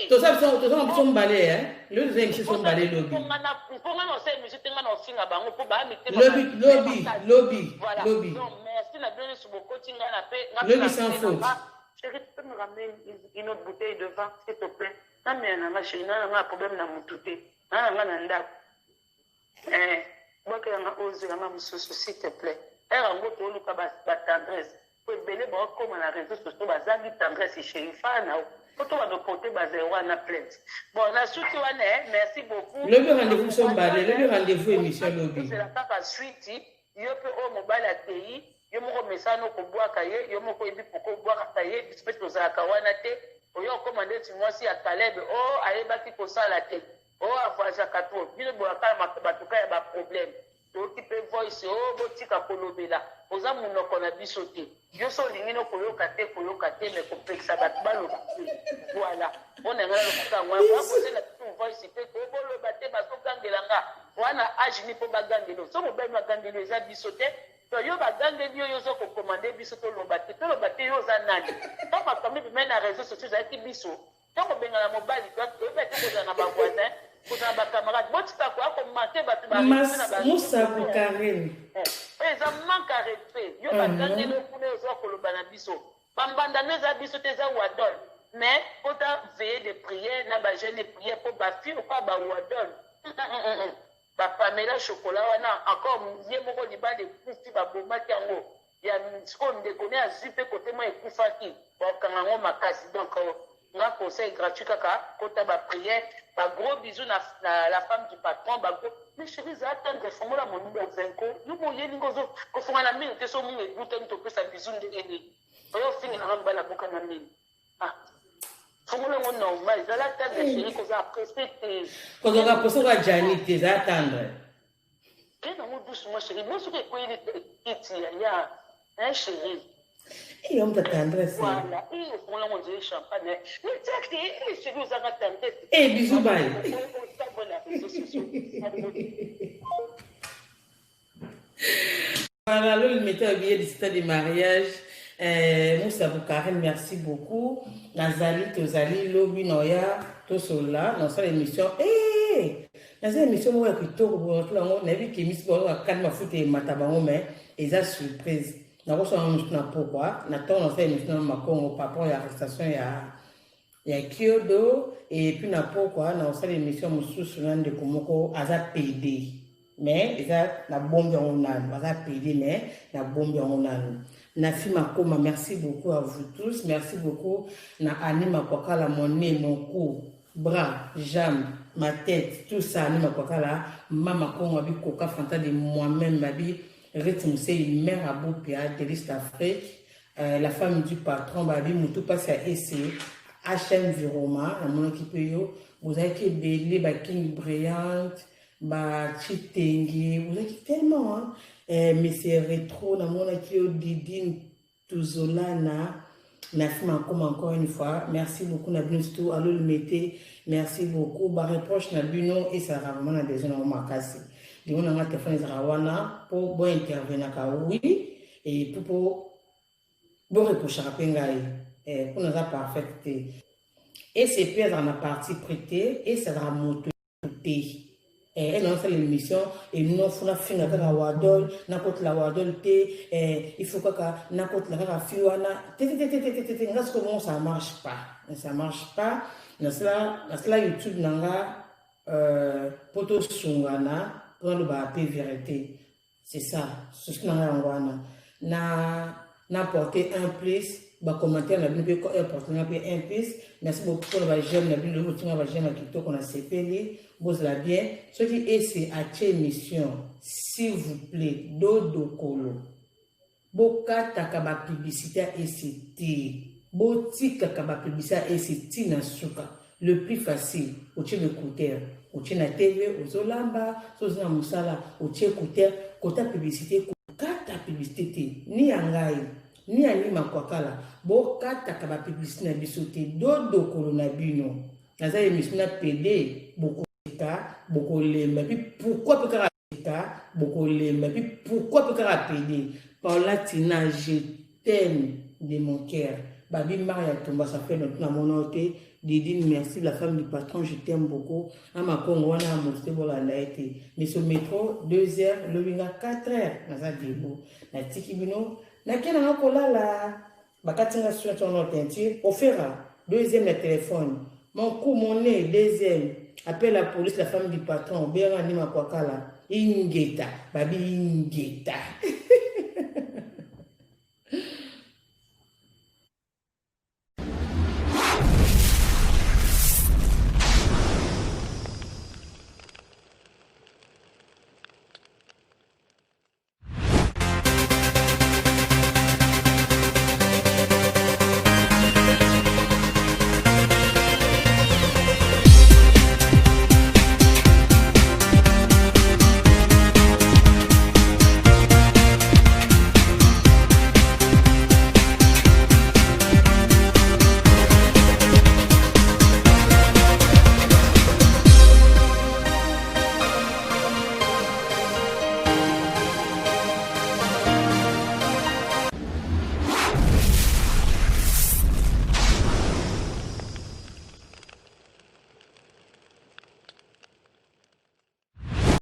toza na biso mibale, lobi toza émission biso mibale lobi. Mponga na osala émission te, nga na ofinga bango mpo baa mitema. Lobi, lobi, lobi, lobi. Donc merci na bino nyonso bokoti ngai na mpe. Lobi sans faute. Chérie, tu peux me ramener une autre bouteille de vin, s'il te plaît? Namela na nga, chérie, na nga problème na mutu te, na nga na ndako. Bwakelanga ozwelanga mosusu, s'il te plaît. Ere yango toluka batendresse, po ebele baokóma na réseau sociaux bazangi tendresse. Chéri, faa na po to banoporte bazero wana plainte. Bon, na suki wana, merci beaucoup. Lobi rendez-vous biso mbale, lobi rendez-vous émission lobi. Ozela kaka suite. Yo mpe oyo mobali akei, yo moko mesana okobwaka ye, yo moko oyebi poko obwakaka ye. Biso mpe tozalaka wana te. Oyo okóma ndeti mwasi ya Kalebe o ayebaki kosala te, o avoyageaka trop. Bino boyaka batuka ya baproblème. Toyoki mpe voice o botika kolobela, oza monoko na biso te. Yo so olingi no koyoka te, koyoka te, mais kopekisa bato baloba te. Voilà, mpo na ngai nalobaka yango wana. Kozela biso voice te ko boloba te, bazogangela nga wana age ni mpo bagangeli. So mobali no agangeli, eza biso te. To yo bagangeli yo, yo oza kocommander biso toloba te, toloba te. Yo oza nani? To makambo ebimai na réseau sociaux, ezalaki biso to kobengana mobali, toyebi ate kozala na bavoisin, kozala na bacamarade. Botika koya. Musaku Karine. Oyo eza manque à respect. Yo bagangeli yo kuna oza koloba na biso. Bambanda no eza biso te eza wadol. Mais kota veiller de prière na ba jeune prière po ba fille pa ba wadol. Ba Pamela chocolat wana encore ye moko libala ekufi babomaki yango. Ya sikoyo ndeko ne azui pe kote mwa ekufaki bakokanga yango makasi donc nga conseil gratuit kaka kota ba prière ba gros bisous na, na la femme du patron ba gros mais chérie zala tendre fongola moninga zenko yo boyeli ngo ozo kofonga na minu te so munga ebutani topesa bisous ndenge nini oyo ofingi nanga mobali abuka na minu ah fongola yango normal zala tendre chérie koza presse te kozalaka presse oka jani te zala tendre Ke nango doucement chérie, moi soki ekweyeli kiti ya ya hein chérie. Eh, yo muta tendresse. Voilà, eh ofongola ngo nzele champagne. Mais tiak te, eh chérie ozanga tendresse. Eh bisous bye. Voilà, le metteur billet du stade de mariage. Eh, Moussa Boukarine, merci beaucoup. Nazali, tozali, lobi, noya, tosola, nasala émission. Eh, naza émission moko ya kitoko boye natala yango nayebi ke misi bango bakani mafuta emata bango mais eza surprise nakosala yango mosusu na pokwa na ntongo nasala émission na makongo par rapport ya arrestation ya ya kiodo et puis na pokwa nakosala émission mosusu na ndeko moko aza pede mais eza nabombi yango nanu aza pede mais nabombi yango nanu Nafi Makoma merci beaucoup à vous tous merci beaucoup na Annie Makwakala mon nez mon cou bras jambe ma tête tout ça Annie Makwakala mama Kongo abi koka fanta de moi-même abi rythme c'est mère Aboupia délice d'Afrique euh, la femme du patron babi mutu pasi ya ese HM Viroma namonaki mpe yo bozalaki ebele ba King Brilliant ba Chitengi bozalaki tellement hein? eh, monsieur Retro namonaki yo Didine Tuzolana merci Makoma encore une fois merci beaucoup na bino surtout allo limete merci beaucoup ba reproche na bino esalaka vraiment na besoin nango makasi lingo na nga telefone ezalaka wana mpo bo intervenaka oui et puis mpo bo reprochaka mpe ngai eh, mpo naza parfaite te ecp azalaka na parti pris te ese azalaka moto te eh, ena osala émission enofu nafinga kaka wadol nakotela wadol te eh, il faut kaka nakotela kaka fi wana tetetetetete nga sikoyo bongo ça marche pas ça marche pas nasala nasala youtube na nga euh, mpo tosungana mpo nalobaka mpe vérité C'est ça, souci na nga yango wana. Na na porter un plus ba commentaire na bino pe ko porter nga pe un plus. Merci beaucoup pour ba j'aime na bino botinga ba j'aime ya kitoko na sepeli. Bozala bien. Soki ese atie émission, s'il vous plaît, dodo kolo. Bokataka ba publicité ya ese te. Botikaka ba publicité ya ese ti na suka. Le plus facile, otie ba écouteur, otie na TV, ozolamba, soki oza na mosala, otie écouteur, kota publicité, kokata publicité te, ni ya ngai, ni ya ni makwakala, bokataka ba publicité na biso te, dodokolo na bino. Naza émission na PD, bokoseka, bokolemba, puis pourquoi pe kaka seka, bokolemba, puis pourquoi pe kaka PD? Paola Tina, je t'aime de mon cœur. Babi Maria Tumba, ça fait longtemps na mona te. Didine, merci, la femme du patron, je t'aime beaucoup. Ama Congo, wana moste bolanda ye te. Mais au métro, 2 heures, lobi nga 4 heures, naza debout. Natiki bino, nake nanga kolala. Bakati nga sur ton teinture, ofera, deuxième ya téléphone. Mon cou, mon nez, deuxième. Appelle la police, la femme du patron, benga ni makwakala. Ingeta, babi ingeta.